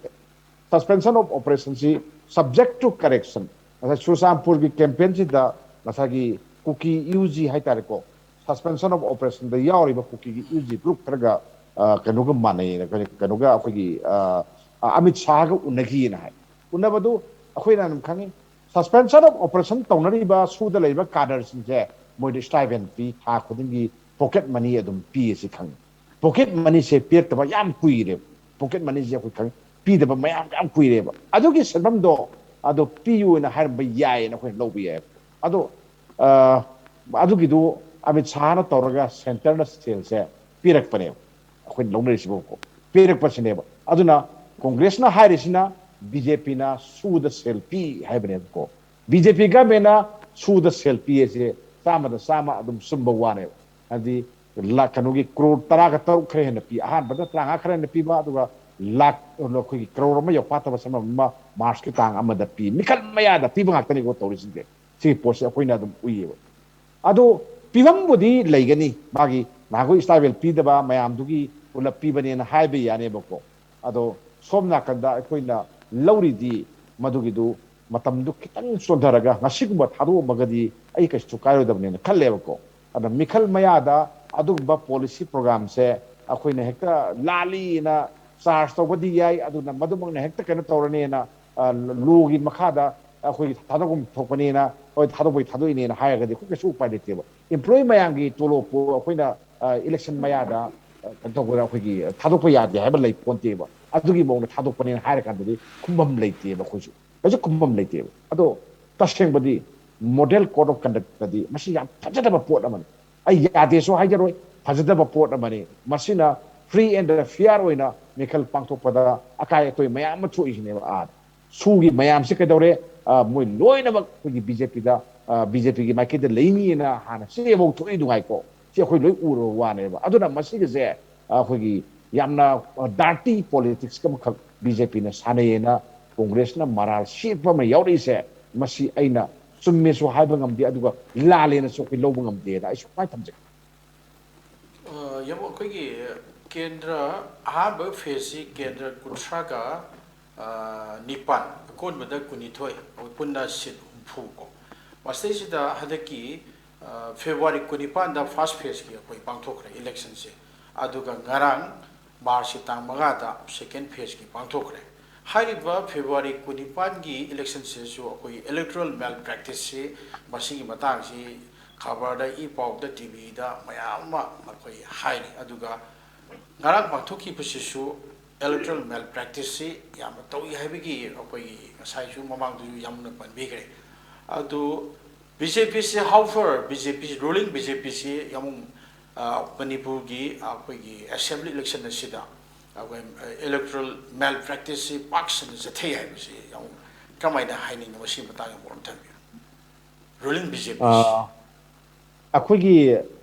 ꯁꯁꯄꯦꯟꯁꯟ ꯑꯣꯐ ꯑꯣꯄꯔꯦꯁꯟꯁꯤ subject to correction, ꯉꯁꯥꯏ ꯆꯨꯔꯆꯥꯟꯄꯨꯔꯒꯤ ꯀꯦꯝꯄꯦꯟꯁꯤꯗ ꯉꯁꯥꯏꯒꯤ ꯀꯨꯀꯤ ꯌꯨ ꯖꯤ ꯍꯥꯏꯇꯥꯔꯦꯀꯣ, ꯁꯁꯄꯦꯟꯁꯟ ꯑꯣꯐ ꯑꯣꯄꯔꯦꯁꯟꯗ ꯌꯥꯎꯔꯤꯕ ꯀꯨꯀꯤꯒꯤ ꯌꯨ ꯖꯤ ꯒ꯭ꯔꯨꯞ ꯈꯔꯒ, ꯑ, ꯀꯩꯅꯣꯒ ꯃꯥꯟꯅꯩꯌꯦꯅ, ꯀꯩꯅꯣꯒ ꯑꯩꯈꯣꯏꯒꯤ, ꯑ, ꯑ, ꯑꯃꯤꯠ ꯁꯥꯍꯒ ꯎꯅꯈꯤꯑꯅ ꯍꯥꯏ꯫ ꯎꯅꯕꯗꯨ ꯑꯩꯈꯣꯏꯅ ꯑꯗꯨꯝ ꯈꯪꯉꯤ, Suspension of operation ꯇꯧꯅꯔꯤꯕ ꯁꯨꯗ ꯂꯩꯔꯤꯕ cadreꯁꯤꯡꯁꯦ ꯃꯣꯏꯗ stipend ꯄꯤ, ꯊꯥ ꯈꯨꯗꯤꯡꯒꯤ pocket money ꯑꯗꯨꯝ ꯄꯤ ꯑꯁꯤ ꯈꯪꯉꯤ꯫ Pocket moneyꯁꯦ ꯄꯤꯔꯛꯇꯕ ꯌꯥꯝ ꯀꯨꯏꯔꯦꯕ꯫ Pocket moneyꯁꯦ ꯑꯩꯈꯣꯏ ꯈꯪꯉꯤ, ꯄꯤꯗꯕ ꯃꯌꯥꯝ ꯌꯥꯝ ꯀꯨꯏꯔꯦꯕ꯫ ꯑꯗꯨꯒꯤ ꯁꯦꯟꯐꯝꯗꯣ ꯑꯗꯣ ꯄꯤꯌꯨꯅ ꯍꯥꯏꯔꯝꯕ ꯌꯥꯏꯌꯦꯅ ꯑꯩꯈꯣꯏꯅ ꯂꯧꯕ ꯌꯥꯏꯌꯦꯕ꯫ ꯑꯗꯣ ꯑ, ꯑꯗꯨꯒꯤꯗꯨ ꯑꯃꯤꯠ ꯁꯥꯍꯅ ꯇꯧꯔꯒ centreꯅ ꯁꯦꯜꯁꯦ ꯄꯤꯔꯛꯄꯅꯦꯕ꯫ ꯑꯩꯈꯣꯏꯅ ꯂꯧꯅꯔꯤꯁꯤꯕꯨꯀꯣ, ꯄꯤꯔꯛꯄꯁꯤꯅꯦꯕ꯫ ꯑꯗꯨꯅ ꯀꯣꯡꯒ꯭ꯔꯦꯁꯅ ꯍꯥꯏꯔꯤꯁꯤꯅ BJPꯅ ꯁꯨꯗ ꯁꯦꯜ ꯄꯤ ꯍꯥꯏꯕꯅꯦꯕꯀꯣ꯫ BJP governmentꯅ ꯁꯨꯗ ꯁꯦꯜ ꯄꯤ ꯍꯥꯏꯁꯦ ꯆꯥꯝꯃꯗ ꯆꯥꯝꯃ ꯑꯗꯨꯝ ꯆꯨꯝꯕ ꯋꯥꯅꯦꯕ꯫ ꯍꯥꯏꯗꯤ ꯂꯥꯛ, ꯀꯩꯅꯣꯒꯤ ꯀ꯭ꯔꯣꯔ ꯇꯔꯥꯒ ꯇꯔꯨꯛ ꯈꯔ ꯍꯦꯟꯅ ꯄꯤ꯫ ꯑꯍꯥꯟꯕꯗ ꯇꯔꯥꯃꯉꯥ ꯈꯔ ꯍꯦꯟꯅ ꯄꯤꯕ, ꯑꯗꯨꯒ ꯂꯥꯛ, ꯑꯩꯈꯣꯏꯒꯤ ꯀ꯭ꯔꯣꯔ ꯑꯃ ꯌꯧꯐꯥꯠꯇꯕ ꯁꯦꯟꯐꯝ ꯑꯃ ꯃꯥꯔꯁꯀꯤ ꯇꯥꯡ ꯑꯃꯗ ꯄꯤ꯫ ꯃꯤꯈꯜ ꯃꯌꯥꯗ ꯄꯤꯕ ꯉꯥꯛꯇꯅꯤꯀꯣ ꯇꯧꯔꯤꯁꯤꯡꯁꯦ꯫ ꯁꯤꯒꯤ ꯄꯣꯠꯁꯦ ꯑꯩꯈꯣꯏꯅ ꯑꯗꯨꯝ ꯎꯏꯌꯦꯕ꯫ ꯑꯗꯣ ꯄꯤꯐꯝꯕꯨꯗꯤ ꯂꯩꯒꯅꯤ, ꯃꯥꯒꯤ ꯅꯍꯥꯟꯈꯣꯏ stipend ꯄꯤꯗꯕ ꯃꯌꯥꯝꯗꯨꯒꯤ ꯄꯨꯂꯞ ꯄꯤꯕꯅꯦꯅ ꯍꯥꯏꯕ ꯌꯥꯅꯦꯕꯀꯣ꯫ ꯑꯗꯣ ꯁꯣꯝ ꯅꯥꯀꯟꯗ ꯑꯩꯈꯣꯏꯅ ꯂꯧꯔꯤꯗꯤ ꯃꯗꯨꯒꯤꯗꯨ ꯃꯇꯝꯗꯨ ꯈꯤꯇꯪ ꯆꯣꯟꯊꯔꯒ ꯉꯁꯤꯒꯨꯝꯕ ꯊꯥꯗꯣꯛꯑꯝꯃꯒꯗꯤ ꯑꯩ ꯀꯩꯁꯨ ꯀꯥꯏꯔꯣꯏꯗꯕꯅꯦꯅ ꯈꯜꯂꯦꯕꯀꯣ꯫ ꯑꯗ ꯃꯤꯈꯜ ꯃꯌꯥꯗ ꯑꯗꯨꯒꯨꯝꯕ policy programꯁꯦ ꯑꯩꯈꯣꯏꯅ ꯍꯦꯛꯇ ꯂꯥꯜꯂꯤꯅ charge ꯇꯧꯕꯗꯤ ꯌꯥꯏ, ꯑꯗꯨꯅ ꯃꯗꯨꯃꯛꯅ ꯍꯦꯛꯇ ꯀꯩꯅꯣ ꯇꯧꯔꯅꯤꯅ, ꯑ, lawꯒꯤ ꯃꯈꯥꯗ ꯑꯩꯈꯣꯏꯒꯤ ꯊꯥꯗꯣꯛꯐꯝ ꯊꯣꯛꯄꯅꯦꯅ, ꯍꯣꯏ, ꯊꯥꯗꯣꯛꯄꯩ ꯊꯥꯗꯣꯛꯏꯅꯦꯅ ꯍꯥꯏꯔꯒꯗꯤ ꯑꯩꯈꯣꯏ ꯀꯩꯁꯨ ꯎꯄꯥꯏ ꯂꯩꯇꯦꯕ꯫ Employee ꯃꯌꯥꯝꯒꯤ ꯇꯣꯂꯣꯞꯄꯨ ꯑꯩꯈꯣꯏꯅ, ꯑ, election ꯃꯌꯥꯗ, ꯑ, ꯀꯩꯅꯣ ꯇꯧꯕꯗ ꯑꯩꯈꯣꯏꯒꯤ ꯊꯥꯗꯣꯛꯄ ꯌꯥꯗꯦ ꯍꯥꯏꯕ ꯂꯩ ꯄꯣꯟꯇꯦꯕ꯫ ꯑꯗꯨꯒꯤ ꯃꯑꯣꯡꯗ ꯊꯥꯗꯣꯛꯄꯅꯦꯅ ꯍꯥꯏꯔꯀꯥꯟꯗꯗꯤ ꯈꯨꯝꯐꯝ ꯂꯩꯇꯦꯕ ꯑꯩꯈꯣꯏꯁꯨ꯫ ꯀꯩꯁꯨ ꯈꯨꯝꯐꯝ ꯂꯩꯇꯦꯕ꯫ ꯑꯗꯣ ꯇꯁꯦꯡꯕꯗꯤ model code of conductꯇꯗꯤ ꯃꯁꯤ ꯌꯥꯝ ꯐꯖꯗꯕ ꯄꯣꯠ ꯑꯃꯅꯤ꯫ ꯑꯩ ꯌꯥꯗꯦꯁꯨ ꯍꯥꯏꯖꯔꯣꯏ, ꯐꯖꯗꯕ ꯄꯣꯠ ꯑꯃꯅꯤ꯫ ꯃꯁꯤꯅ free and fair ꯑꯣꯏꯅ ꯃꯤꯈꯜ ꯄꯥꯡꯊꯣꯛꯄꯗ ꯑꯀꯥꯏ ꯑꯇꯣꯏ ꯃꯌꯥꯝ ꯑꯃ ꯊꯣꯛꯏꯁꯤꯅꯦꯕ꯫ ꯑꯥꯗ ꯁꯨꯒꯤ ꯃꯌꯥꯝꯁꯤ ꯀꯩꯗꯧꯔꯦ? ꯑ, ꯃꯣꯏ ꯂꯣꯏꯅꯃꯛ ꯑꯩꯈꯣꯏꯒꯤ BJPꯗ, ꯑ, BJPꯒꯤ ꯃꯥꯏꯀꯩꯗ ꯂꯩꯅꯤꯅ ꯍꯥꯟꯅ ꯆꯦꯐꯧ ꯊꯣꯛꯏꯗꯨ ꯉꯥꯏꯀꯣ꯫ ꯁꯤ ꯑꯩꯈꯣꯏ ꯂꯣꯏ ꯎꯔꯕ ꯋꯥꯅꯦꯕ꯫ ꯑꯗꯨꯅ ꯃꯁꯤꯒꯤꯁꯦ ꯑꯩꯈꯣꯏꯒꯤ ꯌꯥꯝꯅ dirty politics ꯑꯃꯈꯛ BJPꯅ ꯁꯥꯟꯅꯩꯌꯦꯅ ꯀꯣꯡꯒ꯭ꯔꯦꯁꯅ ꯃꯔꯥꯜ ꯁꯤꯌꯦꯠꯄ ꯑꯃ ꯌꯥꯎꯔꯛꯏꯁꯦ, ꯃꯁꯤ ꯑꯩꯅ ꯆꯨꯝꯃꯦꯁꯨ ꯍꯥꯏꯕ ꯉꯝꯗꯦ, ꯑꯗꯨꯒ ꯂꯥꯜꯂꯦꯅꯁꯨ ꯑꯩꯈꯣꯏ ꯂꯧꯕ ꯉꯝꯗꯦꯅ ꯑꯩ ꯁꯨꯃꯥꯏꯅ ꯊꯝꯖꯒꯦ꯫ ꯑ, ꯌꯦꯡꯉꯣ, ꯑꯩꯈꯣꯏꯒꯤ ꯀꯦꯟꯗ꯭ꯔ, ꯑꯍꯥꯟꯕ phaseꯁꯤ ꯀꯦꯟꯗ꯭ꯔ ꯀꯨꯟꯊ꯭ꯔꯥꯒ, ꯑ, ꯅꯤꯄꯥꯟ, ꯑꯀꯣꯟꯕꯗ ꯀꯨꯟꯅꯤꯊꯣꯏ, ꯑꯩꯈꯣꯏ ꯄꯨꯟꯅ seat ꯍꯨꯝꯐꯨ ꯀꯣ꯫ ꯃꯁꯤꯗꯩꯁꯤꯗ ꯍꯟꯗꯛꯀꯤ, ꯑ, February ꯀꯨꯟꯅꯤꯄꯥꯟꯗ first phaseꯀꯤ ꯑꯩꯈꯣꯏ ꯄꯥꯡꯊꯣꯛꯈ꯭ꯔꯦ electionꯁꯦ꯫ ꯑꯗꯨꯒ ꯉꯔꯥꯡ Marchꯀꯤ ꯇꯥꯡ ꯃꯉꯥꯗ second phaseꯀꯤ ꯄꯥꯡꯊꯣꯛꯈ꯭ꯔꯦ꯫ ꯍꯥꯏꯔꯤꯕ ꯐꯦꯕ꯭ꯔꯨꯋꯥꯔꯤ ꯀꯨꯟꯅꯤꯄꯥꯟꯒꯤ ꯏꯂꯦꯛꯁꯟꯁꯤꯁꯨ ꯑꯩꯈꯣꯏ ꯏꯂꯦꯛꯇꯣꯔꯦꯜ ꯃꯦꯜ ꯄ꯭ꯔꯦꯛꯇꯤꯁꯁꯤ, ꯃꯁꯤꯒꯤ ꯃꯇꯥꯡꯁꯤ ꯈꯕꯔꯗ, ꯏ ꯄꯥꯎꯗ, ꯇꯤ ꯚꯤꯗ ꯃꯌꯥꯝ ꯑꯃ ꯑꯩꯈꯣꯏ ꯍꯥꯏꯔꯤ꯫ ꯑꯗꯨꯒ ꯉꯔꯥꯡ ꯄꯥꯡꯊꯣꯛꯈꯤꯕꯁꯤꯁꯨ ꯏꯂꯦꯛꯇꯣꯔꯦꯜ ꯃꯦꯜ ꯄ꯭ꯔꯦꯛꯇꯤꯁꯁꯤ ꯌꯥꯝꯅ ꯇꯧꯏ ꯍꯥꯏꯕꯒꯤ ꯑꯩꯈꯣꯏꯒꯤ ꯉꯁꯥꯏꯁꯨ ꯃꯃꯥꯡꯗꯁꯨ ꯌꯥꯝꯅ ꯄꯟꯕꯤꯈ꯭ꯔꯦ꯫ ꯑꯗꯨ ꯕꯤ ꯖꯦ ꯄꯤꯁꯤ, ꯍꯥꯎ ꯐꯔ ꯕꯤ ꯖꯦ ꯄꯤ, ꯔꯨꯂꯤꯡ ꯕꯤ ꯖꯦ ꯄꯤꯁꯤ ꯑꯃꯨꯛ, ꯑ, ꯃꯅꯤꯄꯨꯔꯒꯤ ꯑꯩꯈꯣꯏꯒꯤ ꯑꯦꯁꯦꯝꯕ꯭ꯂꯤ ꯏꯂꯦꯛꯁꯟ ꯑꯁꯤꯗ ꯑꯩꯈꯣꯏ ꯏꯂꯦꯛꯇꯣꯔꯦꯜ ꯃꯦꯜ ꯄ꯭ꯔꯦꯛꯇꯤꯁꯁꯤ ꯄꯥꯛ ꯁꯟꯅ ꯆꯠꯊꯩ ꯍꯥꯏꯕꯁꯤ ꯌꯥꯝ ꯀꯔꯝꯍꯥꯏꯅ ꯍꯥꯏꯅꯤꯡꯉꯤ? ꯃꯁꯤꯒꯤ ꯃꯇꯥꯡꯗ ꯃꯣꯠ ꯑꯃ ꯊꯝꯕꯤꯌꯨ꯫ ꯔꯨꯂꯤꯡ ꯕꯤ ꯖꯦ ꯄꯤꯁꯤ꯫ ꯑ, ꯑꯩꯈꯣꯏꯒꯤ,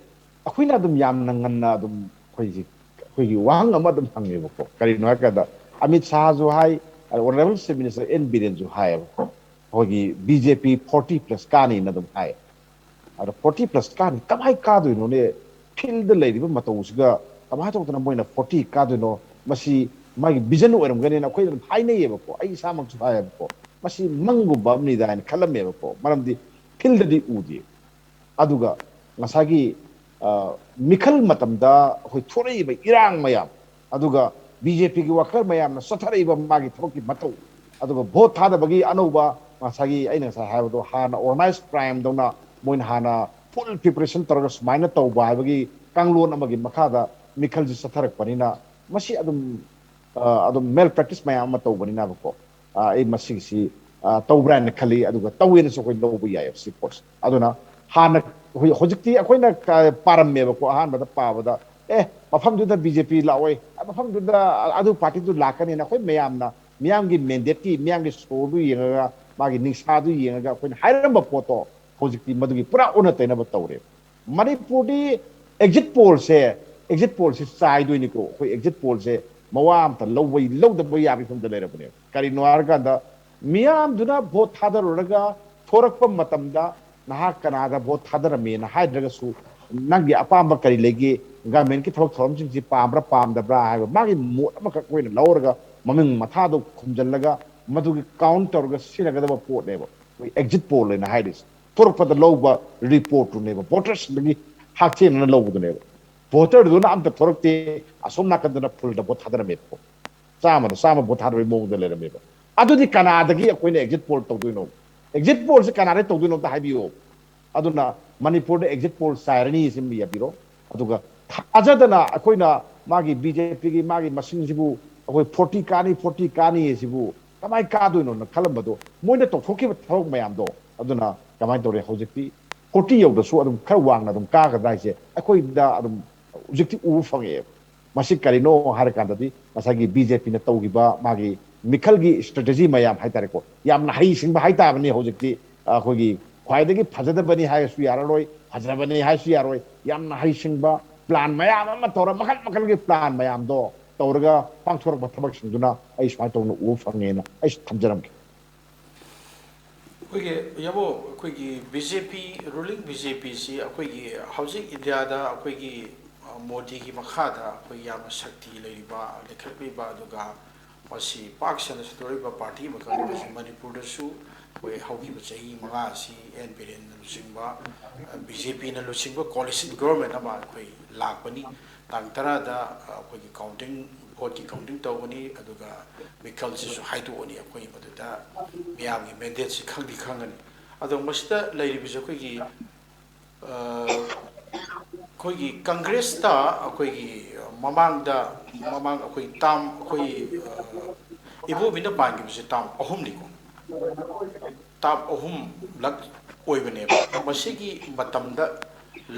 ꯑꯩꯈꯣꯏꯅ ꯑꯗꯨꯝ ꯌꯥꯝꯅ ꯉꯟꯅ ꯑꯗꯨꯝ ꯑꯩꯈꯣꯏꯁꯤ, ꯑꯩꯈꯣꯏꯒꯤ ꯋꯥꯍꯪ ꯑꯃ ꯑꯗꯨꯝ ꯍꯪꯉꯦꯕꯀꯣ꯫ ꯀꯔꯤꯅꯣ ꯍꯥꯏꯔꯀꯥꯟꯗ, ꯑꯃꯤꯠ ꯁꯥꯍꯁꯨ ꯍꯥꯏ, ꯑꯗ ꯑꯣꯅꯔꯦꯕꯜ ꯆꯤꯐ ꯃꯤꯅꯤꯁꯇꯔ ꯑꯦꯟ ꯕꯤꯔꯦꯟꯁꯨ ꯍꯥꯏꯌꯦꯕꯀꯣ, ꯑꯩꯈꯣꯏꯒꯤ ꯕꯤ ꯖꯦ ꯄꯤ ꯐꯣꯔꯇꯤ ꯄ꯭ꯂꯁ ꯀꯥꯅꯤꯅ ꯑꯗꯨꯝ ꯍꯥꯏ꯫ ꯑꯗ ꯐꯣꯔꯇꯤ ꯄ꯭ꯂꯁ ꯀꯥꯅꯤ, ꯀꯃꯥꯏꯅ ꯀꯥꯗꯣꯏꯅꯣꯅꯦ? ꯐꯤꯜꯗ ꯂꯩꯔꯤꯕ ꯃꯇꯧꯁꯤꯒ ꯀꯃꯥꯏꯅ ꯇꯧꯗꯅ ꯃꯣꯏꯅ ꯐꯣꯔꯇꯤ ꯀꯥꯗꯣꯏꯅꯣ? ꯃꯁꯤ ꯃꯥꯒꯤ ꯚꯤꯖꯟ ꯑꯣꯏꯔꯝꯒꯅꯤꯅ ꯑꯩꯈꯣꯏ ꯑꯗꯨꯝ ꯍꯥꯏꯅꯩꯌꯦꯕꯀꯣ, ꯑꯩ ꯏꯁꯥꯃꯛꯁꯨ ꯍꯥꯏꯌꯦꯕꯀꯣ, ꯃꯁꯤ ꯃꯪꯒꯨꯝꯕ ꯑꯃꯅꯤꯗ ꯍꯥꯏꯅ ꯈꯜꯂꯝꯃꯦꯕꯀꯣ, ꯃꯔꯝꯗꯤ ꯐꯤꯜꯗꯗꯤ ꯎꯗꯦ꯫ ꯑꯗꯨꯒ ꯉꯁꯥꯏꯒꯤ, ꯑ, ꯃꯤꯈꯜ ꯃꯇꯝꯗ ꯑꯩꯈꯣꯏ ꯊꯣꯔꯛꯏꯕ ꯏꯔꯥꯡ ꯃꯌꯥꯝ, ꯑꯗꯨꯒ ꯕꯤ ꯖꯦ ꯄꯤꯒꯤ ꯋꯥꯀꯔ ꯃꯌꯥꯝꯅ ꯆꯠꯊꯔꯛꯏꯕ ꯃꯥꯒꯤ ꯊꯕꯛꯀꯤ ꯃꯇꯧ, ꯑꯗꯨꯒ ꯚꯣꯠ ꯊꯥꯗꯕꯒꯤ ꯑꯅꯧꯕ, ꯉꯁꯥꯏꯒꯤ ꯑꯩꯅ ꯉꯁꯥꯏ ꯍꯥꯏꯕꯗꯣ, ꯍꯥꯟꯅ ꯑꯣꯔꯒꯅꯥꯏꯖ ꯀ꯭ꯔꯥꯏꯝꯗꯧꯅ ꯃꯣꯏꯅ ꯍꯥꯟꯅ ꯐꯨꯜ ꯄ꯭ꯔꯤꯄꯦꯔꯦꯁꯟ ꯇꯧꯔꯒ ꯁꯨꯃꯥꯏꯅ ꯇꯧꯕ ꯍꯥꯏꯕꯒꯤ ꯀꯥꯡꯂꯣꯟ ꯑꯃꯒꯤ ꯃꯈꯥꯗ ꯃꯤꯈꯜꯁꯤ ꯆꯠꯊꯔꯛꯄꯅꯤꯅ, ꯃꯁꯤ ꯑꯗꯨꯝ, ꯑ, ꯑꯗꯨꯝ ꯃꯦꯜ ꯄ꯭ꯔꯦꯛꯇꯤꯁ ꯃꯌꯥꯝ ꯑꯃ ꯇꯧꯕꯅꯤꯅꯕꯀꯣ, ꯑ, ꯑꯩ ꯃꯁꯤꯒꯤꯁꯤ, ꯑ, ꯇꯧꯕ꯭ꯔꯥ ꯍꯥꯏꯅ ꯈꯜꯂꯤ, ꯑꯗꯨꯒ ꯇꯧꯋꯦꯅꯁꯨ ꯑꯩꯈꯣꯏ ꯂꯧꯕ ꯌꯥꯏ ꯁꯤ ꯄꯣꯠꯁꯦ꯫ ꯑꯗꯨꯅ ꯍꯥꯟꯅ ꯍꯧꯖꯤꯛ-, ꯍꯧꯖꯤꯛꯇꯤ ꯑꯩꯈꯣꯏꯅ ꯀ-, ꯄꯥꯔꯝꯃꯦꯕꯀꯣ, ꯑꯍꯥꯟꯕꯗ ꯄꯥꯕꯗ, "ꯑꯦ, ꯃꯐꯝꯗꯨꯗ ꯕꯤ ꯖꯦ ꯄꯤ ꯂꯥꯛꯑꯣꯏ, ꯃꯐꯝꯗꯨꯗ ꯑꯗꯨ ꯄꯥꯔꯇꯤꯗꯨ ꯂꯥꯛꯀꯅꯤꯅ" ꯑꯩꯈꯣꯏ ꯃꯌꯥꯝꯅ ꯃꯤꯌꯥꯝꯒꯤ ꯃꯦꯟꯗꯦꯠꯀꯤ, ꯃꯤꯌꯥꯝꯒꯤ ꯁꯣꯔꯗꯨ ꯌꯦꯡꯉꯒ, ꯃꯥꯒꯤ ꯅꯤꯡꯁꯥꯗꯨ ꯌꯦꯡꯉꯒ ꯑꯩꯈꯣꯏꯅ ꯍꯥꯏꯔꯝꯕ ꯄꯣꯠꯇꯣ ꯍꯧꯖꯤꯛꯇꯤ ꯃꯗꯨꯒꯤ ꯄꯨꯔꯥ ꯑꯣꯟꯅ ꯇꯩꯅꯕ ꯇꯧꯔꯦ꯫ ꯃꯅꯤꯄꯨꯔꯗꯤ ꯑꯦꯛꯖꯤꯠ ꯄꯣꯜꯁꯦ, ꯑꯦꯛꯖꯤꯠ ꯄꯣꯜꯁꯦ ꯆꯥꯏꯗꯣꯏꯅꯤꯀꯣ꯫ ꯑꯩꯈꯣꯏ ꯑꯦꯛꯖꯤꯠ ꯄꯣꯜꯁꯦ ꯃꯋꯥ ꯑꯝꯇ ꯂꯧꯕ, ꯂꯧꯗꯕ ꯌꯥꯕꯒꯤ ꯐꯤꯕꯝꯗ ꯂꯩꯔꯕꯅꯦꯕ꯫ ꯀꯔꯤꯅꯣ ꯍꯥꯏꯔꯀꯥꯟꯗ, ꯃꯤꯌꯥꯝꯗꯨꯅ ꯚꯣꯠ ꯊꯥꯗꯔꯨꯔꯒ ꯊꯣꯔꯛꯄ ꯃꯇꯝꯗ ꯅꯍꯥꯛ ꯀꯅꯥꯗ ꯚꯣꯠ ꯊꯥꯗꯔꯝꯃꯦꯅ ꯍꯥꯏꯗ꯭ꯔꯒꯁꯨ, ꯅꯪꯒꯤ ꯑꯄꯥꯝꯕ ꯀꯔꯤ ꯂꯩꯒꯦ, ꯒꯃꯦꯟꯒꯤ ꯊꯕꯛ ꯊꯧꯔꯝꯁꯤꯡꯁꯤ ꯄꯥꯝꯕ꯭ꯔꯥ ꯄꯥꯝꯗꯕ꯭ꯔꯥ ꯍꯥꯏꯕ ꯃꯥꯒꯤ ꯃꯣꯠ ꯑꯃꯈꯛ ꯑꯩꯈꯣꯏꯅ ꯂꯧꯔꯒ ꯃꯃꯤꯡ ꯃꯊꯥꯗꯣ ꯈꯨꯝꯖꯤꯜꯂꯒ ꯃꯗꯨꯒꯤ ꯀꯥꯎꯟ ꯇꯧꯔꯒ ꯁꯤꯖꯤꯟꯅꯒꯗꯕ ꯄꯣꯠꯅꯦꯕ ꯑꯩꯈꯣꯏ ꯑꯦꯛꯖꯤꯠ ꯄꯣꯜ ꯍꯥꯏꯅ ꯍꯥꯏꯔꯤꯁꯦ꯫ ꯊꯣꯔꯛꯄꯗ ꯂꯧꯕ ꯔꯤꯄꯣꯔꯠꯇꯨꯅꯦꯕ, ꯚꯣꯇꯔꯁꯤꯡꯗꯒꯤ ꯍꯛꯊꯦꯡꯅꯅ ꯂꯧꯕꯗꯨꯅꯦꯕ꯫ ꯚꯣꯇꯔꯗꯨꯅ ꯑꯝꯇ ꯊꯣꯔꯛꯇꯦ, ꯑꯁꯣꯝ ꯅꯥꯀꯟꯗꯅ ꯐꯨꯜꯗ ꯚꯣꯠ ꯊꯥꯗꯔꯝꯃꯦꯕꯀꯣ꯫ ꯆꯥꯝꯃꯗ ꯆꯥꯝꯃ ꯚꯣꯠ ꯊꯥꯗꯕꯒꯤ ꯃꯑꯣꯡꯗ ꯂꯩꯔꯝꯃꯦꯕ꯫ ꯑꯗꯨꯗꯤ ꯀꯅꯥꯗꯒꯤ ꯑꯩꯈꯣꯏꯅ ꯑꯦꯛꯖꯤꯠ ꯄꯣꯜ ꯇꯧꯗꯣꯏꯅꯣ? ꯑꯦꯛꯖꯤꯠ ꯄꯣꯜꯁꯦ ꯀꯅꯥꯗꯒꯤ ꯇꯧꯗꯣꯏꯅꯣ ꯑꯝꯇ ꯍꯥꯏꯕꯤꯌꯨ꯫ ꯑꯗꯨꯅ ꯃꯅꯤꯄꯨꯔꯗ ꯑꯦꯛꯖꯤꯠ ꯄꯣꯜ ꯆꯥꯏꯔꯅꯤ ꯁꯤꯃ ꯌꯥꯕꯤꯔꯣ꯫ ꯑꯗꯨꯒ ꯊꯥꯖꯗꯅ ꯑꯩꯈꯣꯏꯅ ꯃꯥꯒꯤ ꯕꯤ ꯖꯦ ꯄꯤꯒꯤ ꯃꯥꯒꯤ ꯃꯁꯤꯡꯁꯤꯕꯨ ꯑꯩꯈꯣꯏ ꯐꯣꯔꯇꯤ ꯀꯥꯅꯤ, ꯐꯣꯔꯇꯤ ꯀꯥꯅꯤ ꯁꯤꯕꯨ ꯀꯃꯥꯏꯅ ꯀꯥꯗꯣꯏꯅꯣꯅ ꯈꯜꯂꯝꯕꯗꯣ, ꯃꯣꯏꯅ ꯇꯧꯊꯣꯛꯈꯤꯕ ꯊꯕꯛ ꯃꯌꯥꯝꯗꯣ, ꯑꯗꯨꯅ ꯀꯃꯥꯏꯅ ꯇꯧꯔꯦ? ꯍꯧꯖꯤꯛꯇꯤ ꯐꯣꯔꯇꯤ ꯌꯧꯗ꯭ꯔꯁꯨ ꯑꯗꯨꯝ ꯈꯔ ꯋꯥꯡꯅ ꯑꯗꯨꯝ ꯀꯥꯒꯗ꯭ꯔꯥ ꯍꯥꯏꯁꯦ ꯑꯩꯈꯣꯏꯗ ꯑꯗꯨꯝ ꯍꯧꯖꯤꯛꯇꯤ ꯎꯕ ꯐꯪꯉꯛꯑꯦꯕ꯫ ꯃꯁꯤ ꯀꯔꯤꯅꯣ ꯍꯥꯏꯔꯀꯥꯟꯗꯗꯤ ꯉꯁꯥꯏꯒꯤ ꯕꯤ ꯖꯦ ꯄꯤꯅ ꯇꯧꯈꯤꯕ ꯃꯥꯒꯤ ꯃꯤꯈꯜꯒꯤ ꯏꯁꯇ꯭ꯔꯦꯇꯦꯖꯤ ꯃꯌꯥꯝ ꯍꯥꯏꯇꯥꯔꯦꯀꯣ, ꯌꯥꯝꯅ ꯍꯩꯁꯤꯡꯕ ꯍꯥꯏꯇꯥꯕꯅꯤ꯫ ꯍꯧꯖꯤꯛꯇꯤ ꯑꯩꯈꯣꯏꯒꯤ ꯈ꯭ꯋꯥꯏꯗꯒꯤ ꯐꯖꯗꯕꯅꯤ ꯍꯥꯏꯔꯁꯨ ꯌꯥꯔꯔꯣꯏ, ꯐꯖꯕꯅꯤ ꯍꯥꯏꯔꯁꯨ ꯌꯥꯔꯣꯏ, ꯌꯥꯝꯅ ꯍꯩꯁꯤꯡꯕ ꯄ꯭ꯂꯥꯟ ꯃꯌꯥꯝ ꯑꯃ ꯇꯧꯔ, ꯃꯈꯜ ꯃꯈꯜꯒꯤ ꯄ꯭ꯂꯥꯟ ꯃꯌꯥꯝꯗꯣ ꯇꯧꯔꯒ ꯄꯥꯡꯊꯣꯔꯛꯄ ꯊꯕꯛꯁꯤꯡꯗꯨꯅ ꯑꯩ ꯁꯨꯃꯥꯏꯅ ꯇꯧꯅ ꯎꯕ ꯐꯪꯉꯦꯅ ꯑꯩꯁꯨ ꯊꯝꯖꯔꯝꯒꯦ꯫ ꯑꯩꯈꯣꯏꯒꯤ ꯌꯥꯕꯣ, ꯑꯩꯈꯣꯏꯒꯤ ꯕꯤ ꯖꯦ ꯄꯤ, ꯔꯨꯂꯤꯡ ꯕꯤ ꯖꯦ ꯄꯤꯁꯤ ꯑꯩꯈꯣꯏꯒꯤ ꯍꯧꯖꯤꯛ ꯏꯟꯗꯤꯌꯥꯗ ꯑꯩꯈꯣꯏꯒꯤ, ꯑ, ꯃꯣꯗꯤꯒꯤ ꯃꯈꯥꯗ ꯑꯩꯈꯣꯏ ꯌꯥꯝꯅ ꯁꯛꯇꯤ ꯂꯩꯔꯤꯕ, ꯂꯩꯈꯠꯂꯛꯂꯤꯕ, ꯑꯗꯨꯒ ꯃꯁꯤ ꯄꯥꯛ ꯁꯟꯅ ꯁꯟꯗꯣꯛꯂꯤꯕ ꯄꯥꯔꯇꯤ ꯑꯃꯈꯛꯅꯤ꯫ ꯃꯁꯤ ꯃꯅꯤꯄꯨꯔꯗꯁꯨ ꯑꯩꯈꯣꯏ ꯍꯧꯈꯤꯕ ꯆꯍꯤ ꯃꯉꯥ ꯑꯁꯤ ꯑꯦꯟ ꯕꯤꯔꯦꯟꯅ ꯂꯨꯆꯤꯡꯕ, ꯑ, ꯕꯤ ꯖꯦ ꯄꯤꯅ ꯂꯨꯆꯤꯡꯕ ꯀꯣꯂꯤꯁꯟ ꯒꯣꯚꯔꯟꯃꯦꯟ ꯑꯃ ꯑꯩꯈꯣꯏ ꯂꯥꯛꯄꯅꯤ꯫ ꯇꯥꯡ ꯇꯔꯥꯗ, ꯑ, ꯑꯩꯈꯣꯏꯒꯤ ꯀꯥꯎꯟꯇꯤꯡ, ꯚꯣꯠꯀꯤ ꯀꯥꯎꯟꯇꯤꯡ ꯇꯧꯒꯅꯤ, ꯑꯗꯨꯒ ꯃꯤꯈꯜꯁꯤꯁꯨ ꯍꯥꯏꯗꯣꯛꯑꯅꯤ꯫ ꯑꯩꯈꯣꯏ ꯃꯗꯨꯗ ꯃꯤꯌꯥꯝꯒꯤ ꯃꯦꯟꯗꯦꯠꯁꯤ ꯈꯪꯗꯤ ꯈꯪꯒꯅꯤ꯫ ꯑꯗꯣ ꯃꯁꯤꯗ ꯂꯩꯔꯤꯕꯁꯦ ꯑꯩꯈꯣꯏꯒꯤ, ꯑ, ꯑꯩꯈꯣꯏꯒꯤ ꯀꯪꯒ꯭ꯔꯦꯁꯇ ꯑꯩꯈꯣꯏꯒꯤ ꯃꯃꯥꯡꯗ, ꯃꯃꯥꯡ ꯑꯩꯈꯣꯏ ꯇꯥꯝ, ꯑꯩꯈꯣꯏ, ꯑ, ꯏꯕꯣꯕꯤꯅ ꯄꯥꯟꯈꯤꯕꯁꯦ ꯇꯥꯝ ꯑꯍꯨꯝꯅꯤꯀꯣ꯫ ꯇꯥꯝ ꯑꯍꯨꯝꯂꯛ ꯑꯣꯏꯕꯅꯦꯕ꯫ ꯃꯁꯤꯒꯤ ꯃꯇꯝꯗ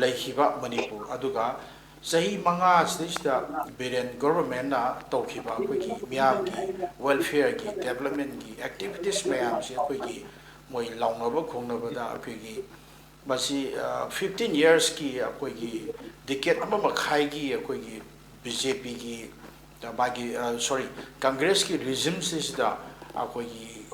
ꯂꯩꯈꯤꯕ ꯃꯅꯤꯄꯨꯔ, ꯑꯗꯨꯒ ꯆꯍꯤ ꯃꯉꯥ ꯁꯤꯗꯩꯁꯤꯗ ꯕꯤꯔꯦꯟ ꯒꯣꯚꯔꯟꯃꯦꯟꯅ ꯇꯧꯈꯤꯕ ꯑꯩꯈꯣꯏꯒꯤ ꯃꯤꯌꯥꯝꯒꯤ ꯋꯦꯜꯐꯤꯌꯔꯒꯤ, ꯗꯦꯕꯂꯞꯃꯦꯟꯒꯤ ꯑꯦꯛꯇꯤꯚꯤꯇꯤꯁ ꯃꯌꯥꯝꯁꯦ ꯑꯩꯈꯣꯏꯒꯤ ꯃꯣꯏ ꯂꯥꯎꯅꯕ ꯈꯣꯡꯅꯕꯗ ꯑꯩꯈꯣꯏꯒꯤ ꯃꯁꯤ, ꯑ, ꯐꯤꯐꯇꯤꯟ ꯌꯔꯁꯀꯤ ꯑꯩꯈꯣꯏꯒꯤ ꯗꯤꯀꯦꯠ ꯑꯃ ꯃꯈꯥꯏꯒꯤ ꯑꯩꯈꯣꯏꯒꯤ ꯕꯤ ꯖꯦ ꯄꯤꯒꯤ, ꯑ, ꯃꯥꯒꯤ, ꯑ, ꯁꯣꯔꯤ, ꯀꯪꯒ꯭ꯔꯦꯁꯀꯤ ꯔꯤꯖꯤꯝꯁꯤꯗ ꯑꯩꯈꯣꯏꯒꯤ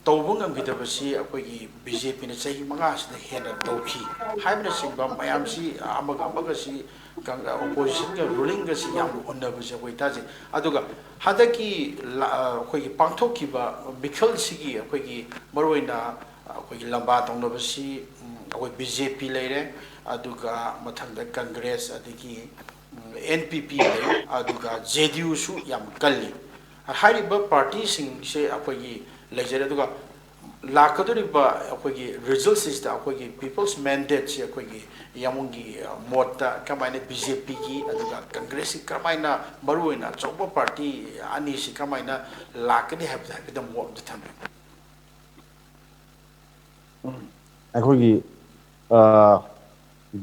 ꯇꯧꯕ ꯉꯝꯈꯤꯗꯕꯁꯤ ꯑꯩꯈꯣꯏꯒꯤ ꯕꯤ ꯖꯦ ꯄꯤꯅ ꯆꯍꯤ ꯃꯉꯥꯁꯤꯗ ꯍꯦꯟꯅ ꯇꯧꯈꯤ ꯍꯥꯏꯕꯅꯆꯤꯡꯕ ꯃꯌꯥꯝꯁꯤ ꯑꯃꯒ ꯑꯃꯒꯁꯤ ꯀꯪ-, ꯑꯣꯄꯣꯖꯤꯁꯟꯒ ꯔꯨꯂꯤꯡꯒꯁꯤ ꯌꯥꯝꯅ ꯍꯨꯟꯅꯕꯁꯦ ꯑꯩꯈꯣꯏ ꯇꯥꯖꯩ꯫ ꯑꯗꯨꯒ ꯍꯟꯗꯛꯀꯤ ꯂ-, ꯑꯩꯈꯣꯏꯒꯤ ꯄꯥꯡꯊꯣꯛꯈꯤꯕ ꯃꯤꯈꯜꯁꯤꯒꯤ ꯑꯩꯈꯣꯏꯒꯤ ꯃꯔꯨꯑꯣꯏꯅ ꯑꯩꯈꯣꯏꯒꯤ ꯂꯝꯕꯥ ꯇꯧꯅꯕꯁꯤ, ꯎꯝ, ꯑꯩꯈꯣꯏ ꯕꯤ ꯖꯦ ꯄꯤ ꯂꯩꯔꯦ, ꯑꯗꯨꯒ ꯃꯊꯪꯗ ꯀꯪꯒ꯭ꯔꯦꯁ, ꯑꯗꯒꯤ, ꯎꯝ, ꯑꯦꯟ ꯄꯤ ꯄꯤ ꯂꯩ, ꯑꯗꯨꯒ ꯖꯦ ꯗꯤ ꯌꯨꯁꯨ ꯌꯥꯝ ꯀꯜꯂꯤ꯫ ꯍꯥꯏꯔꯤꯕ ꯄꯥꯔꯇꯤꯁꯤꯡꯁꯦ ꯑꯩꯈꯣꯏꯒꯤ ꯂꯩꯖꯔꯦ꯫ ꯑꯗꯨꯒ ꯂꯥꯛꯀꯗꯧꯔꯤꯕ ꯑꯩꯈꯣꯏꯒꯤ ꯔꯤꯖꯜꯁꯤꯁꯤꯗ ꯑꯩꯈꯣꯏꯒꯤ ꯄꯤꯄꯜꯁ ꯃꯦꯟꯗꯦꯠꯁꯤ ꯑꯩꯈꯣꯏꯒꯤ ꯌꯥꯝꯕꯨꯡꯒꯤ ꯃꯣꯠꯇ ꯀꯃꯥꯏꯅ ꯕꯤ ꯖꯦ ꯄꯤꯒꯤ ꯑꯗꯨꯒ ꯀꯪꯒ꯭ꯔꯦꯁꯀꯤ ꯀꯔꯝꯍꯥꯏꯅ ꯃꯔꯨꯑꯣꯏꯅ ꯑꯆꯧꯕ ꯄꯥꯔꯇꯤ ꯑꯅꯤꯁꯤ ꯀꯔꯝꯍꯥꯏꯅ ꯂꯥꯛꯀꯅꯤ ꯍꯥꯏꯕꯗ ꯍꯥꯏꯐꯦꯠꯇꯪ ꯃꯣꯠ ꯑꯝꯇ ꯊꯝꯕꯤꯌꯨ꯫ ꯑꯩꯈꯣꯏꯒꯤ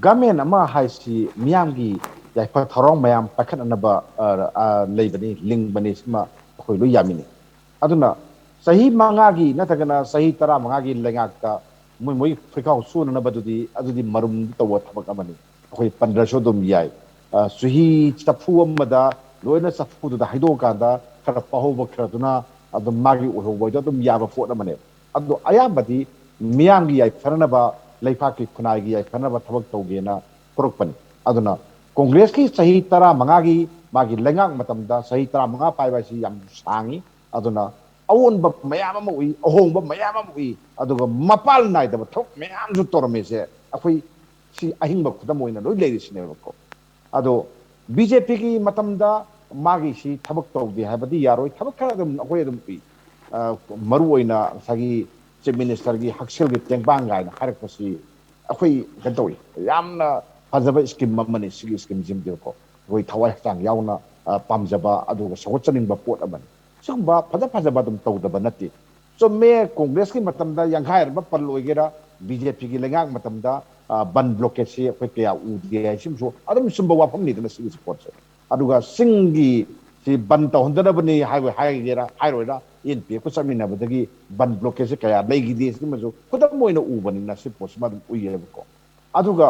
ꯒꯃꯦꯟ ꯑꯃ ꯍꯥꯏꯁꯤ ꯃꯤꯌꯥꯝꯒꯤ ꯌꯥꯏꯐ ꯊꯧꯔꯥꯡ ꯃꯌꯥꯝ ꯄꯥꯏꯈꯠꯅꯅꯕ ꯂꯩꯕꯅꯤ, ꯂꯤꯡꯕꯅꯤ꯫ ꯁꯤꯃ ꯑꯩꯈꯣꯏ ꯂꯣꯏ ꯌꯥꯃꯤꯟꯅꯩ꯫ ꯑꯗꯨꯅ ꯆꯍꯤ ꯃꯉꯥꯒꯤ ꯅꯠꯇ꯭ꯔꯒꯅ ꯆꯍꯤ ꯇꯔꯥꯃꯉꯥꯒꯤ ꯂꯩꯉꯥꯛꯇ ꯃꯣꯏ ꯃꯣꯏ ꯐꯣꯏꯈꯥꯎ ꯁꯨꯅꯅꯕꯗꯨꯗꯤ ꯑꯗꯨꯗꯤ ꯃꯔꯨꯝꯗꯤ ꯇꯧꯕ ꯊꯕꯛ ꯑꯃꯅꯤ꯫ ꯑꯩꯈꯣꯏ ꯄꯟꯗ꯭ꯔꯁꯨ ꯑꯗꯨꯝ ꯌꯥꯏ꯫ ꯆꯨꯍꯤ ꯆꯐꯨ ꯑꯃꯗ ꯂꯣꯏꯅ ꯆꯐꯨꯗꯨꯗ ꯍꯩꯗꯣꯛꯑꯀꯥꯟꯗ ꯈꯔ ꯄꯥꯍꯧꯕ ꯈꯔꯗꯨꯅ ꯑꯗꯨꯝ ꯃꯥꯒꯤ ꯑꯣꯏꯍꯧꯕ ꯍꯥꯏꯗꯣ ꯑꯗꯨꯝ ꯌꯥꯕ ꯄꯣꯠ ꯑꯃꯅꯦ꯫ ꯑꯗꯣ ꯑꯌꯥꯝꯕꯗꯤ ꯃꯤꯌꯥꯝꯒꯤ ꯌꯥꯏꯐꯅꯅꯕ, ꯂꯩꯄꯥꯛꯀꯤ ꯈꯨꯟꯅꯥꯏꯒꯤ ꯌꯥꯏꯐꯅꯕ ꯊꯕꯛ ꯇꯧꯒꯦꯅ ꯊꯣꯔꯛꯄꯅꯤ꯫ ꯑꯗꯨꯅ ꯀꯣꯡꯒ꯭ꯔꯦꯁꯀꯤ ꯆꯍꯤ ꯇꯔꯥꯃꯉꯥꯒꯤ ꯃꯥꯒꯤ ꯂꯩꯉꯥꯛ ꯃꯇꯝꯗ ꯆꯍꯤ ꯇꯔꯥꯃꯉꯥ ꯄꯥꯏꯕ ꯍꯥꯏꯁꯤ ꯌꯥꯝ ꯁꯥꯡꯉꯤ꯫ ꯑꯗꯨꯅ ꯑꯑꯣꯟꯕ ꯃꯌꯥꯝ ꯑꯃ ꯎꯏ, ꯑꯍꯣꯡꯕ ꯃꯌꯥꯝ ꯑꯃ ꯎꯏ, ꯑꯗꯨꯒ ꯃꯄꯥꯜ ꯅꯥꯏꯗꯕ ꯊꯕꯛ ꯃꯌꯥꯝꯁꯨ ꯇꯧꯔꯝꯃꯤꯁꯦ ꯑꯩꯈꯣꯏ ꯁꯤ ꯑꯍꯤꯡꯕ ꯈꯨꯗꯝ ꯑꯣꯏꯅ ꯂꯣꯏ ꯂꯩꯔꯤꯁꯤꯅꯦꯕꯀꯣ꯫ ꯑꯗꯣ ꯕꯤ ꯖꯦ ꯄꯤꯒꯤ ꯃꯇꯝꯗ ꯃꯥꯒꯤ ꯁꯤ ꯊꯕꯛ ꯇꯧꯗꯦ ꯍꯥꯏꯕꯗꯤ ꯌꯥꯔꯣꯏ꯫ ꯊꯕꯛ ꯈꯔ ꯑꯗꯨꯝ ꯑꯩꯈꯣꯏ ꯑꯗꯨꯝ ꯎꯏ꯫ ꯃꯔꯨ ꯑꯣꯏꯅ ꯉꯁꯥꯏꯒꯤ ꯆꯤꯐ ꯃꯤꯅꯤꯁꯇꯔꯒꯤ ꯍꯛꯁꯦꯜꯒꯤ ꯇꯦꯡꯕꯥꯡ ꯀꯥꯏꯅ ꯍꯥꯏꯔꯛꯄꯁꯤ ꯑꯩꯈꯣꯏ ꯀꯩꯅꯣ ꯇꯧꯏ, ꯌꯥꯝꯅ ꯐꯖꯕ ꯏꯁꯀꯤꯝ ꯑꯃꯅꯤ꯫ ꯁꯤꯒꯤ ꯏꯁꯀꯤꯝꯁꯤꯃꯗꯤꯀꯣ ꯑꯩꯈꯣꯏ ꯊꯋꯥꯏ ꯍꯛꯆꯥꯡ ꯌꯥꯎꯅ ꯄꯥꯝꯖꯕ ꯑꯗꯨꯒ ꯁꯧꯒꯠꯆꯅꯤꯡꯕ ꯄꯣꯠ ꯑꯃꯅꯤ꯫ ꯁꯤꯒꯨꯝꯕ ꯐꯖ ꯐꯖꯕ ꯑꯗꯨꯝ ꯇꯧꯗꯕ ꯅꯠꯇꯦ꯫ ꯆꯨꯝꯃꯦ, ꯀꯣꯡꯒ꯭ꯔꯦꯁꯀꯤ ꯃꯇꯝꯗ ꯌꯥꯡꯈꯥꯏꯔꯝꯕ ꯄꯜ ꯑꯣꯏꯒꯦꯔꯥ, ꯕꯤ ꯖꯦ ꯄꯤꯒꯤ ꯂꯩꯉꯥꯛ ꯃꯇꯝꯗ ꯕꯟ ꯕ꯭ꯂꯣꯀꯦꯠꯁꯤ ꯑꯩꯈꯣꯏ ꯀꯌꯥ ꯎꯗꯦ ꯍꯥꯏꯁꯤꯃꯁꯨ ꯑꯗꯨꯝ ꯆꯨꯝꯕ ꯋꯥꯐꯝꯅꯤꯗꯅ ꯁꯤꯒꯤꯁꯤ ꯄꯣꯠꯁꯦ꯫ ꯑꯗꯨꯒ ꯆꯤꯡꯒꯤ ꯁꯤ ꯕꯟ ꯇꯧꯍꯟꯗꯅꯕꯅꯤ ꯍꯥꯏꯔꯣꯏ ꯍꯥꯏꯒꯦꯔꯥ ꯍꯥꯏꯔꯣꯏꯔꯥ, ꯑꯦꯟ ꯄꯤ ꯑꯦꯐꯀ ꯆꯠꯃꯤꯟꯅꯕꯗꯒꯤ ꯕꯟ ꯕ꯭ꯂꯣꯀꯦꯠꯁꯦ ꯀꯌꯥ ꯂꯩꯈꯤꯗꯦ ꯁꯤꯃꯁꯨ ꯈꯨꯗꯝ ꯑꯣꯏꯅ ꯎꯕꯅꯤꯅ ꯁꯤ ꯄꯣꯠꯁꯤꯃ ꯑꯗꯨꯝ ꯎꯏꯌꯦꯕꯀꯣ꯫ ꯑꯗꯨꯒ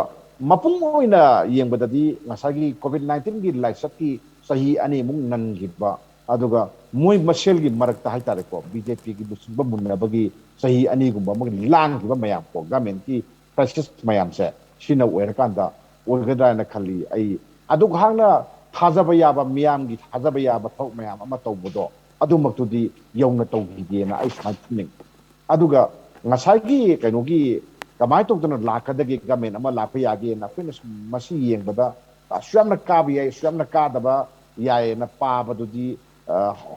ꯃꯄꯨꯡ ꯑꯣꯏꯅ ꯌꯦꯡꯕꯗꯗꯤ ꯉꯁꯥꯏꯒꯤ ꯀꯣꯚꯤꯗ ꯅꯥꯏꯟꯇꯤꯟꯒꯤ ꯂꯥꯏꯆꯠꯀꯤ ꯆꯍꯤ ꯑꯅꯤꯃꯨꯛ ꯅꯪꯈꯤꯕ, ꯑꯗꯨꯒ ꯃꯣꯏ ꯃꯁꯦꯜꯒꯤ ꯃꯔꯛꯇ ꯍꯥꯏꯇꯥꯔꯦꯀꯣ, ꯕꯤ ꯖꯦ ꯄꯤꯒꯤ ꯂꯨꯆꯤꯡꯕ ꯃꯨꯟꯅꯕꯒꯤ ꯆꯍꯤ ꯑꯅꯤꯒꯨꯝꯕ ꯑꯃꯒꯤ ꯂꯥꯡꯈꯤꯕ ꯃꯌꯥꯝ ꯀꯣ, ꯒꯃꯦꯟꯒꯤ ꯀ꯭ꯔꯥꯏꯁꯤꯁ ꯃꯌꯥꯝꯁꯦ ꯁꯤꯅ ꯑꯣꯏꯔꯀꯥꯟꯗ ꯑꯣꯏꯒꯗ꯭ꯔꯥꯅ ꯈꯜꯂꯤ ꯑꯩ꯫ ꯑꯗꯨꯛ ꯍꯥꯛꯅ ꯊꯥꯖꯕ ꯌꯥꯕ, ꯃꯤꯌꯥꯝꯒꯤ ꯊꯥꯖꯕ ꯌꯥꯕ ꯊꯕꯛ ꯃꯌꯥꯝ ꯑꯃ ꯇꯧꯕꯗꯣ ꯑꯗꯨꯃꯛꯇꯨꯗꯤ ꯌꯧꯅ ꯇꯧꯈꯤꯗꯦꯅ ꯑꯩ ꯁꯨꯃꯥꯏꯅ ꯈꯟꯅꯤꯡꯉꯤ꯫ ꯑꯗꯨꯒ ꯉꯁꯥꯏꯒꯤ ꯀꯩꯅꯣꯒꯤ ꯀꯃꯥꯏꯅ ꯇꯧꯗꯅ ꯂꯥꯛꯀꯗꯒꯦ, ꯒꯃꯦꯟ ꯑꯃ ꯂꯥꯛꯄ ꯌꯥꯒꯦꯅ ꯑꯩꯈꯣꯏꯅ ꯁꯨꯝ ꯃꯁꯤ ꯌꯦꯡꯕꯗ ꯑꯁꯨ ꯌꯥꯝꯅ ꯀꯥꯕ ꯌꯥꯏ, ꯑꯁꯨ ꯌꯥꯝꯅ ꯀꯥꯗꯕ ꯌꯥꯏꯌꯦꯅ ꯄꯥꯕꯗꯨꯗꯤ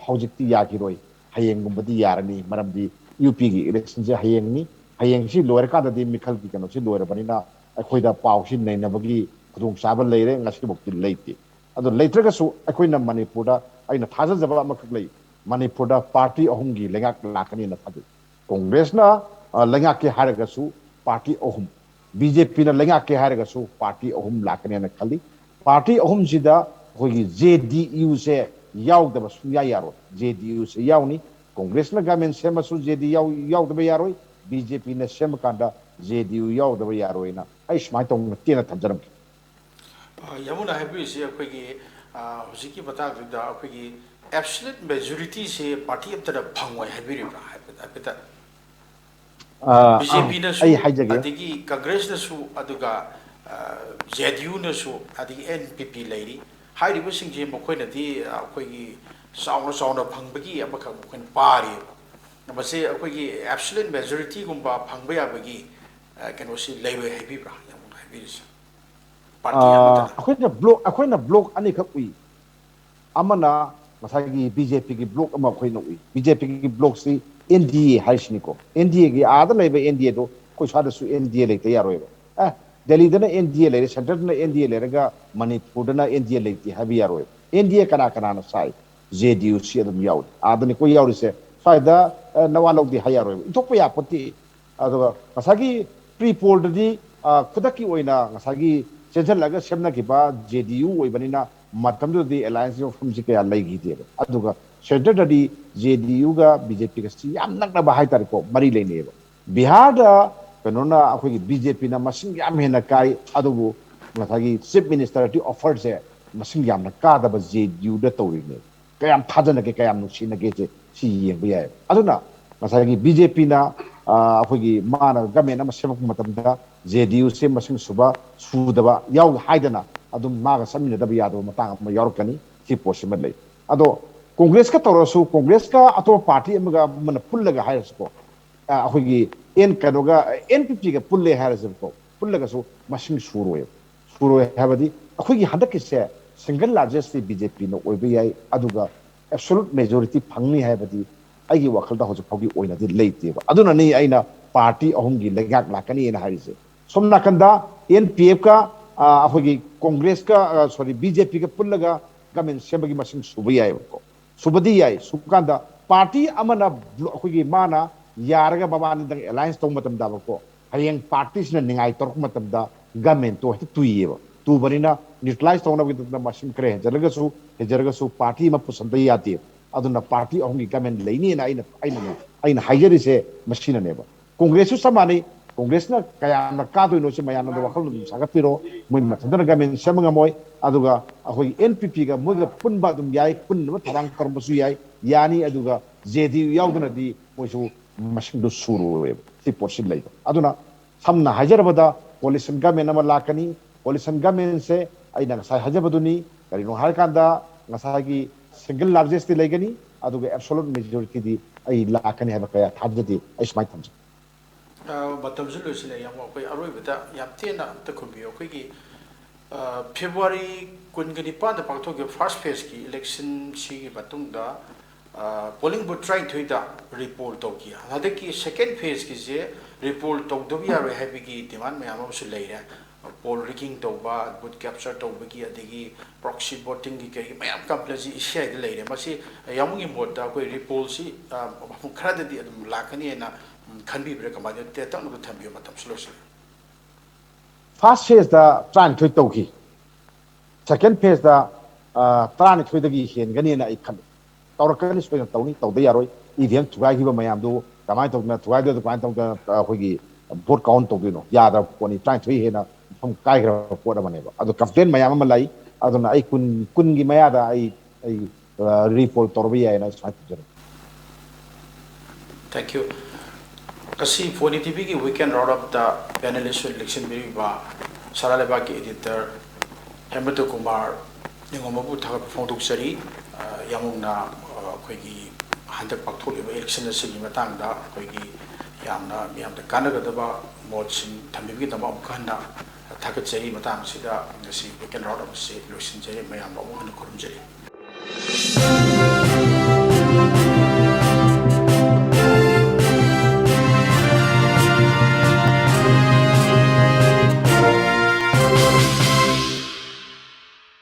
ꯍꯧꯖꯤꯛꯇꯤ ꯌꯥꯈꯤꯔꯣꯏ, ꯍꯌꯦꯡꯒꯨꯝꯕꯗꯤ ꯌꯥꯔꯅꯤ꯫ ꯃꯔꯝꯗꯤ ꯌꯨ ꯄꯤꯒꯤ ꯏꯂꯦꯛꯁꯟꯁꯦ ꯍꯌꯦꯡꯅꯤ꯫ ꯍꯌꯦꯡꯁꯤ ꯂꯣꯏꯔꯀꯥꯟꯗꯗꯤ ꯃꯤꯈꯜꯒꯤ ꯀꯩꯅꯣꯁꯤ ꯂꯣꯏꯔꯕꯅꯤꯅ ꯑꯩꯈꯣꯏꯗ ꯄꯥꯎꯁꯤ ꯅꯩꯅꯕꯒꯤ ꯈꯨꯗꯣꯡꯆꯥꯕ ꯂꯩꯔꯦ, ꯉꯁꯤꯐꯥꯎꯗꯤ ꯂꯩꯇꯦ꯫ ꯑꯗꯣ ꯂꯩꯇ꯭ꯔꯒꯁꯨ ꯑꯩꯈꯣꯏꯅ ꯃꯅꯤꯄꯨꯔꯗ, ꯑꯩꯅ ꯊꯥꯖꯖꯕ ꯑꯃꯈꯛ ꯂꯩ, ꯃꯅꯤꯄꯨꯔꯗ ꯄꯥꯔꯇꯤ ꯑꯍꯨꯝꯒꯤ ꯂꯩꯉꯥꯛ ꯂꯥꯛꯀꯅꯤꯅ ꯊꯥꯖꯩ꯫ ꯀꯣꯡꯒ꯭ꯔꯦꯁꯅ ꯂꯩꯉꯥꯛꯀꯦ ꯍꯥꯏꯔꯒꯁꯨ ꯄꯥꯔꯇꯤ ꯑꯍꯨꯝ, ꯕꯤ ꯖꯦ ꯄꯤꯅ ꯂꯩꯉꯥꯛꯀꯦ ꯍꯥꯏꯔꯒꯁꯨ ꯄꯥꯔꯇꯤ ꯑꯍꯨꯝ ꯂꯥꯛꯀꯅꯦꯅ ꯈꯜꯂꯤ꯫ ꯄꯥꯔꯇꯤ ꯑꯍꯨꯝꯁꯤꯗ ꯑꯩꯈꯣꯏꯒꯤ ꯖꯦ ꯗꯤ ꯌꯨꯁꯦ ꯌꯥꯎꯗꯕ ꯁꯨꯡꯌꯥ ꯌꯥꯔꯣꯏ꯫ ꯖꯦ ꯗꯤ ꯌꯨꯁꯦ ꯌꯥꯎꯅꯤ꯫ ꯀꯣꯡꯒ꯭ꯔꯦꯁꯅ ꯒꯃꯦꯟ ꯁꯦꯝꯃꯁꯨ ꯖꯦ ꯗꯤ ꯌꯨ ꯌꯥꯎꯗꯕ ꯌꯥꯔꯣꯏ, ꯕꯤ ꯖꯦ ꯄꯤꯅ ꯁꯦꯝꯃꯀꯥꯟꯗ ꯖꯦ ꯗꯤ ꯌꯨ ꯌꯥꯎꯗꯕ ꯌꯥꯔꯣꯏꯅ ꯑꯩ ꯁꯨꯃꯥꯏꯅ ꯇꯧꯅ ꯇꯦꯟꯅ ꯊꯝꯖꯔꯝꯒꯦ꯫ ꯌꯥꯝꯕꯨꯡꯅ ꯍꯥꯏꯕꯤꯔꯤꯁꯤ ꯑꯩꯈꯣꯏꯒꯤ ꯍꯧꯖꯤꯛꯀꯤ ꯃꯇꯥꯡꯁꯤꯗ ꯑꯩꯈꯣꯏꯒꯤ ꯑꯦꯞꯁꯂꯨꯠ ꯃꯦꯖꯣꯔꯤꯇꯤꯁꯦ ꯄꯥꯔꯇꯤ ꯑꯝꯇꯅ ꯐꯪꯉꯣꯏ ꯍꯥꯏꯕꯤꯔꯤꯕ꯭ꯔꯥ ꯍꯥꯏꯐꯦꯠ ꯍꯥꯏꯐꯦꯠꯇ? ꯕꯤ ꯖꯦ ꯄꯤꯅꯁꯨ, ꯑꯗꯒꯤ ꯀꯪꯒ꯭ꯔꯦꯁꯅꯁꯨ, ꯑꯗꯨꯒ ꯖꯦ ꯗꯤ ꯌꯨꯅꯁꯨ, ꯑꯗꯒꯤ ꯑꯦꯟ ꯄꯤ ꯄꯤ ꯂꯩꯔꯤ꯫ ꯍꯥꯏꯔꯤꯕꯁꯤꯡꯁꯦ ꯃꯈꯣꯏꯅꯗꯤ ꯑꯩꯈꯣꯏꯒꯤ ꯆꯥꯎꯅ ꯆꯥꯎꯅ ꯐꯪꯕꯒꯤ ꯑꯃꯈꯛ ꯃꯈꯣꯏꯅ ꯄꯥꯔꯤꯕ꯫ ꯃꯁꯤ ꯑꯩꯈꯣꯏꯒꯤ ꯑꯦꯞꯁꯂꯨꯠ ꯃꯦꯖꯣꯔꯤꯇꯤꯒꯨꯝꯕ ꯐꯪꯕ ꯌꯥꯕꯒꯤ ꯀꯩꯅꯣꯁꯤ ꯂꯩꯔꯣꯏ ꯍꯥꯏꯕꯤꯕ꯭ꯔꯥ, ꯌꯥꯝ ꯍꯥꯏꯕꯤꯔꯤꯁꯦ? ꯑꯩꯈꯣꯏꯅ ꯕ꯭ꯂꯣꯛ ꯑꯩꯈꯣꯏꯅ ꯕ꯭ꯂꯣꯛ ꯑꯅꯤꯈꯛ ꯎꯏ꯫ ꯑꯃꯅ ꯉꯁꯥꯏꯒꯤ ꯕꯤ ꯖꯦ ꯄꯤꯒꯤ ꯕ꯭ꯂꯣꯛ ꯑꯃ ꯑꯩꯈꯣꯏꯅ ꯎꯏ꯫ ꯕꯤ ꯖꯦ ꯄꯤꯒꯤ ꯕ꯭ꯂꯣꯛꯁꯤ ꯑꯦꯟ ꯗꯤ ꯑꯦ ꯍꯥꯏꯁꯤꯅꯤꯀꯣ꯫ ꯑꯦꯟ ꯗꯤ ꯑꯦꯒꯤ ꯑꯥꯗ ꯂꯩꯕ ꯑꯦꯟ ꯗꯤ ꯑꯦꯗꯣ ꯑꯩꯈꯣꯏ ꯁ꯭ꯋꯥꯏꯗꯁꯨ ꯑꯦꯟ ꯗꯤ ꯑꯦ ꯂꯩꯇ ꯌꯥꯔꯣꯏꯕ꯫ ꯑꯦ, ꯗꯦꯜꯂꯤꯗꯅ ꯑꯦꯟ ꯗꯤ ꯑꯦ ꯂꯩꯔꯦ, ꯁꯦꯟꯇꯔꯗꯅ ꯑꯦꯟ ꯗꯤ ꯑꯦ ꯂꯩꯔꯒ ꯃꯅꯤꯄꯨꯔꯗꯅ ꯑꯦꯟ ꯗꯤ ꯑꯦ ꯂꯩꯇꯦ ꯍꯥꯏꯕ ꯌꯥꯔꯣꯏꯕ꯫ ꯑꯦꯟ ꯗꯤ ꯑꯦ ꯀꯅꯥ ꯀꯅꯥꯅ ꯁꯥꯏ? ꯖꯦ ꯗꯤ ꯌꯨ ꯁꯤ ꯑꯗꯨꯝ ꯌꯥꯎꯔꯤ꯫ ꯑꯥꯗꯅꯤꯀꯣ ꯌꯥꯎꯔꯤꯁꯦ꯫ ꯁ꯭ꯋꯥꯏꯗ ꯅꯋꯥ ꯂꯧꯗꯦ ꯍꯥꯏ ꯌꯥꯔꯣꯏꯕ꯫ ꯏꯟꯊꯣꯛꯄ ꯌꯥꯄꯣꯠꯇꯦ꯫ ꯑꯗꯨꯒ ꯉꯁꯥꯏꯒꯤ ꯄ꯭ꯔꯤ ꯄꯣꯜꯗꯗꯤ ꯈꯨꯗꯛꯀꯤ ꯑꯣꯏꯅ ꯉꯁꯥꯏꯒꯤ ꯆꯦꯟꯁꯤꯜꯂꯒ ꯁꯦꯝꯅꯈꯤꯕ ꯖꯦ ꯗꯤ ꯌꯨ ꯑꯣꯏꯕꯅꯤꯅ ꯃꯇꯝꯗꯨꯗꯗꯤ ꯑꯦꯂꯥꯏꯟꯁꯀꯤ ꯋꯥꯐꯝꯁꯤ ꯀꯌꯥ ꯂꯩꯈꯤꯗꯦꯕ꯫ ꯑꯗꯨꯒ ꯁꯦꯟꯇꯔꯗꯗꯤ ꯖꯦ ꯗꯤ ꯌꯨꯒ ꯕꯤ ꯖꯦ ꯄꯤꯒꯁꯤ ꯌꯥꯝ ꯅꯛꯅꯕ ꯍꯥꯏꯇꯥꯔꯦꯀꯣ, ꯃꯔꯤ ꯂꯩꯅꯩꯌꯦꯕ꯫ ꯕꯤꯍꯥꯔꯗ ꯀꯩꯅꯣꯅ, ꯑꯩꯈꯣꯏꯒꯤ ꯕꯤ ꯖꯦ ꯄꯤꯅ ꯃꯁꯤꯡ ꯌꯥꯝ ꯍꯦꯟꯅ ꯀꯥꯏ, ꯑꯗꯨꯕꯨ ꯉꯁꯥꯏꯒꯤ ꯆꯤꯐ ꯃꯤꯅꯤꯁꯇꯔꯒꯤ ꯑꯣꯐꯔꯁꯦ ꯃꯁꯤꯡ ꯌꯥꯝꯅ ꯀꯥꯗꯕ ꯖꯦ ꯗꯤ ꯌꯨꯗ ꯇꯧꯔꯤꯅꯦꯕ꯫ ꯀꯌꯥꯝ ꯊꯥꯖꯅꯒꯦ, ꯀꯌꯥꯝ ꯅꯨꯡꯁꯤꯅꯒꯦꯁꯦ ꯁꯤ ꯌꯦꯡꯕ ꯌꯥꯏ꯫ ꯑꯗꯨꯅ ꯉꯁꯥꯏꯒꯤ ꯕꯤ ꯖꯦ ꯄꯤꯅ ꯑꯩꯈꯣꯏꯒꯤ ꯃꯥꯅ ꯒꯃꯦꯟ ꯑꯃ ꯁꯦꯝꯃꯛꯄ ꯃꯇꯝꯗ ꯖꯦ ꯗꯤ ꯌꯨꯁꯦ ꯃꯁꯤꯡ ꯁꯨꯕ ꯁꯨꯗꯕ ꯌꯥꯎ ꯍꯥꯏꯗꯅ ꯑꯗꯨꯝ ꯃꯥꯒ ꯆꯠꯃꯤꯟꯅꯗꯕ ꯌꯥꯗꯕ ꯃꯇꯥꯡ ꯑꯃ ꯌꯥꯎꯔꯛꯀꯅꯤ꯫ ꯁꯤ ꯄꯣꯠꯁꯤꯃ ꯂꯩ꯫ ꯑꯗꯣ ꯀꯣꯡꯒ꯭ꯔꯦꯁꯀ ꯇꯧꯔꯁꯨ, ꯀꯣꯡꯒ꯭ꯔꯦꯁꯀ ꯑꯇꯣꯞꯄ ꯄꯥꯔꯇꯤ ꯑꯃꯒ ꯑꯃꯅ ꯄꯨꯜꯂꯒ ꯍꯥꯏꯔꯁꯨꯀꯣ, ꯑꯩꯈꯣꯏꯒꯤ ꯑꯦꯟ ꯀꯩꯅꯣꯒ, ꯑꯦꯟ ꯄꯤ ꯄꯤꯒ ꯄꯨꯜꯂꯦ ꯍꯥꯏꯔꯁꯦꯕꯀꯣ, ꯄꯨꯜꯂꯒꯁꯨ ꯃꯁꯤꯡ ꯁꯨꯔꯣꯏꯕ꯫ ꯁꯨꯔꯣꯏ ꯍꯥꯏꯕꯗꯤ ꯑꯩꯈꯣꯏꯒꯤ ꯍꯟꯗꯛꯀꯤꯁꯦ ꯁꯤꯡꯒꯜ ꯂꯥꯔꯖꯦꯁꯇꯤ ꯕꯤ ꯖꯦ ꯄꯤꯅ ꯑꯣꯏꯕ ꯌꯥꯏ, ꯑꯗꯨꯒ absolute majority ꯐꯪꯅꯤ ꯍꯥꯏꯕꯗꯤ ꯑꯩꯒꯤ ꯋꯥꯈꯜꯗ ꯍꯧꯖꯤꯛ ꯐꯥꯎꯒꯤ ꯑꯣꯏꯅꯗꯤ ꯂꯩꯇꯦꯕ꯫ ꯑꯗꯨꯅꯅꯤ ꯑꯩꯅ party ꯑꯍꯨꯝꯒꯤ ꯂꯩꯉꯥꯛ ꯂꯥꯛꯀꯅꯤꯅ ꯍꯥꯏꯔꯤꯁꯦ꯫ ꯁꯣꯝ ꯅꯥꯀꯟꯗ N P F ꯀ, ꯑ, ꯑꯩꯈꯣꯏꯒꯤ Congress ꯀ, ꯑ, sorry, B J P ꯒ ꯄꯨꯜꯂꯒ government ꯁꯦꯝꯕꯒꯤ ꯃꯁꯤꯡ ꯁꯨꯕ ꯌꯥꯏꯑꯕꯀꯣ꯫ ꯁꯨꯕꯗꯤ ꯌꯥꯏ꯫ ꯁꯨꯕ ꯀꯥꯟꯗ party ꯑꯃꯅ blo-, ꯑꯩꯈꯣꯏꯒꯤ ꯃꯥꯅ ꯌꯥꯔꯒ ꯃꯕꯥꯅꯤꯗꯪ alliance ꯇꯧꯕ ꯃꯇꯝꯗꯕꯀꯣ, ꯍꯌꯦꯡ party ꯁꯤꯅ ꯅꯤꯡꯉꯥꯏ ꯇꯧꯔꯛꯄ ꯃꯇꯝꯗ government ꯇꯣ ꯍꯦꯛꯇ ꯇꯨꯏꯌꯦꯕ꯫ ꯇꯨꯕꯅꯤꯅ neutralize ꯇꯧꯅꯕꯒꯤꯗꯃꯛꯇ ꯃꯁꯤꯡ ꯈꯔ ꯍꯦꯟꯖꯔꯒꯁꯨ, ꯍꯦꯟꯖꯔꯒꯁꯨ party ꯑꯃ ꯄꯨꯁꯟꯕ ꯌꯥꯗꯦꯕ꯫ ꯑꯗꯨꯅ party ꯑꯍꯨꯝꯒꯤ government ꯂꯩꯅꯤꯅ ꯑꯩꯅ, ꯑꯩꯅ, ꯑꯩꯅ ꯍꯥꯏꯖꯔꯤꯁꯦ ꯃꯁꯤꯅꯅꯦꯕ꯫ Congress ꯁꯨ ꯆꯞ ꯃꯥꯟꯅꯩ꯫ Congress ꯅ ꯀꯌꯥꯝꯅ ꯀꯥꯗꯣꯏꯅꯣꯁꯦ ꯃꯌꯥꯝꯅ ꯋꯥꯈꯜ ꯑꯗꯨꯝ ꯁꯥꯒꯠꯄꯤꯔꯣ꯫ ꯃꯣꯏ ꯃꯊꯟꯇꯅ government ꯁꯦꯝꯕ ꯉꯝꯃꯣꯏ꯫ ꯑꯗꯨꯒ ꯑꯩꯈꯣꯏꯒꯤ N P P ꯒ ꯃꯣꯏꯒ ꯄꯨꯟꯕ ꯑꯗꯨꯝ ꯌꯥꯏ, ꯄꯨꯟꯅꯕ ꯊꯧꯔꯥꯡ ꯇꯧꯔꯝꯕꯁꯨ ꯌꯥꯏ, ꯌꯥꯅꯤ꯫ ꯑꯗꯨꯒ J D U ꯌꯥꯎꯗꯅꯗꯤ ꯃꯣꯏꯁꯨ ꯃꯁꯤꯡꯗꯣ ꯁꯨꯔꯣꯏꯕ꯫ ꯁꯤ ꯄꯣꯠꯁꯤ ꯂꯩꯕ꯫ ꯑꯗꯨꯅ ꯁꯝꯅ ꯍꯥꯏꯖꯔꯕꯗ coalition government ꯑꯃ ꯂꯥꯛꯀꯅꯤ꯫ Coalition government ꯁꯦ ꯑꯩꯅ ꯉꯁꯥꯏ ꯍꯥꯏꯖꯕꯗꯨꯅꯤ꯫ ꯀꯔꯤꯅꯣ ꯍꯥꯏꯔꯀꯥꯟꯗ ꯉꯁꯥꯏꯒꯤ single largest ꯇꯤ ꯂꯩꯒꯅꯤ, ꯑꯗꯨꯒ absolute majority ꯗꯤ ꯑꯩ ꯂꯥꯛꯀꯅꯤ ꯍꯥꯏꯕ ꯀꯌꯥ ꯊꯥꯖꯗꯦ꯫ ꯑꯩ ꯁꯨꯃꯥꯏꯅ ꯊꯝꯖꯩ꯫ ꯑ, ꯃꯇꯝꯁꯨ ꯂꯣꯏꯁꯤꯜꯂꯛꯑꯦ꯫ ꯌꯥꯝ, ꯑꯩꯈꯣꯏ ꯑꯔꯣꯏꯕꯗ ꯌꯥꯝ ꯇꯦꯟꯅ ꯑꯝꯇ ꯈꯨꯝꯕꯤꯌꯨ꯫ ꯑꯩꯈꯣꯏꯒꯤ, ꯑ, February ꯀꯨꯟꯒ ꯅꯤꯄꯥꯟꯗ ꯄꯥꯡꯊꯣꯛꯈꯤꯕ first phase ꯀꯤ election ꯁꯤꯒꯤ ꯃꯇꯨꯡꯗ, ꯑ, polling booth ꯇꯔꯥꯅꯤꯊꯣꯏꯗ repoll ꯇꯧꯈꯤ꯫ ꯍꯟꯗꯛꯀꯤ second phase ꯀꯤꯁꯦ repoll ꯇꯧꯗꯕ ꯌꯥꯔꯣꯏ ꯍꯥꯏꯕꯒꯤ demand ꯃꯌꯥꯝ ꯑꯃꯁꯨ ꯂꯩꯔꯦ꯫ Poll rigging ꯇꯧꯕ, booth capture ꯇꯧꯕꯒꯤ, ꯑꯗꯒꯤ proxy voting ꯒꯤ ꯀꯩꯒꯤ ꯃꯌꯥꯝ complaint ꯁꯤ ꯏꯁꯤꯌꯥꯏꯗ ꯂꯩꯔꯦ꯫ ꯃꯁꯤ ꯌꯥꯝꯕꯨꯡꯒꯤ ꯃꯣꯠꯇ ꯑꯩꯈꯣꯏ repoll ꯁꯤ, ꯑ, ꯃꯐꯝ ꯈꯔꯗꯗꯤ ꯑꯗꯨꯝ ꯂꯥꯛꯀꯅꯤ ꯍꯥꯏꯅ, ꯎꯝ, ꯈꯟꯕꯤꯕ꯭ꯔꯥ? ꯀꯃꯥꯏꯅ ꯇꯧꯏ? ꯇꯦꯟꯇꯛꯅ ꯑꯗꯨꯝ ꯊꯝꯕꯤꯌꯨ, ꯃꯇꯝꯁꯨ ꯂꯣꯏꯁꯤꯜꯂꯦ꯫ First phase ꯇ ꯇꯔꯥꯅꯤꯊꯣꯏ ꯇꯧꯈꯤ꯫ Second phase ꯇ, ꯑ, ꯇꯔꯥꯅꯤꯊꯣꯏꯗꯒꯤ ꯍꯦꯟꯒꯅꯤꯅ ꯑꯩ ꯈꯜꯂꯤ꯫ ꯇꯧꯔꯛꯀꯅꯤ, ꯁꯣꯏꯗꯅ ꯇꯧꯅꯤ, ꯇꯧꯗ ꯌꯥꯔꯣꯏ꯫ E V M ꯊꯨꯒꯥꯏꯈꯤꯕ ꯃꯌꯥꯝꯗꯨ ꯀꯃꯥꯏꯅ ꯇꯧꯗꯅ ꯊꯨꯒꯥꯏꯗꯣꯏꯅꯣ, ꯀꯃꯥꯏꯅ ꯇꯧꯗꯅ ꯑꯩꯈꯣꯏꯒꯤ vote count ꯇꯧꯗꯣꯏꯅꯣ? ꯌꯥꯗ꯭ꯔꯕ ꯄꯣꯠꯅꯤ꯫ ꯇꯔꯥꯅꯤꯊꯣꯏ ꯍꯦꯟꯅ ꯃꯐꯝ ꯀꯥꯏꯈ꯭ꯔꯕ ꯄꯣꯠ ꯑꯃꯅꯦꯕ꯫ ꯑꯗꯣ complaint ꯃꯌꯥꯝ ꯑꯃ ꯂꯩ꯫ ꯑꯗꯨꯅ ꯑꯩ ꯀꯨꯟ, ꯀꯨꯟꯒꯤ ꯃꯌꯥꯗ ꯑꯩ, ꯑꯩ, ꯑ, repoll ꯇꯧꯔꯕ ꯌꯥꯏꯅ ꯑꯩ ꯁꯨꯃꯥꯏꯅ ꯊꯝꯖꯅꯤꯡꯉꯤ꯫ Thank you꯫ ꯉꯁꯤ ꯐꯣꯅꯤ ꯇꯤꯚꯤꯒꯤ Weekend Roundup ꯇ panelist ꯑꯣꯏꯅ ꯂꯦꯡꯁꯤꯟꯕꯤꯔꯤꯕ ꯁꯅꯥ ꯂꯩꯕꯥꯛꯀꯤ editor ꯍꯦꯃꯟꯇ ꯀꯨꯃꯥꯔ ꯅꯤꯡꯉꯣꯝꯕꯕꯨ ꯊꯥꯒꯠꯄ ꯐꯣꯡꯗꯣꯛꯆꯔꯤ꯫ ꯑ, ꯌꯥꯝꯕꯨꯡꯅ, ꯑ, ꯑꯩꯈꯣꯏꯒꯤ ꯍꯟꯗꯛ ꯄꯥꯡꯊꯣꯛꯂꯤꯕ election ꯑꯁꯤꯒꯤ ꯃꯇꯥꯡꯗ ꯑꯩꯈꯣꯏꯒꯤ ꯌꯥꯝꯅ ꯃꯤꯌꯥꯝꯗ ꯀꯥꯟꯅꯒꯗꯕ ꯃꯣꯠꯁꯤꯡ ꯊꯝꯕꯤꯕꯒꯤꯗꯃꯛ ꯑꯃꯨꯛ ꯍꯟꯅ ꯊꯥꯒꯠꯆꯔꯤ꯫ ꯃꯇꯥꯡ ꯑꯁꯤꯗ ꯉꯁꯤ Weekend Roundup ꯑꯁꯤ ꯂꯣꯏꯁꯤꯟꯖꯔꯤ꯫ ꯃꯌꯥꯝꯕꯨ ꯑꯃꯨꯛ ꯍꯟꯅ ꯈꯨꯔꯨꯝꯖꯔꯤ꯫